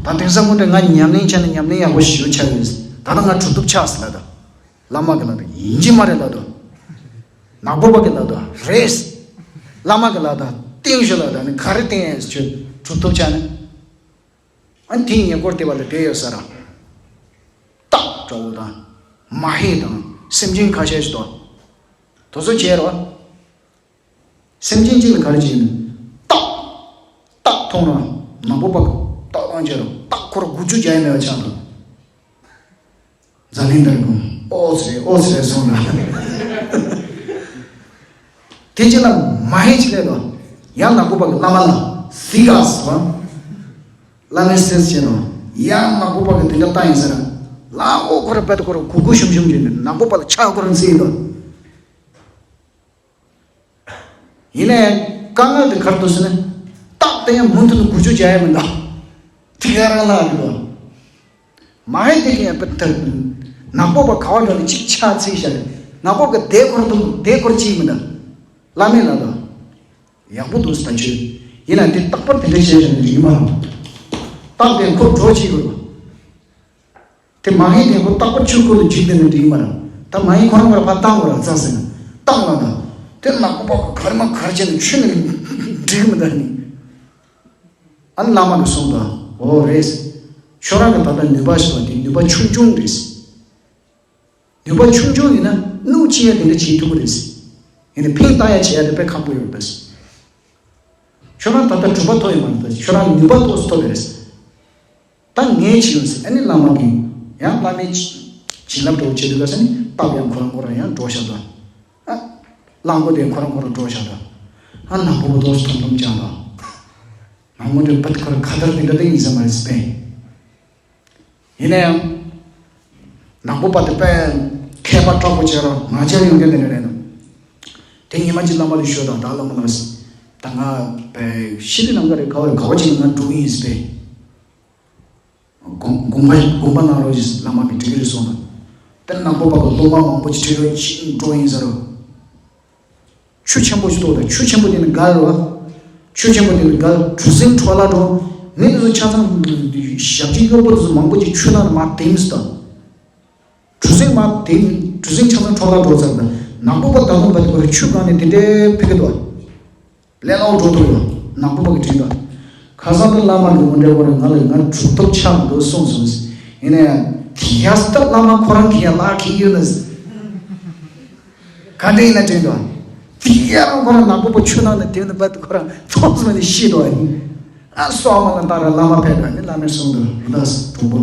ད་དེང་སང་ཁོང་ཚོས་ང་ཉམས་ལེན་བྱས་ན་ཉམས་ལེན་ཡག་པོ་ཞེ་པོ་ཆགས་ཡོད། ད་ལྟ་ང་གྲུབ་ཐོབ་ཆགས་ཟེར་ལབ་དང་། བླ་མ་གིས་ལབ་དང་། ཡིན་གཅིག་མ་རེད་ལབ་དང་། ནག་པོ་པ་གིས་ལབ་དང་། རེད། བླ་མ་གིས་ལབ་དང་། བསྟན་ཞུ་ལབ་དང་། ནི་ག་རེ་བསྟན་ཡས་ཁྱོད་གྲུབ་ཐོབ་ཆགས་ན། ཨ་ནི་དེའི་ཉེ་འཁོར་དེ་བ་ལ་བསྡད་ཡོད་ས་ར། སྟག་འདྲ་བོ་དང་། མ་ཧེ་དང་། སེམས་ཅན་ཁ་ཤས་ཤིག་དང་། དེ་ཚོ་བྱས་རོ། སེམས་ཅན་གཅིག་ལ་ག་རེ་བྱས་ནས། ཏག་ཏག་མཐོང་ར། ནག་པོ་པ་ཏག་བཏང་བྱས་ར། ཏག་ཁོ་ར་དགུ་བཅུ་བརྒྱ་ཡས་མེད་པ་ཆགས་འདུག་ཛ་ལིན་དྷ་ར་ཁོང་ཨོ་ཙི་རེད་ཨོ་ཙི་རེད་སོང་ལ། དེ་རྗེས་ལ་མ་ཧེ་ཅིག་སླེབས་དང་། ཡང་ནག་པོ་པ་གི་བླ་མ་ལ་གཟིགས་ཨ་ཟེར་བ། བླ་མའི་སྲས་བྱས་དང་། ཡང་ནག་པོ་པ་གི་དེ་འདྲ་བཏང་ཡིན་ཟེར། ལ་ཨོ་ཁོ་ར་བད་ཁོ་ར་གུ་གུ་ཞུམ་ཞུམ་བྱས་ནས་ནག་པོ་པ་ལ་ཕྱག་ཁོ་ར་འཚལ་དང་། ཡིན་ནའི་དཀའ་ངལ་དེ་ག་རེ་འདུག་ཟེར་ན། རྟགས་དེ་ཡང་མུ་མཐུད་དུ་དགུ་བཅུ་བྱ་ཡ་མི་འདུག་དེ་ག་རང་ལ་རེད་པ། མ་ཧེ་དེ་གི་ཡང་པི་ཐར། ནག་པོ་པ་ག་བ་འགྲོ་ནས་གཅིག་ཕྱག་འཚལ་བཞག་རེད། ནག་པོ་གི་དེ་ཁོ་ར་འདུག་དེ་ཁོ་ར་གཅིག་མི་འདུག་བླ་མས་ལབ་དང་། ཡག་པོ་འདུག་ཟེར་ད་ཁྱོད། ཡིན་ན་དེ་རྟག་པར་དེ་འདྲ་བྱས་བཞག་ནས་འགྲིག་གི་མ་རེད། རྟགས་དེ་ཁོ་འགྲོ་བྱེད་དགོས་རེད། དེ་མ་ཧེ་དེ་ཁོ་རྟག་པར་ཆུ་ཁོལ་དུ་འཇིག་བསྡད་ན་འགྲིག་མ་རེད། ད་མ་ཧེ་ཁོ་རང་ཁོ་ར་ཕར་བཏང་དགོས་ར་ཙག་ཟེར་ན། བཏང་ལ་ད། དེ་ནག་པོ་པ་ག་རེ་མ་ག་རེ་བྱས་ན་ཆུ་ནི་འགྲིག་མི་འདུག་ནི། ཨ་ནི་བླ་མ་གིས་གསུངས་དང་། འོ་རེད། ཁྱོད་རང་གི་ད་ལྟ་ནུས་པ་ཞིག་པ་དེ་ནུས་པ་ཆུང་ཆུང་རེད། ནུས་པ་ཆུང་ཆུང་ཡིན་ན་སྣུག་ཅི་ཡ་དེ་འདྲ་བྱེད་ཐུབ་ཀྱི་རེད། ཡིན་ནའི་ཕན་བཏགས་ཡ་བྱེད་ཡ་དེ་དཔེ་ཁག་པོ་ཡོད་རེད། ཁྱོད་རང་ད་ལྟ་གྲུབ་པ་ཐོབ་ཡོད་མ་རེད། ད་ཁྱོད་རང་ནུས་པ་ཏོག་ཙམ་ཐོབ་ཡོད་རེད། ད་ངས་བྱེད་ཡོང་ཟེར། ཨ་ནི་བླ་མ་གིས་ཡང་བླ་མའི་བྱིན་རླབས་འགྲོ་བྱེད་དུས་ག་ས་ནི་སྟབས་ཡང་ཁོ་རང་ཁོ་རང་ཡང་འགྲོ་བཞག་དང་། ཨ། གླང་པོ་དེ་ཁོ་རང་ཁོ་རང་འགྲོ་བཞག་དང་། ཨ་ནག་པོ་པ་ཏོག་ཙམ་ཐོམ་ཐོམ་བྱས་དང་། ང་དངོས་འབྲེལ་པད་ཁོ་ར་ཁ་དར་དེ་འདྲ་དེ་ཡིན་ས་མ་རེད་ཟེར་པས། ཡིན་ན་ཡང་། ནག་པོ་པ་དེ་དཔེ་མཁས་པ་དྲག་པོ་བྱས་ར་ང་རྒྱལ་ཡོང་མཁན་དེ་འདྲ་རེད་ནམ། དེ་ཉི་མ་གཅིག་བླ་མ་ལ་ཞུས་དང་། ད་བླ་མ་ལགས། ད་ང་དཔེ་ཤི་དུས་ནམ་མཁའ་རེད། ག་བ་རེད། ག་བ་ཅིག་ང་འགྲོ་གི་ཡིན་ཟེར་པས། དགོངས་དགོངས་པ་དགོངས་པ་གནང་རོགས་ཞེས་བླ་མ་གིས་འགྲིག་གི་རེད་གསུངས་དང་། དེ་ནག་པོ་པ་གི་སློབ་མ་མང་པོ་ཅིག་ཁྲིད་རོགས་ཅིག་འགྲོ་ཡིན་ཟེར་རོ། ཆུ་ཆེན་པོ་ཞིག་བཏོག་དང་། ཆུ་ཆེན་པོ་དེ་ནི་གལ་རོ། ཆུ་ཆེན་པོ་དེ་ནི་གལ་གྲུ་གཟིངས་འཕྲོ་བརླག་འགྲོ། མི་དེ་ཚོ་ཆ་ཚང་ཞབས་ཕྱི་གཡོག་པོ་དེ་ཚོ་མང་པོ་ཅིག་ཆུ་ནང་ནས་མར་དེངས་སོང་དང་། གྲུ་གཟིངས་མར་དེ་གྲུ་གཟིངས་ཆ་ཚང་འཕྲོ་བརླག་འགྲོ་ཚར་དང་། ནག་པོ་པ་ད་དུང་བ་དེ་ཁོ་ར་ཆུ་སྒང་ནས་དེ་འདྲའི་ཕེབས་ཀྱི་འདུག་ལས་སླ་བོ་འགྲོ་ཐུབ་ཡོད། ནག་པོ་པ་གིས་དྲིས་པ། ཁ་སང་དུ་བླ་མ་གི་དངོས་འབྲེལ་སྐོར་ང་ལ་ང་གྲུབ་ཐོབ་ཆགས་འདུག་གསུངས་སོང་། ཡིན་ན་ཡང་དེ་ཡ་སྟབས་བླ་མ་ཁོ་རང་གིས་ཡ་ལག་ཁྱེར་ཡོད་ན། ག་འདྲ་ཡིན་ན་དྲན་འདུག་དེ་ཡ་རང་ཁོ་རང་ནག་པོ་པ་ཆུ་ནང་ནས་དེ་ནི་བ་དེ་ཁོ་རང་ཚོགས་སུ་ནས་ཤི་འདུག་ཨ་སོགས་མ་ལ་ད་ར་བླ་མ་ཕེབས་པ་ནི་བླ་མས་གསུངས་འདུག་ལགས་སོ་གྲུབ་པོ།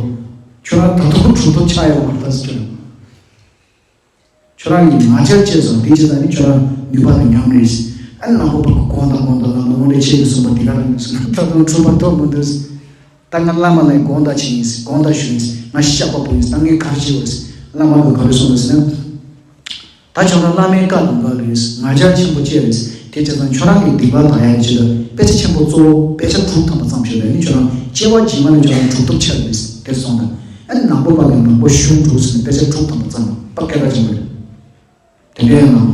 ཁྱོད་རང་ད་དུང་གྲུབ་ཐོབ་ཆགས་ཡོད་མ་རེད་ཟེར། ཁྱོད་རང་གིས་ང་རྒྱལ་བྱས་སོང་། དེ་བྱས་ཙང་ནི་ཁྱོད་རང་ནུས་པ་དང་མཉམ་རེད། ཨ་ནི་ནག་པོ་པ་གི་དགོངས་དག་དགོངས་དག་ལ་ནོར་རེ་ཆེ་གི་གསུངས་པ་དེ་ག་རང་གི་གསུངས། ད་དུང་གྲུབ་པ་ཐོབ་མི་འདུག་ད་ང་བླ་མ་ལ་དགོངས་དག་བྱས་ཡིན། དགོངས་དག་ཞུས་ཡིན། ང་བཤགས་པ་པོ་ཡིན། ད་ངས་ག་རེ་བྱེད་དགོས་རེད། བླ་མ་གིས་ག་རེ་གསུངས་རེད་ཟེར་ན། ད་ཁྱོད་རང་བླ་མའི་བཀའ་དང་འགལ་རེད། ང་རྒྱལ་ཆེན་པོ་སྐྱེས་རེད། དེ་བྱས་ཙང་ཁྱོད་རང་གི་སྡིག་པ་དག་ཡག་ཆེད་དུ་དཔེ་ཆ་ཆེན་པོ་གཙོ་བོ་དཔེ་ཆ་དྲུག་ཐམ་པ་བརྩམས་ཤོག་དེ་ནི་ཁྱོད་རང་སྐྱེ་བ་རྗེས་མ་ནས་ཁྱོད་རང་གྲུབ་ཐོབ་ཆགས་རེད་དེ་གསུངས་དང་། ཨ་ནི་ནག་པོ་པ་ལ་ནག་པོ་གཞུང་དྲུག་ཟེར་ནས་དཔེ་ཆ་དྲུག་ཐམ་པ་བརྩམས་པ་སྐད་གྲགས་ཆེན་པོ་རེད། དེ་འདྲའི་ནང་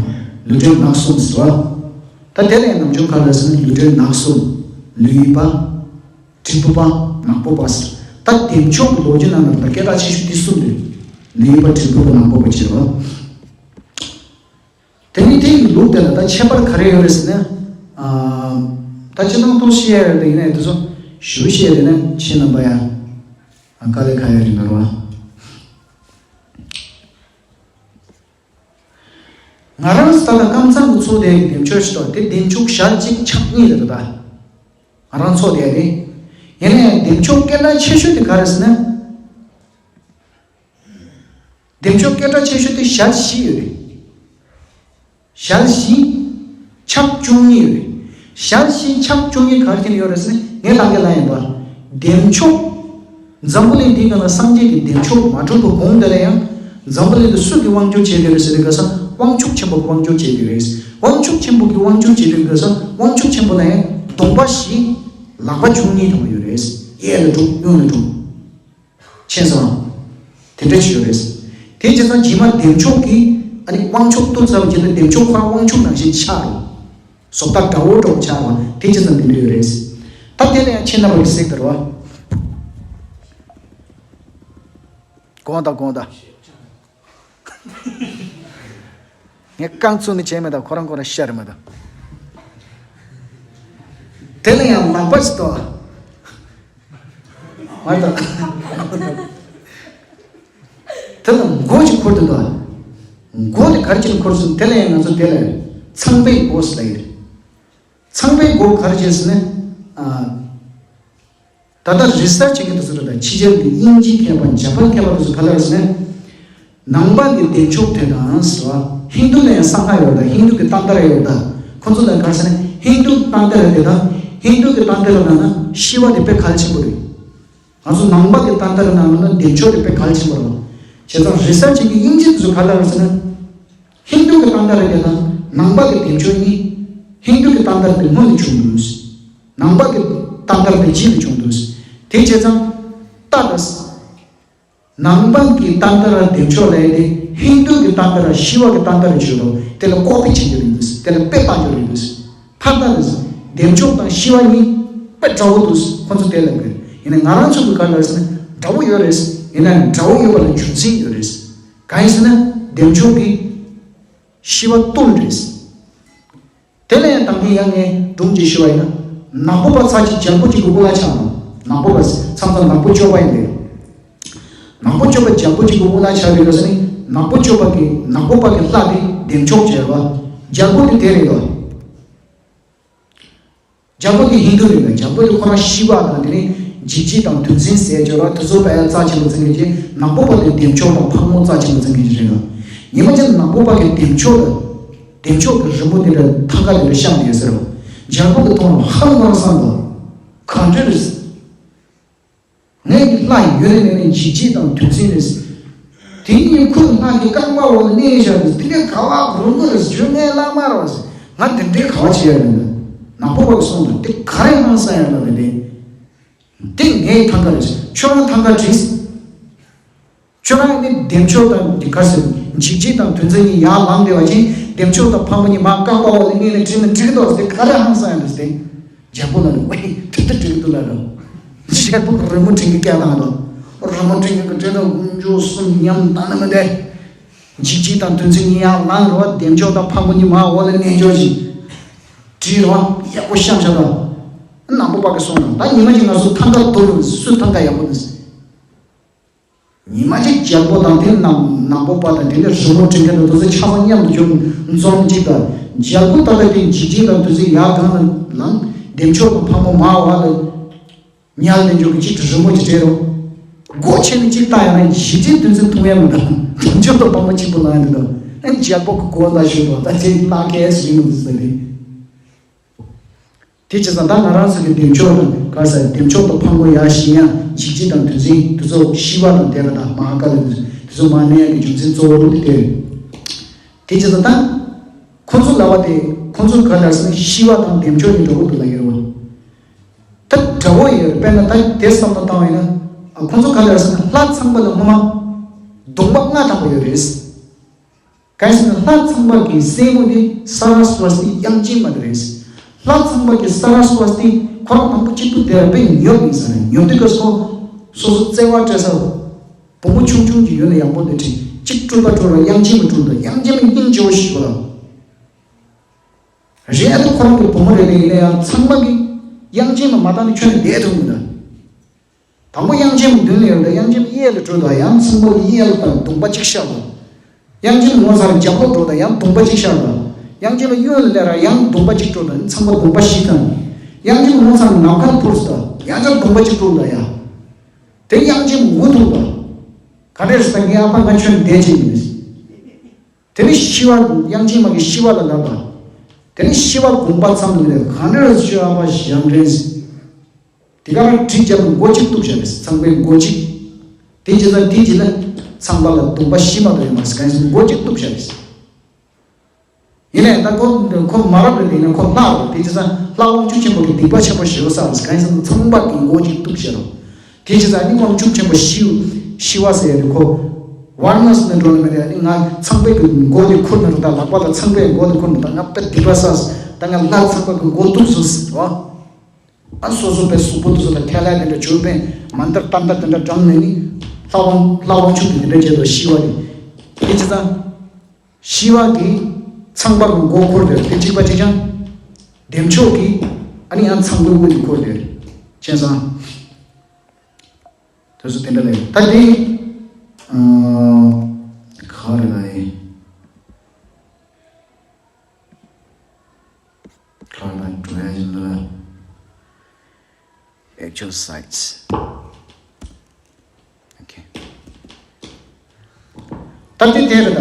ལུས་འབྲེལ་ནག་གསུམ་ཟེར་བ། ད་དེ་ལ་ཡང་ནམ་རྒྱུན་ག་རེ་ཟེར་ན་ལུས་འབྲེལ་ནག་གསུམ། ལུས་པ། དྲིལ་བུ་པ། ནག་པོ་པ་ཟེར། ད་བདེ་མཆོག་གི་ལོ་རྒྱུས་ནང་ལ་ད་སྐད་གྲགས་ཆེ་ཤོས་དེ་གསུམ་རེད། ལུས་པ། དྲིལ་བུ་པ། ནག་པོ་པ་བྱས་པ། དེ་ནི་དེ་ཡི་ལུགས་དེ་ལ་ད་ཁྱད་པར་ག་རེ་ཡོད་རེད་ཟེར་ན། ཨ། ད་སྤྱིར་བཏང་ཐོག་བཤད་ཡ་རེད། ཡིན་ནའི་དེ་ཚོ་ཞུ་བཤད་ཡ་རེད་ན་ཁྱེད་རྣམ་པ་ཡ། ཨ། དཀའ་ལས་ཁག་ཡ་རེད་འདུག་ར། ང་རང་ད་ལྟ་ཀམ་ཚང་གི་ཚོགས་སྡེ་གི་བདེ་མཆོག་ཞིག་དང་དེ་བདེ་མཆོག་ཞལ་གཅིག་ཕྱག་གཉིས་རེད་ད། ང་རང་ཚོགས་སྡེ་དེ། ཡིན་ནའི་བདེ་མཆོག་སྐད་གྲགས་ཆེ་ཤོས་དེ་ག་རེ་ཟེར་ན། བདེ་མཆོག་སྐད་གྲགས་ཆེ་ཤོས་དེ་ཞལ་བཞི་ཡོད་རེད། ཞལ་བཞི། ཕྱག་བཅུ་གཉིས་ཡོད་རེད། ཞལ་བཞི་ཕྱག་བཅུ་གཉིས་ག་རེ་བྱས་ནས་ཡོད་རེད་ཟེར་ན་ངས་ད་གིན་ལབ་ཡིན་པ། བདེ་མཆོག་འཛམ་བུ་གླིང་འདིའི་སྒང་ལ་སངས་རྒྱས་ཀྱི་བདེ་མཆོག་མ་གྲུབ་པ་གོང་དེ་ལ་ཡང་། འཛམ་བུ་གླིང་འདི་སུ་གིས་དབང་བསྒྱུར་བྱས་ཡོད་རེད་ཟེར་བའི་སྐབས་སུ་དབང་ཕྱུག་ཆེན་པོ་གིས་དབང་བསྒྱུར་བྱས་ཡོད་རེད། དབང་ཕྱུག་ཆེན་པོ་གིས་དབང་བསྒྱུར་བྱས་ཡོད་པའི་སྐབས་སུ་དབང་ཕྱུག་ཆེན་པོ་ལ་ཡང་གདོང་པ་བཞི། ལག་པ་བཅུ་གཉིས་ཐོགས་ཡོད་རེད། གཡས་ལ་དྲུག་གཡོན་ལ་དྲུག་མཁྱེན་སོང་། དེ་འདྲ་ཅིག་ཡོད་རེད། དེ་བྱས་ཙང་རྗེས་མ་བདེ་མཆོག་གིས་ཨ་ནི་དབང་ཕྱུག་བཏུལ་ཚར་བ་བྱས་ཏེ་བདེ་མཆོག་ཁོ་རང་དབང་ཕྱུག་ནང་བཞིན་ཆགས་རེད། བཟོ་ལྟ་དགྲ་བོ་འདྲ་བོ་ཆགས་པ་དེ་བྱས་ཙང་དེ་འདྲ་ཡོད་རེད། ད་དེ་ལ་ཡང་ཁྱེད་རྣམ་པ་གིས་གཟིགས་དང་རོ། དགོངས་དག་དགོངས་དག་ངས་རྐང་བཙུགས་ནས་བྱས་མེད་ད། ཁོ་རང་ཁོ་རང་ཤར་མེད་ད། དེ་ལ་ཡང་ལག་པ་ཞིག་ཏོ། མ་ད། དེ་ལ་མགོ་ཅིག་འཁོར་དུ་འདུག་མགོ་དེ་ག་རེ་བྱས་ནས་འཁོར་སོང་། དེ་ལ་ཡང་ང་ཚོ་དེ་ལ་ཚངས་པའི་མགོ་ཟེར་ལབ་ཡོད་རེད། ཚངས་པའི་མགོ་ག་རེ་བྱས་ཟེར་ན། ཨ། ད་ལྟ་རི་སར་ཆི་བྱེད་མཁན་དེ་ཚོ་རེད་ད། ཕྱི་རྒྱལ་གྱི་དབྱིན་ཇིའི་མཁས་པ་འཇར་པན་མཁས་པ་དེ་ཚོ་ག་ལ་རེད་ཟེར་ན། ནང་པ་གི་བདེ་མཆོག་དེ་དང་ཟེར་བ། ཧིན་དུ་ལ་ཡང་གསང་སྔགས་ཡོད་ད། ཧིན་དུ་གི་ཏན་ཏ་ར་ཡོད་ད། ཁོ་ཚོ་ལ་ག་རེ་ཟེར་ན་ཧིན་དུ་ཏན་ཏ་ར་དེ་དང་ཧིན་དུ་གི་ཏན་ཏ་ར་ནང་ན་ཤི་བ་དེ་དཔེ་གལ་ཆེན་པོ་རེད། ང་ཚོ་ནང་པ་གི་ཏན་ཏ་ར་ནང་ན་བདེ་མཆོག་དེ་དཔེ་གལ་ཆེན་པོ་རེད། བྱས་ཙང་རི་སར་ཆི་གི་དབྱིན་ཇི་དེ་ཚོ་ག་ལ་རེད་ཟེར་ན། ཧིན་དུ་གི་ཏན་ཏ་ར་དེ་དང་ནང་པ་གི་བདེ་མཆོག་གཉིས། ཧིན་དུ་གི་ཏན་ཏ་ར་དེ་སྔོན་ལ་བྱུང་འདུག་ནང་པ་གི་ཏན་ཏ་ར་དེ་རྗེས་ལ་བྱུང་འདུག་དེ་བྱས་ཙང་ཏ་དང་། ནང་པ་གི་ཏན་ཏ་ར་བདེ་མཆོག་ལབ་ཡ་དེ་ཧིན་དུ་གི་ཏན་ཏ་ར་ཤི་བ་གི་ཏན་ཏ་ར་བརྗོད་རོགས། དེ་ལ་ཀོ་པི་བྱེད་རྒྱུ་རེད་འདུག་དེ་ལ་དཔེ་བཏང་རྒྱུ་རེད་འདུག་ཕར་ལྟ་རེད། བདེ་མཆོག་དང་ཤི་བ་གཉིས་དཔེ་འདྲ་བོ་འདུག་ཁོ་ཚོ་དེ་ལབ་དགོས། ཡིན་ན་ང་རང་ཚོ་གི་ག་ལ་རེད་ཟེར་ན་འདྲ་བོ་ཡོད་རེད། ཡིན་ན་འདྲ་བོ་ཡོད་པ་ལ་རྒྱུ་མཚན་ཡོད་རེད། གང་ཡིན་ཟེར་ན་བདེ་མཆོག་གིས་ཤི་བ་བཏུལ་རེད། དེ་ལ་ཡང་ད་གིན་ཡང་ངས་སྒྲུང་ཅིག་ཞུ་བ་ཡིན་ན། ནག་པོ་པ་ཚར་གཅིག་རྒྱལ་པོ་གཅིག་གི་དབུ་བླ་ཆགས་ནོ། ནག་པོ་པ་མཚམས་མཚམས་ནག་པོ་སྐྱོབ་པ་ཡིན་པས། ནག་པོ་སྐྱོབ་པ་རྒྱལ་པོ་གཅིག་གི་དབུ་བླ་ཆགས་པའི་སྐབས་སུ་ནི་ནག་པོ་སྐྱོབ་པ་གི་ནག་པོ་པ་གི་ལྷ་དེ་བདེ་མཆོག་བྱས་པ། རྒྱལ་པོ་དེ་དེ་རེད་ལོ། རྒྱལ་པོ་དེ་ཧིན་དུ་རེད་ལ། རྒྱལ་པོ་དེ་ཁོ་རང་ཤི་བ་དང་དེ་ནས་འཇིགས་བྱེད་དང་དུག་འཛིན་ཟས་སྤྱོད་ར་དེ་ཚོ་དཔེ་རྩ་ཆེན་པོ་འཛིན་མཁན་གྱི་ནག་པོ་པ་དེ་བདེ་མཆོག་དང་ཕག་མོ་རྩ་ཆེན་པོ་འཛིན་མཁན་གྱི་རེད་ལ། ཉི་མ་ཅན་ནག་པོ་པ་གི་བདེ་མཆོག་ལ། བདེ་མཆོག་གི་རི་མོ་དེ་འདྲ་ཐང་ག་དེ་འདྲ་བཤམས་ཡོད་ཟེར་རོ། རྒྱལ་པོ་གི་མཐོང་ལ་ཧ་ལས་པ་བསམ་པ། གང་འདྲ་རེད། ངའི་ལྷ་ཡི་ཡོད་ནས་ནས་འཇིགས་བྱེད་དང་དུག་འཛིན་རེད། དེ་གཉིས་ཁུར་ལྷ་གི་རྐང་པ་འོག་ལ་གནས་བཞག་རེད། དེ་འདྲའི་ག་བ་རུ་མོ་རེད། བརྗོད་མེད་བླ་མ་རེད། ང་དེ་འདྲའི་ག་བ་བྱེད་ཡ་རེད། ནག་པོ་པ་གི་གསུང་དང་དེ་ག་རེ་ཧང་སང་ཡ་ལ་རེད། དེ་ངའི་ཐང་ག་རེད། ཁྱོད་རང་ཐང་ག་བྲིས། ཁྱོད་རང་ནི་བདེ་མཆོག་དང་འདི་ག་ཟེར། འཇིགས་བྱེད་དང་དུག་འཛིན་གཉིས་ཡར་ལངས་བསྡད་པ་ཅིན་བདེ་མཆོག་དང་ཕག་མོ་གཉིས་མར་རྐང་པ་འོག་ལ་སྔས་ལ་བྲིས་ན་འགྲིག་གི་འདུག་ཟེར། དེ་ག་རེ་ཧང་སང་ཡང་འདུག་ཟེར། རྒྱལ་པོ་ལ་ནི་ཝེ་དེ་ལྟར་འགྲིག་གི་འདུག་ལ་རོ། རྒྱལ་པོ་གི་རི་མོ་བྲིས་ཀྱི་སྐད་བཏང་འདུག་རི་མོ་བྲིས་ཀྱི་དྲན་ན་དཀོན་མཆོག་གསུམ་ཉམས་བཏང་ན་མི་འདྲ། འཇིགས་བྱེད་དང་དུག་འཛིན་གཉིས་ཡར་ལངས་རོ། བདེ་མཆོག་དང་ཕག་མོ་གཉིས་མར་འོག་ལ་གནས་འཇོག་ཅིག་བྲིས་རོ། ཡག་པོ་བཤམས་བཞག་དང་། ནག་པོ་པ་གི་གསུང་དང་། ད་ཉི་མ་གཅིག་ང་ཚོ་ཐང་ག་དུ་རུ་སུ་ཐང་ག་ཡག་པོ་འདུག་ཉི་མ་གཅིག་རྒྱལ་པོ་དང་དེ་ནག་ནག་པོ་པ་དང་དེ་འདྲ་རི་མོ་བྲིས་མཁན་དང་དེ་ཚོ་ཆ་ཚང་མཉམ་དུ་བྱུང་འཛོམས་གཅིག་དང་། རྒྱལ་པོ་ད་ལྟ་དེ་འཇིགས་བྱེད་དང་དེ་ཚོ་ཡར་སྒང་ལ་ལངས། བདེ་མཆོག་དང་ཕག་མོ་མར་འོག་ལ་ཉལ་ནས་འཇོག་གི་གཅིག་ཏུ་རི་མོ་གཅིག་བྲིས་རོགས། སྒོ་ཕྱེ་ནས་གཅིག་བལྟ་ཡང་ན་འཇིགས་བྱེད་དེ་ཚོ་མཐོང་ཡ་མི་འདུག་བདེ་མཆོག་དང་ཕག་མོ་གཅིག་པུ་ལངས་ཡ་འདུག་ཨ་ནི་རྒྱལ་པོ་གི་སྒོ་ལ་ཞུགས་རོགས། ད་ཁྱེད་ཀྱི་ལག་ཁྱེར་ཟིན་མི་འདུག་ཟེར་ནས། དེ་བྱས་ཙང་ད་ང་རང་ཚོ་གི་བདེ་མཆོག་དང་ག་ས་བདེ་མཆོག་དང་ཕག་མོ་ཡར་བཞེངས་ཡ། འཇིགས་བྱེད་དང་དུག་འཛིན་དེ་ཚོ་ཤི་བ་དང་དེ་ལ་དང་མ་ཧཱ་ཀཱ་ལ་དེ་ཚོ་མར་གནས་ཡ་གི་རྒྱུ་མཚན་གཙོ་བོ་དེ་དེ་རེད། དེ་བྱས་ཙང་ད་ཁོ་ཚོ་ལབ་པ་དེ་ཁོ་ཚོ་ག་ལ་ཟེར་ན་ཤི་བ་དང་བདེ་མཆོག་གཉིས་འགྲོ་གི་འདུག་ལབ་ཡོད་རེད་བ། ད་འདྲ་བོ་ཡོད་རེད། དཔེར་ན་ད་དེ་བསམ་བློ་བཏང་བ་ཡིན་ན། ཨ། ཁོ་ཚོ་ག་ལ་ཟེར་ན་ལྷ་ཚངས་པ་ལ་སྔོན་མ་གདོང་པ་ལྔ་དང་པོ་ཡོད་རེད། གང་ཡིན་ཟེར་ན་ལྷ་ཚངས་པ་གི་སྲས་མོ་དེ་ས་ར་སྭ་ཏི་དབྱངས་ཅན་མ་དེ་རེད། ལྷ་ཚངས་པ་གི་ས་ར་སྭ་ཏི་ཁོ་རང་དང་པོ་གཅིག་ཏུ་བསྡད་པའི་ཉོབ་ཡིན་ས་རེད། ཉོབ་དུས་སྐབས་སུ་སོ་སོ་བརྩེ་བ་སྤྲད་ས་བུ་མོ་ཆུང་ཆུང་གི་ཡུལ་ལ་ཡག་པོ་དེ་ཁྲིད་གཅིག་སྤྲུལ་པ་སྤྲུལ་ལ་དབྱངས་ཅན་མ་སྤྲུལ་དང་། དབྱངས་ཅན་མ་སྙིང་རྗེ་བོ་ཞིག་ལ་རེད། ཨ་ད་ཁོ་རང་གི་བུ་མོ་རེད་པས། ཡིན་ན་ཡང་ཚངས་པ་གི་དབྱངས་ཅན་མ་མ་བཏང་ནས་ཁྱོན་ནས་བསྡད་ཐུབ་མི་འདུག་དང་པོ་དབྱངས་ཅན་མ་མདུན་ལ་ཡོད་ད། དབྱངས་ཅན་མ་གཡས་ལ་འགྲོ་དང་། ཡང་ཚངས་པ་གི་གཡས་ལ་དང་གདོང་པ་གཅིག་ཤར་དང་། དབྱངས་ཅན་མ་ངོ་ཚ་ལ་རྒྱབ་ལོག་འགྲོ་དང་། ཡང་གདོང་པ་གཅིག་ཤར་དང་། དབྱངས་ཅན་མ་གཡོན་ལ་སླེབས་ར་ཡང་གདོང་པ་གཅིག་འགྲོ་དང་། ཚངས་པ་གདོང་པ་བཞི་དང་། དབྱངས་ཅན་མ་ངོ་ཚ་ལ་ནམ་མཁར་འཕུར་སོང་དང་། ཡང་བསྐྱར་གདོང་པ་གཅིག་འགྲོ་དང་ཡ། དེ་དབྱངས་ཅན་མ་མགོ་ཐུག་དང་། ག་འདྲས་ཟེར་ན་ངའི་ཨ་ཕ་ང་ཁྱོད་བསྡད་ཅིག་ཡིན། དེ་ནི་ཤི་བ། དབྱངས་ཅན་མ་གི་ཤི་བ་ལ་ལབ་པ། དེ་ནི་ཤི་བ་དགོངས་པ་ཙམ་ལས་ག་འདྲ་ཤི་བ་ཞབས་འདྲེན། དེ་ག་རང་བྲིས་བརྒྱབ་ནས་མགོ་གཅིག་གཏུབ་བཞག་རེད། ཚངས་པའི་མགོ་གཅིག་དེ་རྗེས་ལ་དེ་རྗེས་ལ་ཚངས་པ་ལ་གདོང་པ་བཞི་མ་གཏོགས་ཡོད་མ་རེད། གང་ཡིན་ཟེར་ན་མགོ་གཅིག་གཏུབ་བཞག་རེད། ཡིན་ནའི་ད་ཁོ་ཁོ་མ་རབས་རེད། ཡིན་ན་ཁོ་ལྷ་རེད། དེ་རྗེས་ལ་ལྷ་དབང་ཕྱུག་ཆེན་པོ་གི་སྡིག་པ་ཆེན་པོ་ཞེ་པོ་བསགས་རེད། གང་ཡིན་ཟེར་ན་ཚངས་པ་གི་མགོ་གཅིག་གཏུབ་བཞག་རེད། དེ་རྗེས་ལ་ནི་དབང་ཕྱུག་ཆེན་པོ་ཤི་ཤི་བ་ཟེར་ཡ་རེད། ཁོ་ཝར་ན་སི་ནས་འགྲོ་ནི་མེད་ཡ། ནི་ང་ཚངས་པའི་གི་མགོ་དེ་ཁུར་ནས་འགྲོ་ད། ལག་པ་ལ་ཚངས་པའི་མགོ་དེ་ཁུར་ནས་ད། ང་དཔེ་སྡིག་པ་བསགས། ད་ང་ལྷ་ཚངས་པ་གི་མགོ་གཏུབ་སོང་ཟེར་བ། ཨ་སོ་སོ་པའི་གཟུགས་པོ་དེ་ཚོ་ལ་ཐལ་ལ་དེ་འདྲ་བྱོས་པས། མ་འདར་ཏན་ཏན་དེ་འདྲ་བགྲངས་ནས་ནི་ལྷ་དབང་ལྷ་དབང་ཕྱུག་དེ་དེ་འདྲ་བྱས་ཏོ་ཤི་བ་རེད། དེ་བྱས་ཙང་ཤི་བ་གིས་ཚངས་པ་གི་མགོ་འཁོར་དེ་རེད། དེ་གཅིག་པ་གཅིག་རྐྱང་། བདེ་མཆོག་གིས་ཨ་ནི་ཡང་ཚངས་པའི་དབུ་དེ་འཁོར་དེ་རེད། བྱས་ཙང་དེ་ཚོ་དེ་འདྲ་རེད། ད་དེ་ཨ་ག་རེ་ལ་ཡིན། གང་ལ་འགྲོ་ཡ་ཡིན་ལ། Actual sites. Okay. ད་དེ་དེ་རེད་ད།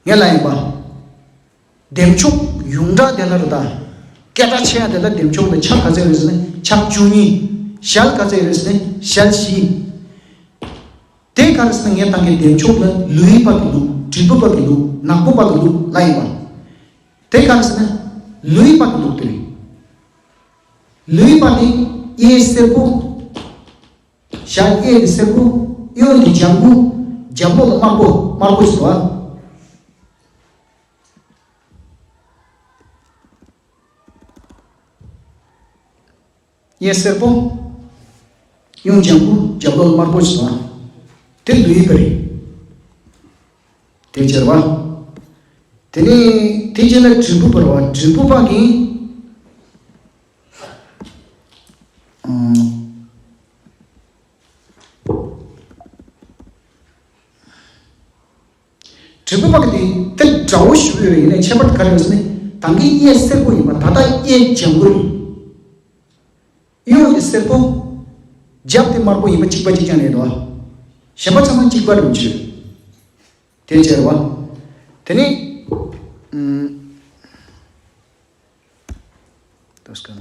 ངས་ལབ་ཡིན་པ། བདེ་མཆོག་ཡོངས་གྲགས་དེ་ལ་རེད་ད། སྐད་གྲགས་ཆེ་ཡ་དེ་ལ་བདེ་མཆོག་ལ་ཕྱག་ག་ཚོད་ཡོད་ཟེར་ན་ཕྱག་བཅུ་གཉིས། ཞལ་ག་ཚོད་ཡོད་ཟེར་ན་ཞལ་བཞི། དེ་ག་རེ་ཟེར་ན་ངས་ད་གིན་བདེ་མཆོག་ལ་ལུས་པ་གི་ལུགས། དྲིལ་བུ་པ་གི་ལུགས། ནག་པོ་པ་གི་ལུགས་ལབ་ཡིན་པ། དེ་ག་རེ་ཟེར་ན་ལུས་པ་གི་ལུགས་དེ་རེད། ལུས་པ་དེ་གཡས་སེར་པོ། ཞལ་གཡས་དེ་སེར་པོ། གཡོན་དེ་ལྗང་གུ། རྒྱབ་ལོགས་ལ་དམར་པོ། དམར་པོ་ཞིག་འདུག་ཨ། གཡས་སེར་པོ། གཡོན་ལྗང་གུ། རྒྱབ་ལོགས་དམར་པོ་ཞིག་འདུག་ཨ། དེ་ལུས་པ་རེད། དེ་བྱས་པ། དེ་ནས་དེ་རྗེས་ལ་དྲིལ་བུ་པ་རེད་པ། དྲིལ་བུ་པ་གིས་ཨང་། དྲིལ་བུ་པ་གི་དེ་དེ་འདྲ་བོ་ཞིག་ཡོད་རེད། ཡིན་ནའི་ཁྱད་པར་དེ་ག་རེ་ཡོད་ཟེར་ན། ད་གིན་གཡས་སེར་པོ་ཡིན་པ། ད་ལྟ་གཡས་ལྗང་གུ་རེད། གཡོན་དེ་སེར་པོ། རྒྱབ་དེ་དམར་པོ་ཡིན་པ་གཅིག་པ་གཅིག་རྐྱང་རེད་དོ། གཞན་པ་ཚང་མ་གཅིག་པ་རེད་བྱས། དེ་བྱས་པ། དེ་ནས་ཨུམ། ཏོ་སྐ་ན།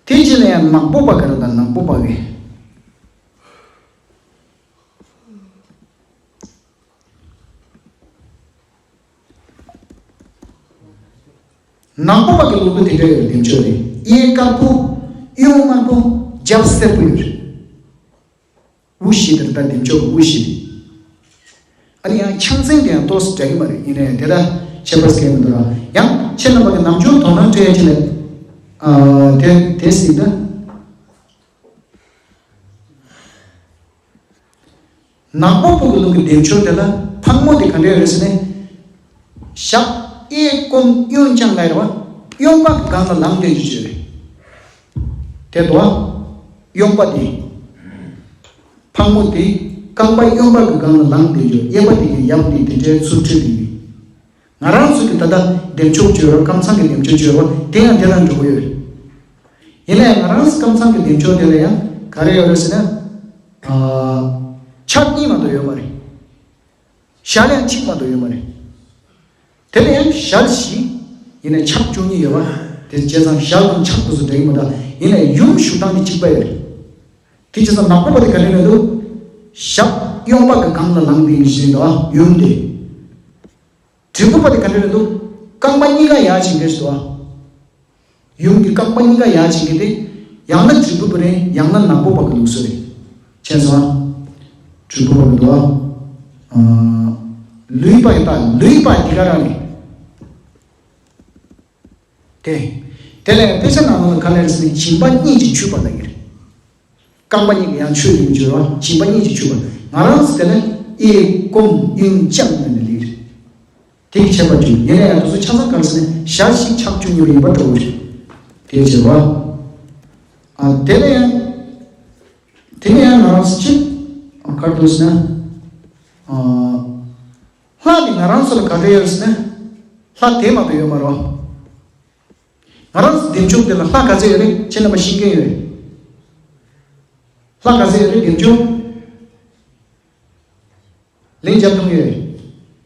དེ་རྗེས་ལ་ཡང་ནག་པོ་པ་ག་རེ་དང་ནག་པོ་པ་གི། ནག་པོ་པ་གི་ལུགས་དེ་འདྲ་ཡོད། བདེ་མཆོག་རེད། གཡས་དཀར་པོ། གཡོན་དམར་པོ། རྒྱབ་སེར་པོ་ཡོད་རེད། དབུ་བཞི་དེར་ད་བདེ་མཆོག་གི་དབུ་བཞི་རེད། ཨ་ནི་ཡང་ཕྱག་མཚན་དེ་ཡང་ཏོག་ཙམ་འདྲ་གི་མ་རེད། ཡིན་ནའི་དེ་ལ་ཁྱད་པར་གང་ཡང་མི་འདུག་ར། ཡང་ཁྱེད་རྣམ་པ་གི་ནམ་རྒྱུན་དོ་སྣང་སྤྲད་ཡ་ཅིག་ལ། ཨ་དེ་དེ་སྲིད་ད། ནག་པོ་པ་གི་ལུགས་ཀྱི་བདེ་མཆོག་དེ་ལ་ཕག་མོ་དེ་ག་འདྲ་རེད་ཟེར་ན། ཞབས་གཡས་བསྐུམ་གཡོན་བརྐྱངས་ལ་ཡོད་པ། གཡོན་པ་གི་སྒང་ལ་ལངས་བསྡད་རྒྱུ་ཅིག་རེད། དེ་དོ། གཡོན་པ་དེ། ཕག་མོ་དེ་རྐང་པ་གཡོན་པ་གི་སྒང་ལ་ལངས་བསྡད་རྒྱུ། གཡས་པ་དེ་གི་ཡབ་དེ་དེ་འདྲའི་ཚུར་ཁྲིད་དེ་ཡིན། ང་རང་ཚོ་གི་ད་ལྟ་བདེ་མཆོག་བརྗོད་རོགས། ཀམ་ཚང་གི་བདེ་མཆོག་བརྗོད་རོགས། དེ་ཡང་དེ་ལ་འགྲོ་གི་ཡོད་རེད། ཡིན་ནའི་ང་རང་ཚོ་ཀམ་ཚང་གི་བདེ་མཆོག་དེ་ལ་ཡང་ག་རེ་ཡོད་རེད་ཟེར་ན། ཨ། ཕྱག་གཉིས་མ་གཏོགས་ཡོད་མ་རེད། ཞལ་ཡང་གཅིག་མ་གཏོགས་ཡོད་མ་རེད། དེ་ལ་ཡང་ཞལ་བཞི། ཡིན་ནའི་ཕྱག་བཅུ་གཉིས་ཡོད་པ། དེ་བྱས་ཙང་ཞལ་དང་ཕྱག་དེ་ཚོ་འདྲ་གི་མ་རེད། ཡིན་ནའི་ཡུམ་བཞུགས་སྟངས་དེ་གཅིག་པ་ཡོད་རེད། དེ་བྱས་ཙང་ནག་པོ་པ་དེ་ག་འདྲ་རེད་འདུག་ཞབས་གཡོན་པ་གི་སྒང་ལ་ལངས་བསྡད་བཞིན་འདུག་ཡུམ་དེ། དྲིལ་བུ་པ་དེ་ག་འདྲ་རེད་འདུག་རྐང་པ་གཉིས་ཀ་ཡར་ཕྱིན་གྱི་རེད་འདུག་ཡུམ་གྱི་རྐང་པ་གཉིས་ཀ་ཡར་ཕྱིན་གྱི་དེ། ཡང་ན་དྲིལ་བུ་པ་རེད། ཡང་ན་ནག་པོ་པ་གི་ལུགས་སྲོལ་རེད། མཁྱེན་སོང་ དྲུག་པ་བ་འདུག་ཨ། ལུས་པ་ཡི་ད་ལུས་པ་འདི་ག་རང་ནས། དེ། དེ་ལས་དཔེ་ཆ་ནང་ལ་ག་ལ་རེད་ཟེར་ན་སྦྱིན་པ་གཉིས་ཀྱིས་ཆོད་པ་ལ་ཡིན། རྐང་པ་གཉིས་ཀྱིས་ཡང་ཆོད་ཡོང་རྒྱུ་རེད་བ། སྦྱིན་པ་གཉིས་ཀྱིས་ཆོད་པ། ང་རང་ཚོ་དེ་ལ་ཨེ་ཀུམ་ཡུན་ཅང་ནས་ལེགས་རེད། དེ་གི་ཁྱད་པར་ཅིག་ཡིན་ན་ཡང་དེ་ཚོ་ཆ་ཚང་ག་རེ་ཟེར་ན་ཞག་གཅིག་ཆག་བཅུག་ཉེ་བ་ཡིན་པ་འདྲ་བོ་རེད། དེ་བྱས་པ། ཨ་དེ་ལ་ཡང་། དེ་ནས་ཡང་ང་རང་ཚོ་གཅིག་ག་རེ་འདུག་ཟེར་ན། ཨ། ལྷ་དེ་ང་རང་ཚོ་ལ་ག་འདྲ་ཡོད་ཟེར་ན། ལྷ་དེ་མ་གཏོགས་ཡོད་མ་རེད། ང་རང་ཚོ་བདེ་མཆོག་དེ་ལ་ལྷ་ག་ཚོད་ཡོད་རེད་ཁྱེད་རྣམ་པ་ཤེས་མཁན་ཡོད་རེད། ལྷ་ག་ཚོད་ཡོད་རེད་བདེ་མཆོག་ལན་རྒྱབ་ཐུབ་ཡོད།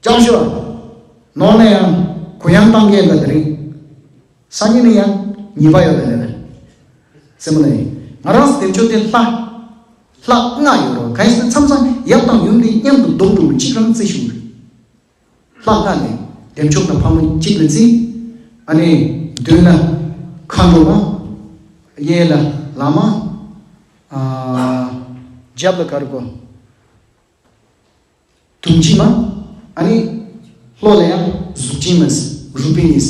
རྒྱབ་ཤོག་ནོར་ན་ཡང་གུ་ཡངས་བཏང་མཁན་ལ་དེ་རིང་། སང་ཉིན་ནས་ཡང་ཉེས་པ་ཡོད་པ་ལས་ལ། སེམས་ལ་ཡིན། ང་རང་བདེ་མཆོག་དེ་ལྷ། ལྷ་ལྔ་ཡོད་རོ་གང་ཡིན་ཟེར་ན་མཚམས་མཚམས་ཡབ་དང་ཡུམ་གཉིས་མཉམ་དུ་བསྡོམས་འགྲོ་བའི་གཅིག་རང་བརྩི་ཞུ་རེད། ལྷ་ལྔ་ནས་བདེ་མཆོག་དང་ཕག་མོ་གཅིག་ལ་བརྩི། ཨ་ནི་མདུན་ལ་མཁའ་འགྲོ་མ། གཡས་ལ་བླ་མ། ཨ། རྒྱབ་ལ་ག་རེ་གོ་དུང་སྐྱེས་མ། ཨ་ནི། ལྷོ་ལ་ཡང་གཟུགས་ཅན་མ། རུ་པི་ནིས།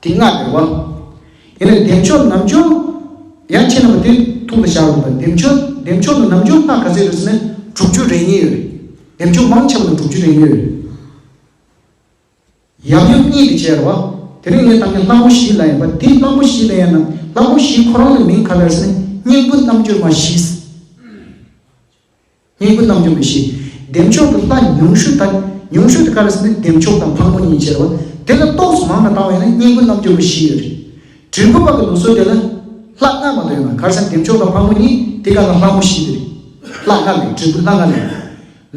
དེ་ལྔ་རེད་བ། ཡིན་ན་བདེ་མཆོག་རྣམ་འབྱོར། ཡང་ཁྱེད་རྣམ་པ་དེ་ཐུགས་ལ་བཞག་དགོས་པ་བདེ་མཆོག་བདེ་མཆོག་ཏུ་རྣམ་འབྱོར་ལྷ་ག་ཚོད་རེད་ཟེར་ན་དྲུག་ཅུ་རེ་གཉིས་ཡོད་རེད། བདེ་མཆོག་མང་ཆེ་བ་ལ་དྲུག་ཅུ་རེ་གཉིས་ཡོད་རེད། ཡབ་ཡུམ་གཉིས་དེ་བྱས་རེད་བ། དེ་རིང་ངས་བཏང་མཁན་ལྷ་མོ་བཞི་ལ་ཡིན་པ་དེ་ལྷ་མོ་བཞི་ལ་ཡིན་ན་ལྷ་མོ་བཞི་ཁོ་རང་ལ་མིང་ག་རེ་རེད་ཟེར་ན་སྙིང་པོ་རྣམ་འབྱོར་མ་བཞི། སྙིང་པོ་རྣམ་འབྱོར་མ་བཞི། བདེ་མཆོག་གི་ལྷ་ཉུང་ཤོས་དང་ཉུང་ཤོས་དེ་ག་རེ་ཟེར་ན་བདེ་མཆོག་དང་ཕག་མོ་གཉིས་བྱས་རེད་བ། དེ་ལ་ཏོག་ཙམ་མང་ང་བཏང་བ་ཡིན་ན་སྙིང་པོ་རྣམ་འབྱོར་མ་བཞི་ཡོད་རེད། དྲིལ་བུ་པ་གི་ལུགས་སྲོལ་དེ་ལ་ལྷ་ལྔ་མ་གཏོགས་ཡོད་མ་རེད། ག་རེ་ཟེར་ན་བདེ་མཆོག་དང་ཕག་མོ་གཉིས་དེ་ག་ལ་ལྷ་མོ་བཞི་དེ་རེད། ལྷ་ལྔ་མེད་དྲིལ་བུ་ལྷ་ལྔ་མེད།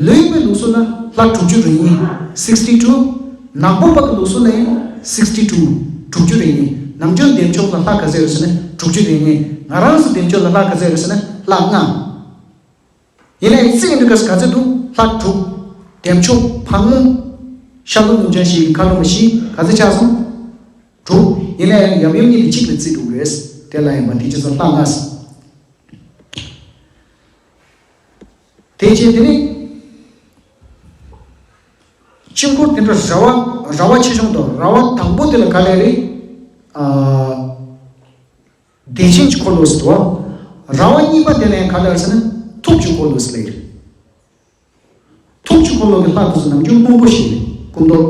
ལུས་པའི་ལུགས་སྲོལ་ལ་ལྷ་དྲུག་ཅུ་རེ་གཉིས་sixty two། ནག་པོ་པ་གི་ལུགས་སྲོལ་ལ་ཡང་sixty two། དྲུག་ཅུ་རེ་གཉིས། ནམ་རྒྱུན་བདེ་མཆོག་ལ་ལྷ་ག་ཚོད་ཡོད་ཟེར་ན་དྲུག་ཅུ་རེ་གཉིས། ང་རང་ཚོ་བདེ་མཆོག་ལ་ལྷ་ག་ཚོད་ཡོད་ཟེར་ན་ལྷ་ལྔ། ཡིན་ནའི་རྩིས་འདི་ག་ག་ཚོད་འདུག་ལྷ་དྲུག་བདེ་མཆོག་ཕག་མོ། ཤར་ལྷོ་ནུབ་བྱང་ཞེས་ཀྱི་ཁ་ལོ་མ་བཞི་ག་ཚོད་ཆགས་སོང་། དྲུག་ཡིན་ནའི་ཡང་ཡབ་ཡུམ་གཉིས་ཀྱི་གཅིག་ལ་རྩིས་འགྲོ་གི་རེད། དེ་ལ་ཡིན་པ་དེ་ཅི་ཙམ་ལྷ་ལྔ་ཟེར། དེ་རྗེས་དེ་ནི། དཀྱིལ་འཁོར་དེ་འདྲ་ར་བ་ར་བ་ཆེ་ཆུང་དང་ར་བ་དང་པོ་དེ་ལ་ག་ལས་རེད། ཨ། བདེ་ཆེན་གྱི་འཁོར་ལོ་ཟེར་བ། ར་བ་གཉིས་པ་དེ་ལ་ཡང་ག་ལས་ཟེར་ན་ཐུགས་ཀྱི་འཁོར་ལོ་ཟེར་ལེ་རེད། ཐུགས་ཀྱི་འཁོར་ལོ་གི་ལྷ་དེ་ཚོ་ནམ་རྒྱུན་སྔོན་པོ་ཞིག་རེད་སྐུ་མདོག་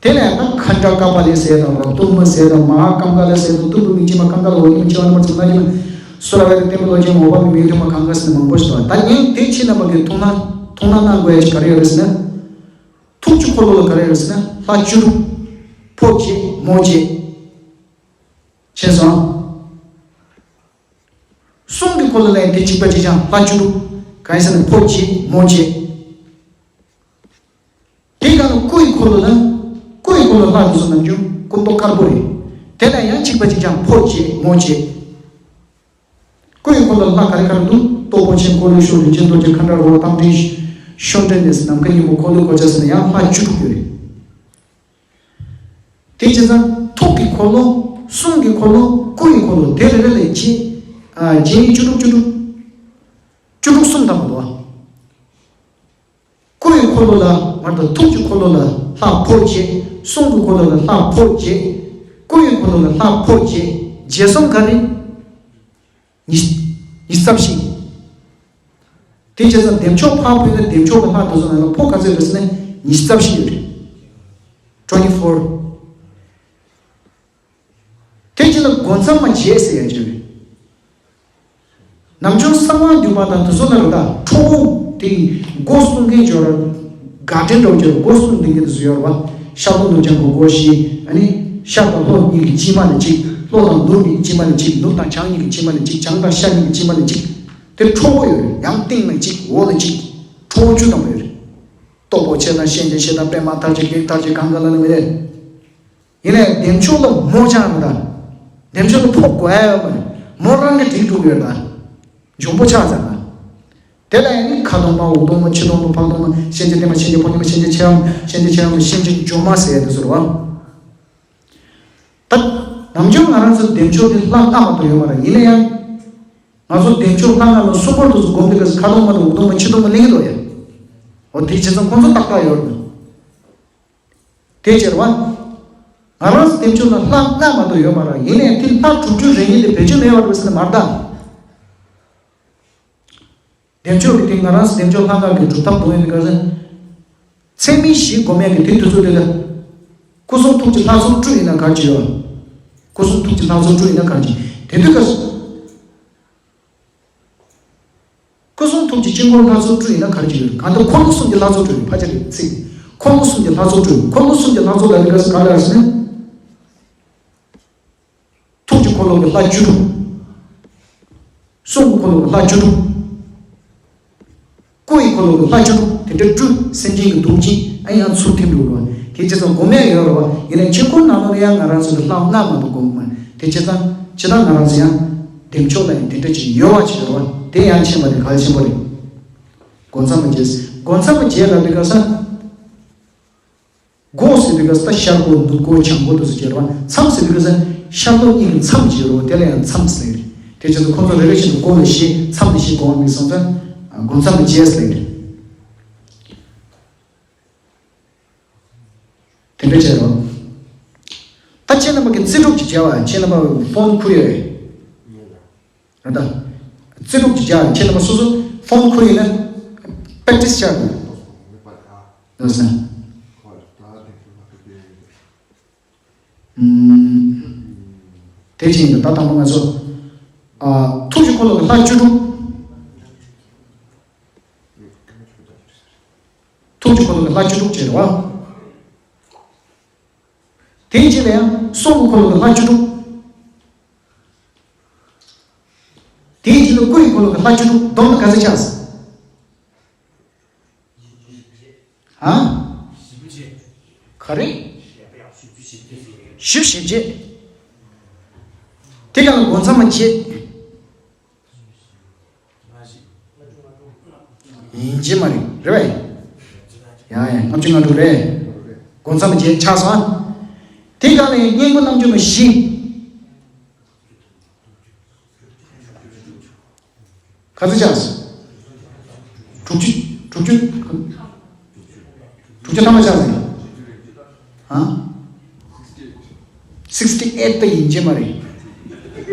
དེ་ལས་ད་ཁ་འདྲ་ཀ་པ་ལེ་ཟེར་དང་རོ་གཏུམ་མ་ཟེར་དང་མ་ཧཱ་ཀམ་ཀ་ལེ་ཟེར་དང་གཏུམ་པོ་མིག་ཅི་མ་ཀམ་ཀ་ལ་འོ་ཡིན་ཆེ་བ་ནི་མ་ཚང་ན་ཡིན། སུ་ར་བེ་རི་ཏེམ་པོ་ལོ་ཅན་འོ་བ་མི་མིག་ཐུ་མ་གང་ག་ཟེར་ནས་མང་པོ་ཞིག་འདུག་ད་ངས་དེ་ཕྱི་ནང་པ་གི་ཐུགས་སྣང་ཐུགས་སྣང་གནང་དགོས་ཡ་ཞིག་ག་རེ་ཡོད་རེད་ཟེར་ན། ཐུགས་ཀྱི་འཁོར་ལོ་ལ་ག་རེ་ཡོད་རེད་ཟེར་ན་ལྷ་བཅུ་དྲུག་ཕོ་བརྒྱད་མོ་བརྒྱད། ཤེས་སོང་། གསུང་གི་འཁོར་ལོ་ལ་ཡང་དེ་གཅིག་པ་གཅིག་རྐྱང་ལྷ་བཅུ་དྲུག་གང་ཡིན་ཟེར་ན་ཕོ་བརྒྱད་མོ་བརྒྱད། དེ་གང་སྐུ་ཡི་འཁོར་ལོ་ལ། སྐུ་ཡི་འཁོར་ལོ་ལྷ་དེ་ཚོ་ནམ་རྒྱུན་སྐུ་མདོག་དཀར་པོ་རེད། དེ་ལ་ཡང་གཅིག་པ་གཅིག་རྐྱང་ཕོ་བརྒྱད་མོ་བརྒྱད། སྐུ་ཡི་འཁོར་ལོ་ལྷ་ག་རེ་ག་རེ་འདུག་སྟོབས་པོ་ཆེ་འཁོར་ལོའི་ཤོག་རིན་ཆེན་རྡོ་རྗེ་མཁའ་འགྲོ་རོ་རྟ་མགྲིན་ཤོ་འདྲེ་ནས་ནམ་མཁའ་སྙིང་པོ་འཁོར་ལོའི་གོ་ཆ་ཟེར་ན་ཡང་ལྷ་བཅུ་དྲུག་ཡོད་རེད། དེ་བྱས་ཙང་ཐུགས་ཀྱི་འཁོར་ལོ། གསུང་གི་འཁོར་ལོ། སྐུ་ཡི་འཁོར་ལོ་དེ་རེ་རེ་ལས་བརྒྱད། ཨ། བརྒྱད་གཉིས་བཅུ་དྲུག་བཅུ་དྲུག་བཅུ་དྲུག་གསུམ་ཐམ་པ་འདུག་ཨ། སྐུ་ཡི་འཁོར་ལོ་ལ་མར་དང་ཐུགས་ཀྱི་འཁོར་ལོ་ལ་ལྷ་ཕོ་བརྒྱད། གསུང་གི་འཁོར་ལོ་ལ་ལྷ་ཕོ་བརྒྱད། སྐུ་ཡི་འཁོར་ལོ་ལ་ལྷ་ཕོ་བརྒྱད། བརྒྱད་གསུམ་ག་རེ། ཉི་ཉི་ཤུ་རྩ་བཞི། དེ་བྱས་ཙང་བདེ་མཆོག་ཕར་ཕུད་ན་བདེ་མཆོག་གི་ལྷ་དེ་ཚོ་ནང་ལ་ཕོ་ག་ཚོད་རེད་ཟེར་ན་ཉི་ཤུ་རྩ་བཞི་ཡོད་རེད། twenty four། དེ་བྱས་ན་སྒོ་མཚམས་མ་བརྒྱད་ཟེར་ཡ་ཅིག་རེད། ནམ་རྒྱུན་གསང་བ་འདུས་པ་དང་དེ་ཚོ་ལ་རེད་ད་ཁྲོ་བོ་དེ་སྒོ་སྲུང་མཁན་ཅིག་ཡོད་རེད། དགའ་སྤྲོ་འདྲ་བོ་ཅིག་སྒོ་སྲུང་མཁན་དེ་ཚོ་ཡོད་རེད་བ། ཤར་ལྷོ་ནུབ་བྱང་གི་སྒོ་བཞི། ཨ་ནི་ཤར་དང་ལྷོ་གཉིས་ཀྱི་དཀྱིལ་མ་ལ་གཅིག་ལྷོ་དང་ནུབ་གཉིས་ཀྱི་དཀྱིལ་མ་ལ་གཅིག་ནུབ་དང་བྱང་གཉིས་ཀྱི་དཀྱིལ་མ་ལ་གཅིག་བྱང་དང་ཤར་གཉིས་ཀྱི་དཀྱིལ་མ་ལ་གཅིག་དེ་ཁྲོ་བོ་ཡོད་རེད། ཡང་སྟེང་ལ་གཅིག་འོག་ལ་གཅིག་ཁྲོ་བོ་བཅུ་ཐམ་པ་ཡོད་རེད། སྟོབས་པོ་ཆེ་དང་གཤིན་རྗེ་ཆེ་དང་པདྨ་དར་ཅིག་བགེགས་དར་ཅིག་གང་ག་ལ་ལ་མི་རེད། ཡིན་ནའི་བདེ་མཆོག་ལ་མོ་ཅང་མི་དང་། བདེ་མཆོག་ལ་ཕོ་དགོས་ཡ་ཡོད་མ་རེད། མོ་རང་གི་སྒྲིག་འགྲོ་གི་ཡོད་ད། འབྱུང་པོ་ཆགས་ཚར་ན། དེ་ལ་ཡང་ནི་ཁ་དོག་མ་འུ་དོག་མ་ཕྱི་དོག་མ་ཕག་དོག་མ་གཤིན་རྗེ་བདེ་མ་གཤིན་རྗེ་ཕོ་ཉ་མ་གཤིན་རྗེ་ཆེ་བ་མ་གཤིན་རྗེ་ཆེ་བ་མ་གཤིན་རྗེ་འཇོམས་མ་ཟེར་ཡ་དེ་ཚོ་རེད་བ། ད། ནམ་རྒྱུན་ང་རང་ཚོ་བདེ་མཆོག་དེ་ལྷ་ལྔ་མ་གཏོགས་ཡོད་མ་རེད། ཡིན་ན་ཡང་། ང་ཚོ་བདེ་མཆོག་ལྷ་ལྔ་ལ་གསུམ་པོ་དེ་ཚོ་སྒོམ་དུས་སྐབས་སུ་ཁ་ལོང་མ་དང་འུག་གདོང་མ་ཕྱི་གདོང་མ་གླེང་གི་འདུག་ཡ། འོ་དེ་བྱས་ཙང་ཁོང་ཚོ་ཏག་ཏག་ཡོད་རེད། དེ་ཕྱིར་བ། ང་རང་ཚོ་བདེ་མཆོག་ལ་ལྷ་ལྔ་མ་གཏོགས་ཡོད་མ་རེད། ཡིན་ནའི་དེ་ལྷ་དྲུག་ཅུ་རེ་གཉིས་དེ་བེད་སྤྱོད་མེད་པ་རེད་ཟེར་ན་མ་རེད་ད། བདེ་མཆོག་གི་སྟེང་ང་རང་ཚོ་བདེ་མཆོག་ལྷ་ལྔ་གི་སྒྲུབ་ཐབས་སྟོན་ཡོང་དུས་སྐབས་སུ། ཚད་མེད་བཞི་སྒོམ་ཡག་གི་དེ་དུས་ཚོད་དེ་ལ། སྐུ་གསུང་ཐུགས་ཀྱི་ལྷ་ཚོགས་སྤྲུལ་ཡིན་ན་ག་རེ་བྱེད་ཡོད། སྐུ་གསུང་ཐུགས་ཀྱི་ལྷ་ཚོགས་སྤྲུལ་ཡིན་ན་ག་རེ་བྱེད། དེ་དུས་སྐབས་སུ། སྐུ་གསུང་ཐུགས་ཀྱི་དཀྱིལ་འཁོར་ལྷ་ཚོགས་སྤྲུལ་ཡིན་ན་ག་རེ་བྱེད་ཡོད། གང་ལྟར་འཁོར་ལོ་གསུམ་གྱི་ལྷ་ཚོགས་སྤྲུལ་ཡོད། ཕལ་ཆེར་གྱི་ཚིག་འཁོར་ལོ་གསུམ་གྱི་ལྷ་ཚོགས་སྤྲུལ། འཁོར་ལོ་གསུམ་གྱི་ལྷ་ཚོགས་ལ་ནི་སྐབས་སུ་ག་ལ་ཟེར་ན། ཐུགས་ཀྱི་འཁོར་ལོ་གི་ལྷ་བཅུ་དྲུག་གསུང་གི་འཁོར་ལོ་གི་ལྷ་བཅུ་དྲུག་སྐུ་ཡི་འཁོར་ལོ་གི་ལྷ་བཅུ་དྲུག་དེ་འདྲ་སྤྲུལ། སེམས་ཅན་གྱི་གདུང་ཅིག་ཨ་ཡང་ཚུར་ཐིམ་འགྲོ་བ། དེ་བྱས་ཙང་སྒོམ་ཡག་ཡོད་རེད་བ། ཡིན་ནའི་དཀྱིལ་འཁོར་ནང་ལོགས་ལ་ཡང་ང་རང་ཚོ་གི་ལྷ་ལྔ་མ་གཏོགས་སྒོམ་གི་མ་རེད། དེ་བྱས་ཙང་ཇི་ལྟར་ང་རང་ཚོ་ཡང་བདེ་མཆོག་ལ་ཡང་དེ་འདྲ་ཅིག་ཡོད་བ་ཅིག་ཡོད་རེད་བ། དེ་ཡང་མཁྱེན་པ་དེ་གལ་ཆེན་པོ་རེད། སྒོ་མཚམས་བརྒྱད། སྒོ་མཚམས་བརྒྱད་ལ་དེ་ག་ས། སྒོ་ཟེར་དུས་སྐབས་སུ་ད་ཤར་སྒོ་ནུབ་སྒོ་བྱང་སྒོ་དེ་ཚོ་བྱེད་རོགས། མཚམས་ཟེར་དུས་སྐབས་སུ་ཤར་ལྷོ་གཉིས་ཀྱི་མཚམས་བྱེད་རོགས། དེ་ལ་ཡང་མཚམས་ཟེར། དེ་བྱས་ཙང་ཁོང་ཚོ་རེ་རེ་བཞིན་དུ་སྒོ་ལ་བཞི་མཚམས་ལ་བཞི་སྒོ་མིག་སོང་ཙང་སྒོ་མཚམས་བརྒྱད་ཟེར། དེ་འདྲ་བྱེད་རོགས། ད་ཁྱེད་རྣམ་པ་གི་རྩིས་སྒྲུབ་ཀྱི་བྱ་བ་ཁྱེད་རྣམ་པ་ཕོན་ཁུར་ཡོད། རེད་ད། རྩིས་སྒྲུབ་ཀྱི་བྱ་བ་ཁྱེད་རྣམ་པ་སོ་སོ་ཕོན་ཁུར་ཡིན་ན་པེག་ཊི་སི་བྱ་དགོས། ལགས་སོ། ཨུམ། དེ་བཞིན་དུ་ད་དང་པོ་ང་ཚོ། ཨ། ཐུགས་ཀྱི་འཁོར་ལོ་གི་ལྷ་བཅུ་དྲུག་ཐུགས་ཀྱི་འཁོར་ལོ་གི་ལྷ་བཅུ་དྲུག་བྱེད་རོགས། དེའི་རྗེས་ལ་ཡང་གསུང་གི་འཁོར་ལོ་གི་ལྷ་བཅུ་དྲུག་དེའི་རྗེས་ལ་སྐུའི་འཁོར་ལོ་གི་ལྷ་བཅུ་དྲུག་བསྡོམས་ན་ག་ཚོད་ཆགས་སོང་། ཧ། ག་རེ། བཞི་བཅུ་ཞེ་བརྒྱད། དེ་ག་ལ་སྒོ་མཚམས་བརྒྱད། ཡིན་གཅིག་མ་རེད། རེད་པས། ཡ་ཡ། ལྔ་བཅུ་ང་དྲུག་རེད། སྒོ་མཚམས་བརྒྱད་ཆགས་སོང་། དེ་ག་ལ་སྙིང་པོ་རྣམ་འགྱུར་མ་བཞི། ག་ཚོད་ཆགས་སོང་། དྲུག་ཅུ། དྲུག་ཅུ། དྲུག་ཅུ་ཐམ་པ་ཆགས་སོང་། ཧ། སིག་སི་ཊི་ཨེ་ཊི་དེ་ཡིན་གཅིག་མ་རེད།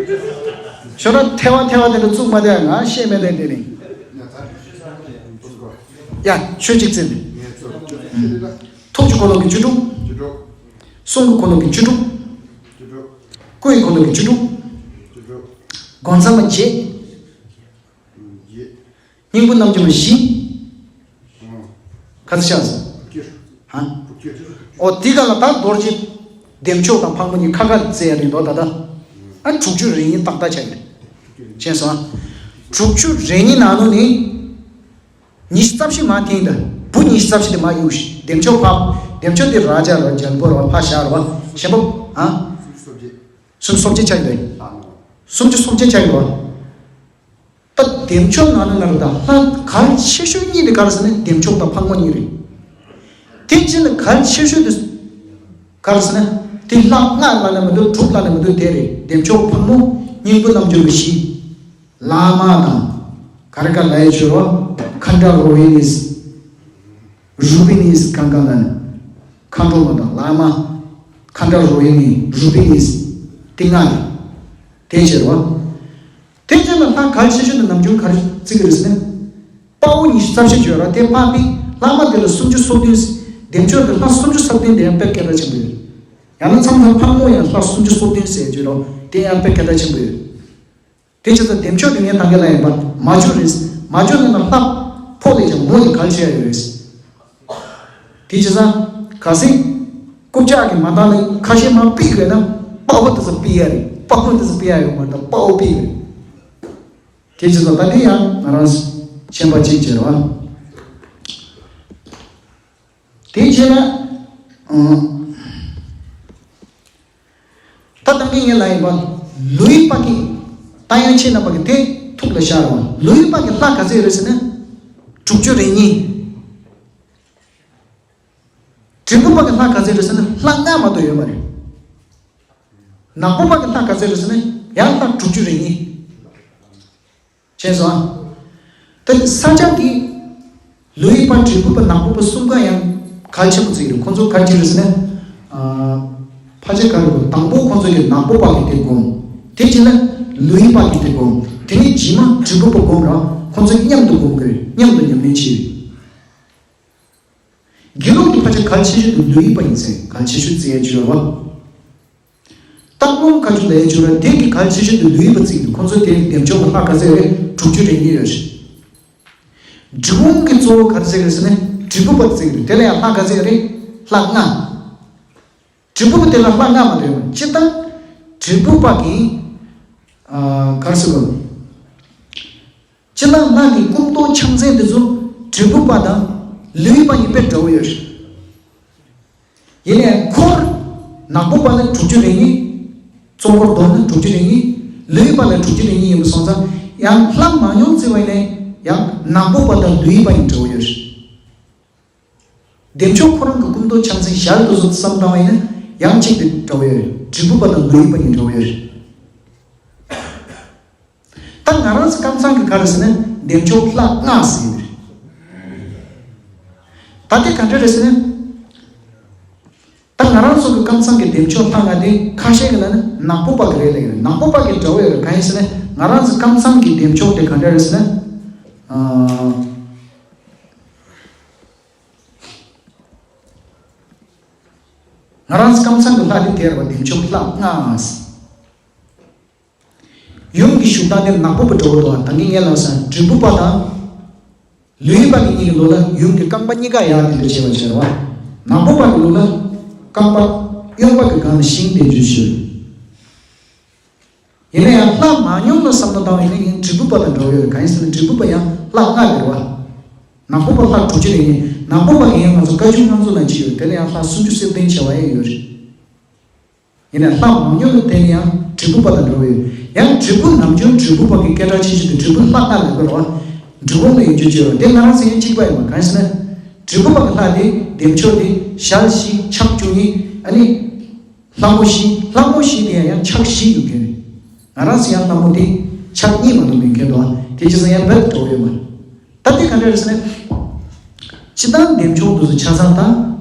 ཞོ་ན་ཐལ་བ་ཐལ་བ་དེ་འདྲ་བཙུགས་མ་བསྡད། ང་ཤེས་མེད་དེ་དེ་ནི། ཡ་ཆོས་གཅིག་བཙལ་ནས། ཐུགས་ཀྱི་འཁོར་ལོ་གི་བཅུ་དྲུག་གསུང་གི་འཁོར་ལོ་གི་བཅུ་དྲུག་སྐུའི་འཁོར་ལོ་གི་བཅུ་དྲུག་སྒོ་མཚམས་བརྒྱད། སྙིང་པོ་རྣམ་འགྱུར་བཞི། ག་ཚོད་ཆགས་སོང་། ཧ། ཨོ་དེ་ག་ལ་ད་རྡོ་རྗེ་བདེ་མཆོག་དང་ཕག་མོ་གཉིས་ཁ་ཁ་བཙལ་ཡ་རེད་འདུག་ད་ལྟ། ཨ་དྲུག་ཅུ་རེ་གཉིས་ཏག་ཏག་ཆགས་ཡོད། མཁྱེན་སོང་། དྲུག་ཅུ་རེ་གཉིས་ནང་ལོགས་ནས། ཉི་ཤུ་རྩ་བཞི་མར་འཐེན་ད། བུ་ཉི་ཤུ་རྩ་བཞི་དེ་མར་གཡུགས་ཤིག་བདེ་མཆོག་ཕག་བདེ་མཆོག་དེ་ར་ཇ་ར་རྒྱལ་པོ་ར་ཕག་ཞག་ར་ཆེན་པོ། ཨ། སུམ་ཅུ་སོ་བརྒྱད་ཆགས་ཡོད། སུམ་ཅུ་སོ་བརྒྱད་ཆགས་ཡོད། ད་བདེ་མཆོག་ནང་ནས་ན་ར་ད་ལྷ་གལ་ཆེ་ཤོས་གཉིས་དེ་ག་རེ་ཟེར་ན་བདེ་མཆོག་དང་ཕག་མོ་གཉིས་རེད། དེ་རྗེས་ལ་གལ་ཆེ་ཤོས་དེ་ག་རེ་ཟེར་ན་དེ་ལྷ་ལྔ་ལ་ནི་མི་འདུག་དྲུག་ལ་ནི་མི་འདུག་དེ་རེད། བདེ་མཆོག་ཕག་མོ་སྙིང་པོ་རྣམ་འགྱུར་བ་བཞི། བླ་མ་དང་ག་རེ་ག་ལ་ཡི་ཆོས་རོ། ཁ་འདྲ་རོ་ཧི་ནིས། རུ་པི་ནིས་གང་གང་ལ་ནི། མཁའ་འགྲོ་མ་དང་བླ་མ། ཁ་འདྲ་རོ་ཧི་ནི་རུ་པི་ནིས། དེ་ལྔ་རེད། དེ་བྱེད་རོ། དེ་རྗེས་ལ་ལྷ་གལ་ཆེ་ཤོས་དེ་ནམ་རྒྱུན་ག་རེ་བརྩི་གི་རེད་ཟེར་ན། དཔའ་བོ་ཉི་ཤུ་རྩ་བཞི་བརྗོད་ར་དེ་དཔའ་མི་བླ་མ་དེ་ལ་སུམ་ཅུ་སོ་བདུན། བདེ་མཆོག་དེ་ལྷ་སུམ་ཅུ་སོ་བདུན་དེ་ཡང་དཔེ་སྐད་གྲགས་ཆེན་པོ་ཡོད། ཡང་ན་མཚམས་མཚམས་ཕག་མོ་ཡང་ལྷ་སུམ་ཅུ་སོ་བདུན་ཟེར་བརྗོད་ར་དེ་ཡང་དཔེ་སྐད་གྲགས་ཆེན་པོ་ཡོད། དེ་བྱས་ཙང་བདེ་མཆོག་དེ་ངས་ད་གིན་ལ་ཡིན་པ་མ་བརྗོད་རེད། མ་བརྗོད་ན་ན་ལྷ་ཕོག་ལས་ཀྱང་མོ་ཡི་གལ་ཆེ་ཡ་ཡོད་རེད། དེ་བྱས་ཙང་གལ་སྲིད་རྐུབ་བཀྱག་གིས་མ་བཏང་ན་ཁ་ཤས་མར་ཕུད་དགོས་ན་དཔའ་བོ་དེ་ཚོ་ཕུད་ཡ་རེད། དཔའ་མོ་དེ་ཚོ་ཕུད་ཡ་ཡོད་མ་རེད། དཔའ་བོ་ཕུད་ཡ་རེད། དེ་བྱས་ཙང་ད་དེ་ཡང་ང་རང་མཁྱེན་པ་གཅིག་བྱས་རེད་བ། དེ་རྗེས་ལ། ཨང་། ད་ལྟ་ངས་ངས་ལ་ཡིན་པ། ལུས་པ་གི། ད་ཡང་ཁྱེད་རྣམ་པ་གི་དེ་ཐུགས་ལ་ཤར་བ། ལུས་པ་གི་ལྷ་ག་ཚོད་རེད་ཟེར་ན། དྲུག་ཅུ་རེ་གཉིས། དྲིལ་བུ་པ་གི་ལྷ་ག་ཚོད་རེད་ཟེར་ན་ལྷ་ལྔ་མ་གཏོགས་ཡོད་མ་རེད། ནག་པོ་པ་གི་ལྷ་ག་ཚོད་རེད་ཟེར་ན་ཡང་ལྷ་དྲུག་ཅུ་རེ་གཉིས། ཤེས་སོང་། ད་ས་སྐྱ་གི་ལོ་ཡི་པ་དྲིལ་བུ་པ་ནག་པོ་པ་གསུམ་ཀ་ཡང་གལ་ཆེན་པོ་བརྩི་གི་རེད། ཁོང་ཚོ་གལ་ཆེ་རེད་ཟེར་ན། ཨ། ཕལ་ཆེར་ག་རེ་དང་པོ་ཁོང་ཚོ་གི་ནག་པོ་པ་གི་དེ་སྒོམ། དེ་རྗེས་ལ་ལོ་ཡི་པ་གི་དེ་སྒོམ། དེ་ནས་རྗེས་མ་དྲིལ་བུ་པ་སྒོམ་ར། ཁོང་ཚོ་མཉམ་དུ་སྒོམ་གི་རེད། མཉམ་དུ་ཉམས་ལེན་བྱེད། དགེ་སློང་གི་ཕལ་ཆེར་གལ་ཆེ་ཤོས་དེ་ལོ་ཡི་པ་ཡིན་ཟེར། གལ་ཆེ་ཤོས་བརྩི་ཡ་ཅིག་ཡོད་རེད་བ། སྟག་ལུང་བཀའ་བརྒྱུད་ལ་ཡ་བྱུང་ར་དེ་གི་གལ་ཆེ་ཤོས་དེ་ལོ་ཡི་པ་བརྩི་གི་འདུག་ཁོང་ཚོ་དེ་བདེ་མཆོག་གི་ལྷ་ག་ཚད་རེད། དྲུག་ཅུ་རེ་གཉིས་ཡོད་རེད། འབྲི་གུང་གི་གཙོ་བོ་ག་རེ་བརྩི་གི་རེད་ཟེར་ན་དྲིལ་བུ་པ་བརྩི་གི་འདུག་དེ་ལ་ཡང་ལྷ་ག་ཚད་རེད། ལྷ་ལྔ། དྲིལ་བུ་པ་དེ་ལ་ལྷ་ལྔ་མ་གཏོགས་ཡོད་མ་རེད། སྤྱིར་བཏང་དྲིལ་བུ་པ་གི། ཨ། ག་རེ་ཟེར་དགོས། སྤྱིར་བཏང་ལྷ་གི་སྐུ་མདོག་ཕྱག་མཚན་དེ་ཚོ་དྲིལ་བུ་པ་དང་ལོ་ཡི་པ་གཉིས་དཔེ་འདྲ་བོ་ཡོད་རེད། ཡིན་ནའི་འཁོར་ནག་པོ་པ་ལ་དྲུག་ཅུ་རེ་གཉིས། གཙོ་འཁོར་བསྡོམས་ན་དྲུག་ཅུ་རེ་གཉིས། ལོ་ཡི་པ་ལ་དྲུག་ཅུ་རེ་གཉིས་ཡིན་པ་སོང་ཙང་ཡང་ལྷ་མང་ཉུང་བརྩི་བ་ཡིན་ནའི་ཡང་ནག་པོ་པ་དང་ལོ་ཡི་པ་གཉིས་འདྲ་བོ་ཡོད་རེད། བདེ་མཆོག་ཁོ་རང་གི་སྐུ་མདོག་ཕྱག་མཚན་ཞལ་དུ་བསམ་བཏང་བ་ཡིན་ན་ཡང་གཅིག་དེ་འདྲ་བོ་ཡོད་རེད། དྲིལ་བུ་པ་དང་ལོ་ཡི་པ་གཉིས་འདྲ་བོ་ཡོད་རེད། ད་ང་རང་ཚོ་ཀམ་ཚང་གི་ག་རེ་ཟེར་ན་བདེ་མཆོག་ལྷ་ལྔ་ཟེར་ཡོད་རེད། ད་དེ་ག་འདྲ་རེད་ཟེར་ན། ད་ང་རང་ཚོ་གི་ཀམ་ཚང་གི་བདེ་མཆོག་ལྷ་ལྔ་དེ་ཁ་ཤས་ཀྱི་ལ་ནི་ནག་པོ་པ་གི་རེད་ལབ་ཡོད་རེད། ནག་པོ་པ་གི་འདྲ་བོ་ཡོད་རེད། གང་ཡིན་ཟེར་ན་ང་རང་ཚོ་ཀམ་ཚང་གི་བདེ་མཆོག་དེ་ག་འདྲ་རེད་ཟེར་ན། ཨ། ང་རང་ཚོ་ཀམ་ཚང་གི་ལྷ་དེ་དེ་རེད་བ། བདེ་མཆོག་ལྷ་ལྔ། ཡུམ་གྱི་བཞུགས་སྟངས་དེ་ནག་པོ་པ་འདྲ་བོ་འདུག་ད་གིན་ངས་ལབ་སོང་། དྲིལ་བུ་པ་དང་ལོ་ཡི་པ་གི་གཉིས་ཀྱི་ལོ་ལ་ཡུམ་གྱི་རྐང་པ་གཉིས་ཀ་ཡར་དེ་འདྲ་བྱས་པ་བྱས་རེད་བ། ནག་པོ་པ་གི་ལོ་ལ་རྐང་པ་གཡོན་པ་གི་སྒང་ལ་ཤིང་དེ་འདྲ་བྱས། ཡིན་ན་ཡང་ལྷ་མང་ཉུང་ལ་བསམ་བློ་བཏང་བ་ཡིན་ན་ཡང་དྲིལ་བུ་པ་དང་འདྲ་བོ་ཡོད་རེད། གང་ཡིན་ཟེར་ན་དྲིལ་བུ་པ་ཡང་ལྷ་ལྔ་རེད་བ། ནག་པོ་པ་ལྷ་དྲུག་ཅུ་རེ་གཉིས། ནག་པོ་པ་གི་ཡང་ང་ཚོ་བཀའ་བརྒྱུད་སྔགས་མཛོད་ནང་ཅིག་ཡོད། དེ་ལ་ཡང་ལྷ་སུམ་ཅུ་རྩ་བདུན་བྱས་པ་ཡང་ཡོད་རེད། ཡིན་ནའི་ལྷ་མང་ཉུང་ལ་བརྟེན་ནས་ཡང་དྲིལ་བུ་པ་དང་འདྲ་བོ་ཡོད། ཡང་དྲིལ་བུ་ནམ་རྒྱུན་དྲིལ་བུ་པ་གི་སྐད་གྲགས་ཆེ་ཤོས་དེ་དྲིལ་བུ་ལྷ་ལྔ་ལ་དགོས་རེད་བ། འབྲི་གུང་ལ་ཡོད་རྒྱུ་ཅིག་ཡོད་རེད། དེ་ང་རང་ཚོ་ཡང་གཅིག་པ་ཡིན་པ། གང་ཡིན་ཟེར་ན། དྲིལ་བུ་པ་གི་ལྷ་དེ་བདེ་མཆོག་དེ་ཞལ་བཞི་ཕྱག་བཅུ་གཉིས། ཨ་ནི། ལྷ་མོ་བཞི། ལྷ་མོ་བཞི་དེ་ཡང་ཡང་ཕྱག་བཞི་ཡོད་མཁན་རེད། ང་རང་ཚོ་ཡང་ལྷ་མོ་དེ་ཕྱག་གཉིས་མ་གཏོགས་མེད་མཁན་འདུག་དེ་བྱས་ཙང་ཡང་རྦད་དེ་འགྲོ་གི་ཡོད་མ་རེད། ད་དེ་ག་འདྲ་རེད་ཟེར་ན། སྤྱིར་བཏང་བདེ་མཆོག་དེ་ཚོ་ཆ་ཚང་དང་།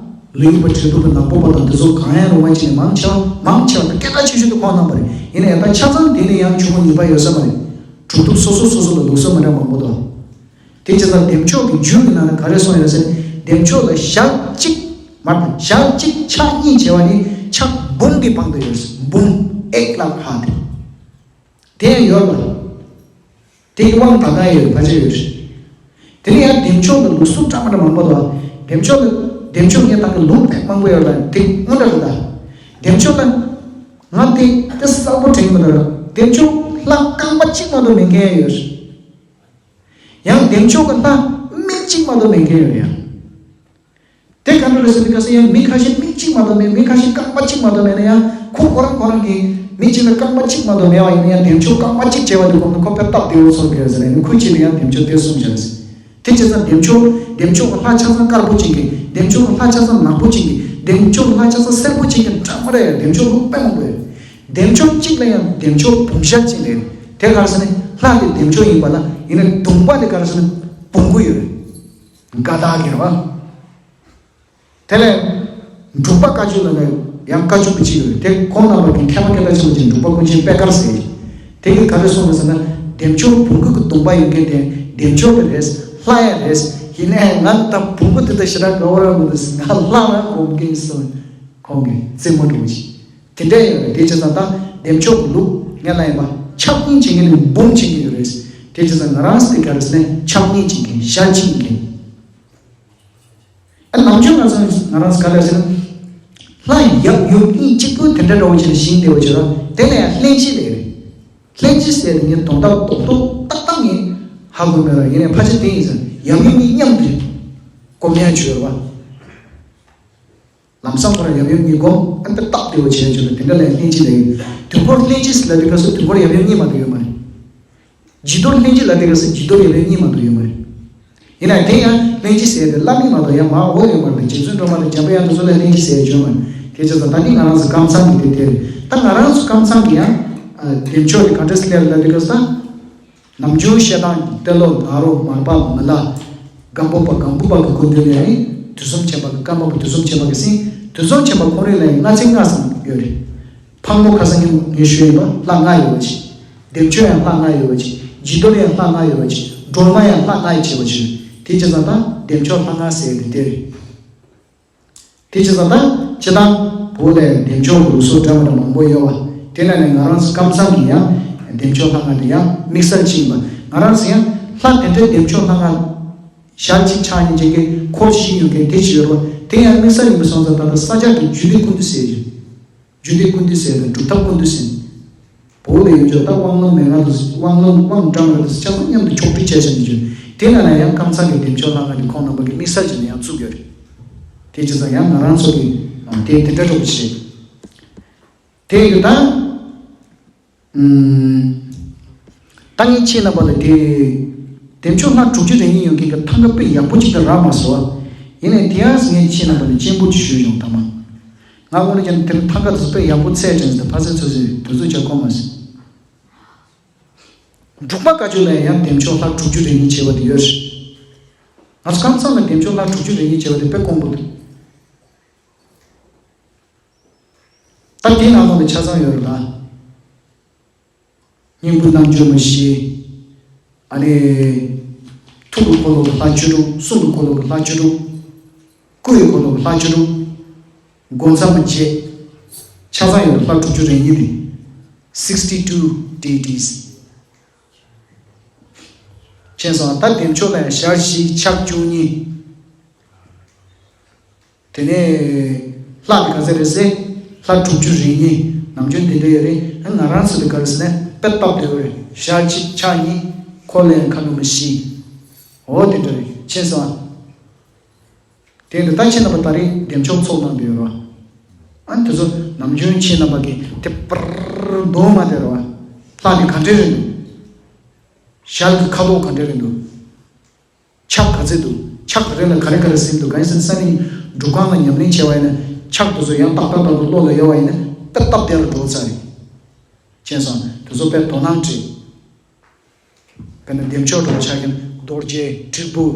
ལོ་ཡི་པ་དྲིལ་བུ་པ་ནག་པོ་པ་དང་དེ་ཚོ་གང་ཡང་རུང་བ་ཅིག་ནས་མང་ཆེ་བ་མང་ཆེ་བ་དང་སྐད་གྲགས་ཆེ་ཤོས་དེ་ཁོང་རྣམ་པ་རེད། ཡིན་ན་ཡང་ད་ཆ་ཚང་དེ་ནས་ཡང་ཆུང་ངུ་ཉེས་པ་ཡོད་ས་མ་རེད། གྲུབ་ཐོབ་སོ་སོ་སོ་སོ་ལ་ལུགས་སྲོལ་མི་འདྲ་མང་པོ་འདུག་དེ་བྱས་ཙང་བདེ་མཆོག་གི་རྒྱུད་ཀྱི་ནང་ལ་ག་རེ་གསུངས་ཡོད་ཟེར་ན། བདེ་མཆོག་ལ་ཞག་གཅིག་མ་གཏོགས་ཞག་གཅིག་ཕྱག་གཉིས་བྱས་པ་ནི་ཕྱག་འབུམ་གྱི་དབང་དུ་ཡོད་ཟེར། འབུམ་ཨེག་ལག་ཧ་དེ། དེ་ཡང་ཡོད་པ། དེ་ཡི་དབང་ད་ལྟ་ཡོད། ཕལ་ཆེར་ཡོད་རེད། དེ་ནས་ཡང་བདེ་མཆོག་ལ་ལུགས་སྲོལ་འདྲ་མི་འདྲ་མང་པོ་འདུག་བདེ་མཆོག་ལ་བདེ་མཆོག་ངས་ད་གི་ལུང་དེ་མང་པོ་ཡོད་ལ་དེ་དངོས་འདྲ་རེད་ད། བདེ་མཆོག་ལ་ང་དེ་དེ་གསལ་པོ་དྲན་གྱི་མི་འདུག་བདེ་མཆོག་ལྷ་རྐང་པ་གཅིག་མ་གཏོགས་མེད་མཁན་ཡོད་རེད། ཡང་བདེ་མཆོག་གི་ལྷ་མིག་གཅིག་མ་གཏོགས་མེད་མཁན་ཡོད་རེད་ཡང་། དེ་ག་འདྲ་རེད་ཟེར་ན། གལ་སྲིད་ཡང་མི་ཁ་ཤས་མིག་གཅིག་མ་གཏོགས་མེད། མི་ཁ་ཤས་རྐང་པ་གཅིག་མ་གཏོགས་མེད་ན་ཡང་། ཁོ་ཁོ་རང་ཁོ་རང་གི་མི་གཅིག་ལ་རྐང་པ་གཅིག་མ་གཏོགས་མེད་པ་ཡིན་ན་ཡང་། བདེ་མཆོག་རྐང་པ་གཅིག་བྱས་པ་དེ་ཁོ་ན་ཁོ་དཔེ་སྟབས་བདེ་བོ་ཚོར་གི་རེད་ཟེར་ནས། ཁོའི་ཆེད་དུ་ཡང་བདེ་མཆོག་དེ་གསུངས་བཞག་ཟེར། དེ་བྱས་ཙང་བདེ་མཆོག་བདེ་མཆོག་གི་ལྷ་ཆ་ཚང་དཀར་པོ་ཅན་གྱི། བདེ་མཆོག་གི་ལྷ་ཆ་ཚང་ནག་པོ་ཅན་གྱི། བདེ་མཆོག་གི་ལྷ་ཆ་ཚང་སེར་པོ་ཅན་གྱི་འདྲ་མི་འདྲ་ཡང་བདེ་མཆོག་ལུགས་དཔེ་མང་པོ་ཡོད། བདེ་མཆོག་གཅིག་ལ་ཡང་བདེ་མཆོག་འབུམ་ཞལ་ཅན་རེད། དེ་ག་རེ་ཟེར་ན་ལྷ་དེ་བདེ་མཆོག་ཡིན་པ་ལ། ཡིན་ན་གདུང་པ་དེ་ག་རེ་ཟེར་ན་འབུམ་དགུ་ཡོད་རེད། དགའ་རྟགས་ཀྱི་རེད་བ། དེ་ལས་འབྲུག་པ་བཀའ་བརྒྱུད་ལ་ནི་ཡང་བཀའ་བརྒྱུད་པ་གཅིག་ཡོད་རེད། དེ་ཁོང་རྣམ་པ་གི་མཁས་པ་སྐད་གྲགས་ཆེན་པོ་ཅིག་འབྲུག་པ་ཀུན་མཁྱེན་པད་དཀར་ཟེར། དེ་གིས་ག་རེ་གསུངས་རེད་ཟེར་ན། བདེ་མཆོག་འབུམ་དགུ་གི་གདུང་པ་ཡོད་མཁན་དེ་བདེ་མཆོག་ཡང་རེད། ལྷ་ཡང་རེད། ཡིན་ནའི་ང་ད་འབུམ་དགུ་དེ་ད་ཞེ་དྲག་དགའ་བོ་རང་མི་འདུག་ཟེར། ང་ལྷ་རང་སྒོམ་གི་ཡིན་གསུངས། ཁོང་གི་རྩེད་མོ་འགྲོ་ཞིག་དེ་འདྲ་ཡོད་རེད། དེ་བྱས་ཙང་ད་བདེ་མཆོག་གི་ལུགས་ངས་ལབ་ཡིན་པ། ཕྱག་གཉིས་བྱེད་མཁན་ནི་འབུམ་བྱེད་མཁན་ཡོད་རེད། དེ་བྱས་ཙང་ང་རང་ཚོ་དེ་ག་རེ་ཟེར་ན་ཕྱག་གཉིས་བྱེད་མཁན། ཞལ་གཅིག་ཡིན་མཁན། ཨ། ནམ་རྒྱུན་ང་ཚོ་ང་རང་ཚོ་ག་ལ་ཟེར་ན། ལྷ་ཡབ་ཡུམ་གཉིས་གཅིག་པུ་དེ་འདྲ་འདྲ་བོ་བྱས་ནས་བཞེངས་བསྡད་པ་བྱས་ར། དེ་ལ་ཡང་ལྷན་སྐྱེས་ལབ་རེད། ལྷན་སྐྱེས་ཟེར་དེ་ངས་དོན་དག་རྡོག་རྡོག་ཏག་ཏག་ངས་ཧ་གོ་མེད་ར། ཡིན་ནའི་ཕལ་ཆེར་དེ་ཡིན་ཟེར། ཡབ་ཡུམ་གཉིས་མཉམ་དུ་སྒོམ་ཡ་བྱས་ར་བ། ལམ་སང་ཁོ་རང་ཡབ་ཡུམ་གཉིས་སྒོམ། ཨ་ནི་སྟབས་བདེ་བོ་བྱས་བྱས་ནས་དེ་འདྲ་ལ་ཡང་ལྷན་སྐྱེས་ལབ་ཡོད། དུས་འཁོར་ལྷན་སྐྱེས་ལབ་དུས་སྐབས་སུ་དུས་འཁོར་ཡབ་ཡུམ་གཉིས་མ་གཏོགས་ཡོད་མ་རེད། བྱི་དོར་ལྷན་སྐྱེས་ལབ་དུས་སྐབས་སུ་བྱི་དོར་ཡབ་ཡུམ་གཉིས་མ་གཏོགས་ཡོད་མ་རེད། ཡིན་ནའང་དེ་ཡང་ལྷན་སྐྱེས་ཟེར་དེ་བླ་མེད་མ་གཏོགས་ཡང་མར་འོག་ཡོད་མ་རེད། རྗེ་བཙུན་སྒྲོལ་མ་དང་འཇམ་དཔལ་དབྱངས་དེ་ཚོ་ལ་ལྷན་སྐྱེས་ཟེར་ཡ་བྱུང་མ་རེད། དེ་བྱས་ཙང་ད་ནི་ང་རང་ཚོ་ཀམ་ཚང་གི་དེ་དེ་རེད། ད་ང་རང་ཚོ་ཀམ་ཚང་གི་ཡང་བདེ་མཆོག་དེ་ག་འདྲ་སེ་ལབ་དུས་སྐབས་སུ། ནམ་རྒྱུན་བཤད་སྟངས་ཀྱི་ཏེ་ལོ་ན་རོ་མར་པ་མི་ལ། སྒམ་པོ་པ་སྒམ་པོ་པ་གི་སྐུ་མདུན་ལ་ཡང་དུས་གསུམ་མཁྱེན་པ་གི། ཀརྨ་པ་དུས་གསུམ་མཁྱེན་པ་གི་སེང་། དུས་གསུམ་མཁྱེན་པ་ཁོང་རང་ལ་ཡང་ལྔ་ཚན་ལྔ་ཙམ་ཡོད་རེད། ཕག་མོ་ཁ་སང་ཉིན་ངས་ཞུས་ཡིན་པ་ལྷ་ལྔ་ཡོད་པ་ཅིག་འདེམས་ཆོག་ཡང་ལྷ་ལྔ་ཡོད་པ་ཅིག་འཇིགས་གཏོར་ཡང་ལྷ་ལྔ་ཡོད་པ་ཅིག་སྒྲོལ་མ་ཡང་ལྷ་ལྔ་ཡི་བྱས་པ་ཅིག་དེ་བྱས་ཙང་ད་འདེམས་ཆོག་ལྷ་ལྔ་ཟེར་ཡ་དེ་དེ་རེད། དེ་བྱས་ཙང་ད་སྤྱིར་བཏང་བོད་ལ་འདེམས་ཆོག་གི་ལུགས་སྲོལ་འདྲ་མི་འདྲ་མང་པོ་ཡོད་པ། དེ་ནང་ནས་ང་རང་ཚོ་ཀམ་ཚང་གི་ཡང་འདེམས་ཆོག་ལྷ་ལྔ་དེ་ཡང་དམིགས་བསལ་ཅིག་ཡིན་པ། ང་རང་ཚོ་ཡང་ལྷ་དེ་འདྲའི་འདེམས་ཆོག་ལྷ་ལྔ་ཞལ་གཅིག་ཕྱག་གཉིས་ཅན་གྱི་འཁོར་བཞི་ཡོད་མཁན་དེ་ཅིག་ཡོད་རེད་པ། དེ་ཡང་དམིགས་བསལ་ཡིན་པ་སོང་ཙང་ད་ལྟ་ས་སྐྱ་གི་རྒྱུད་སྡེ་ཀུན་ཏུ་ཟེར་གྱི། རྒྱུད་སྡེ་ཀུན་ཏུ་ཟེར་དང་སྒྲུབ་ཐབས་ཀུན་ཏུ་ཟེར། བོད་ལ་ཡོད་ཆོག་ད་དབང་ལུང་མན་ངག་དང་དབང་ལུང་དབང་བཀྲམ་ར་དང་ཆ་ཚང་མཉམ་དུ་ཕྱོགས་བསྒྲིགས་བྱས་བཞག་ནས་བརྗོད། དེ་ན་ན་ཡང་ཀམ་ཚང་གི་འདེམས་ཆོག་ལྷ་ལྔ་འདི་ཁོང་རྣམ་པ་གིས་དམིགས་བསལ་བྱས་ནས་ཡང་བཙུགས་ཡོད་རེད། དེ་བྱས་ཙང་ཡང་ང་རང་ཚོ་གི་དེ་དེ་འདྲ་འགྲོ་གི་ཞེས། དེ་ཡིན་ད། ད་ངས་ཁྱེད་རྣམ་པ་ལ་དེ། འདེམས་ཆོག་ལྷ་དྲུག་ཅུ་རེ་གཉིས་ཡོད་མཁན་གྱི་ཐང་ག་དཔེ་ཡག་པོ་ཅིག་ཏུ་རག་མ་སོང་བ། ཡིན་ནའི་དེ་ཡང་ངས་ཁྱེད་རྣམ་པ་ལ་སྤྱན་འབུལ་ཅིག་ཞུས་ཡོང་ཐ་མ། ང་དངོས་གནས་ཀྱང་དེར་ཐང་ག་དེ་དཔེ་ཡག་པོ་ཚད་དྲན་ཟེར་ཕ་ཚད་ཚོད་ཟེར་དུས་ཚོད་ཆ་ཁོམ་མ་སོང་། འབྲུག་པ་བཀའ་བརྒྱུད་ལ་ཡང་འདེམས་ཆོག་ལྷ་དྲུག་ཅུ་རེ་གཉིས་བྱས་པ་དེ་ཡོད་རེད། ང་ཚོ་ཀམ་ཚང་ལ་འདེམས་ཆོག་ལྷ་དྲུག་ཅུ་རེ་གཉིས་བྱས་པ་དེ་དཔེ་དཀོན་པོ་འདུག་ད་དེའི་ནང་ལོགས་ལ་ཆ་ཚང་ཡོད་རེད་ད། སྙིང་པོའི་རྣལ་འབྱོར་མ་བཞི། ཨ་ནི། ཐུགས་ཀྱི་འཁོར་ལོ་གི་ལྷ་བཅུ་དྲུག་གསུང་གི་འཁོར་ལོ་གི་ལྷ་བཅུ་དྲུག་སྐུ་ཡི་འཁོར་ལོ་གི་ལྷ་བཅུ་དྲུག་སྒོ་མཚམས་བརྒྱད། ཆ་ཚང་ཡོད་པའི་ལྷ་དྲུག་ཅུ་རེ་གཉིས་དེ། sixty two deities། མཁྱེན་སོང་ད། འདེམས་ཆོག་ལ་ཡང་ཞལ་བཞི་ཕྱག་བཅུ་གཉིས། དེ་ནས་ལྷ་དེ་ག་ཚད་རེད་ཟེར། ལྷ་དྲུག་ཅུ་རེ་གཉིས། ནམ་རྒྱུན་དེ་འདྲ་ཡོད་རེད། ང་རང་ཚོ་དེ་ག་རེ་ཟེར་ན་དཔེ་སྟབས་བདེ་བོ་རེད། ཞལ་གཅིག་ཕྱག་གཉིས། འཁོར་ལོ་ཡང་ཁ་ནང་མ་བཞི། འོ་དེ་འདྲ་རེད། མཁྱེན་སོང་། དེ་འདི་ད་ཁྱེད་རྣམ་པ་ད་རེས་འདེམས་ཆོག་ཚོགས་གནང་བསྡད་ཡོད་རེད་བ། ཨ་ནི་དེ་ཚོ་ནམ་རྒྱུན་ཁྱེད་རྣམ་པ་གིས་དེ་པར་འདོན་མ་བསྡད་རེད་བ། ལྷ་དེ་ག་འདྲ་རེད་འདུག་ཞལ་གྱི་ཁ་དོག་ག་འདྲ་རེད་འདུག་ཕྱག་ག་ཚད་འདུག་ཕྱག་གི་རིང་ལ་ག་རེ་ག་རེ་ཟིན་འདུག་གང་ཡིན་ཟེར་ན་སང་ཉིན་སྒྲུབ་ཁང་ལ་ཉམས་ལེན་བྱས་པ་ཡིན་ན་ཕྱག་དེ་ཚོ་ཡང་ཏག་ཏག་ཏག་ཏག་བློ་ལ་ཡོད་པ་ཡིན་ན་དཔེ་སྟབས་བདེ་རུ་འགྲོ་ཚར་རེད། མཁྱེན་སོང་། དེ་ཚོ་དཔེ་དོ་སྣང་སྤྲད། དཔེར་ན་འདེམས་ཆོག་འགྲོ་ཆ་མཁན་རྡོ་རྗེ་དྲིལ་བུ།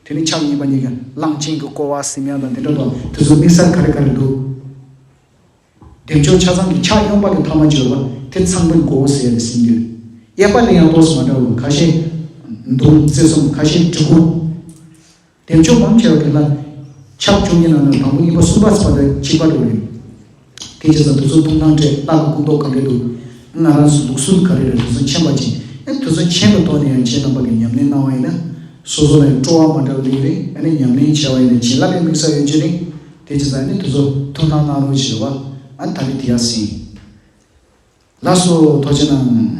དེ་ནི་ཕྱག་གཉིས་པ་གཉིས་ཀྱི་གླང་ཆེན་གྱི་ཀོ་བ་ཟེར་ཡང་དང་དེ་འདྲ་དང་དེ་ཚོ་དམིགས་བསལ་ག་རེ་ག་རེ་འདུག་འདེམས་ཆོག་ཆ་ཚང་གི་ཕྱག་གཡོན་པ་གི་ཐ་མ་བརྗོད་པ་དེ་ཚངས་པའི་མགོ་བོ་ཟེར་ཏེ་ཟིན་དུས། གཡས་པ་ལ་ཡང་ཏོག་ཙམ་མ་འདྲ་བ་ཁ་ཤས་མདུང་རྩེ་གསུམ་ཁ་ཤས་གྲི་གུག་འདེམས་ཆོག་མང་ཆེ་བ་གི་ལ་ཕྱག་བཅུ་གཉིས་ནང་ནས་དང་པོ་གཉིས་པ་གསུམ་པ་ཟེར་བ་དང་གཅིག་པ་འགྲོ་རེད། དེ་བྱས་ཙང་དེ་ཚོ་ཐུགས་སྣང་སྤྲད། ལྷ་གི་སྐུ་མདོག་ག་འདྲ་འདུག་ང་རང་ཚོ་ལུགས་སྲོལ་ག་རེ་རེད། དེ་ཚོ་མཁྱེན་པ་ཅིག་ཨེ་དེ་ཚོ་མཁྱེན་པའི་ཐོག་ནས་ཡང་ཁྱེད་རྣམ་པ་གིས་ཉམས་ལེན་གནང་བ་ཡིན་ན་སོ་སོ་ལ་ཡང་སྤྲོ་བ་མ་འདྲ་བ་སླེབས་རེད། ཨ་ནི་ཉམས་ལེན་བྱས་པ་ཡིན་ན་བྱིན་རླབས་ཡང་དམིགས་བསལ་ཡོད་ཀྱི་རེད། དེ་བྱས་ཙང་ཨ་ནི་དེ་ཚོ་ཐུགས་སྣང་གནང་རོགས་ཞེས་པ། ཨ་ནི་ད་རེས་དེ་ཡ་ཟིན། ལགས་སོ། ཐུགས་རྗེ་གནང་།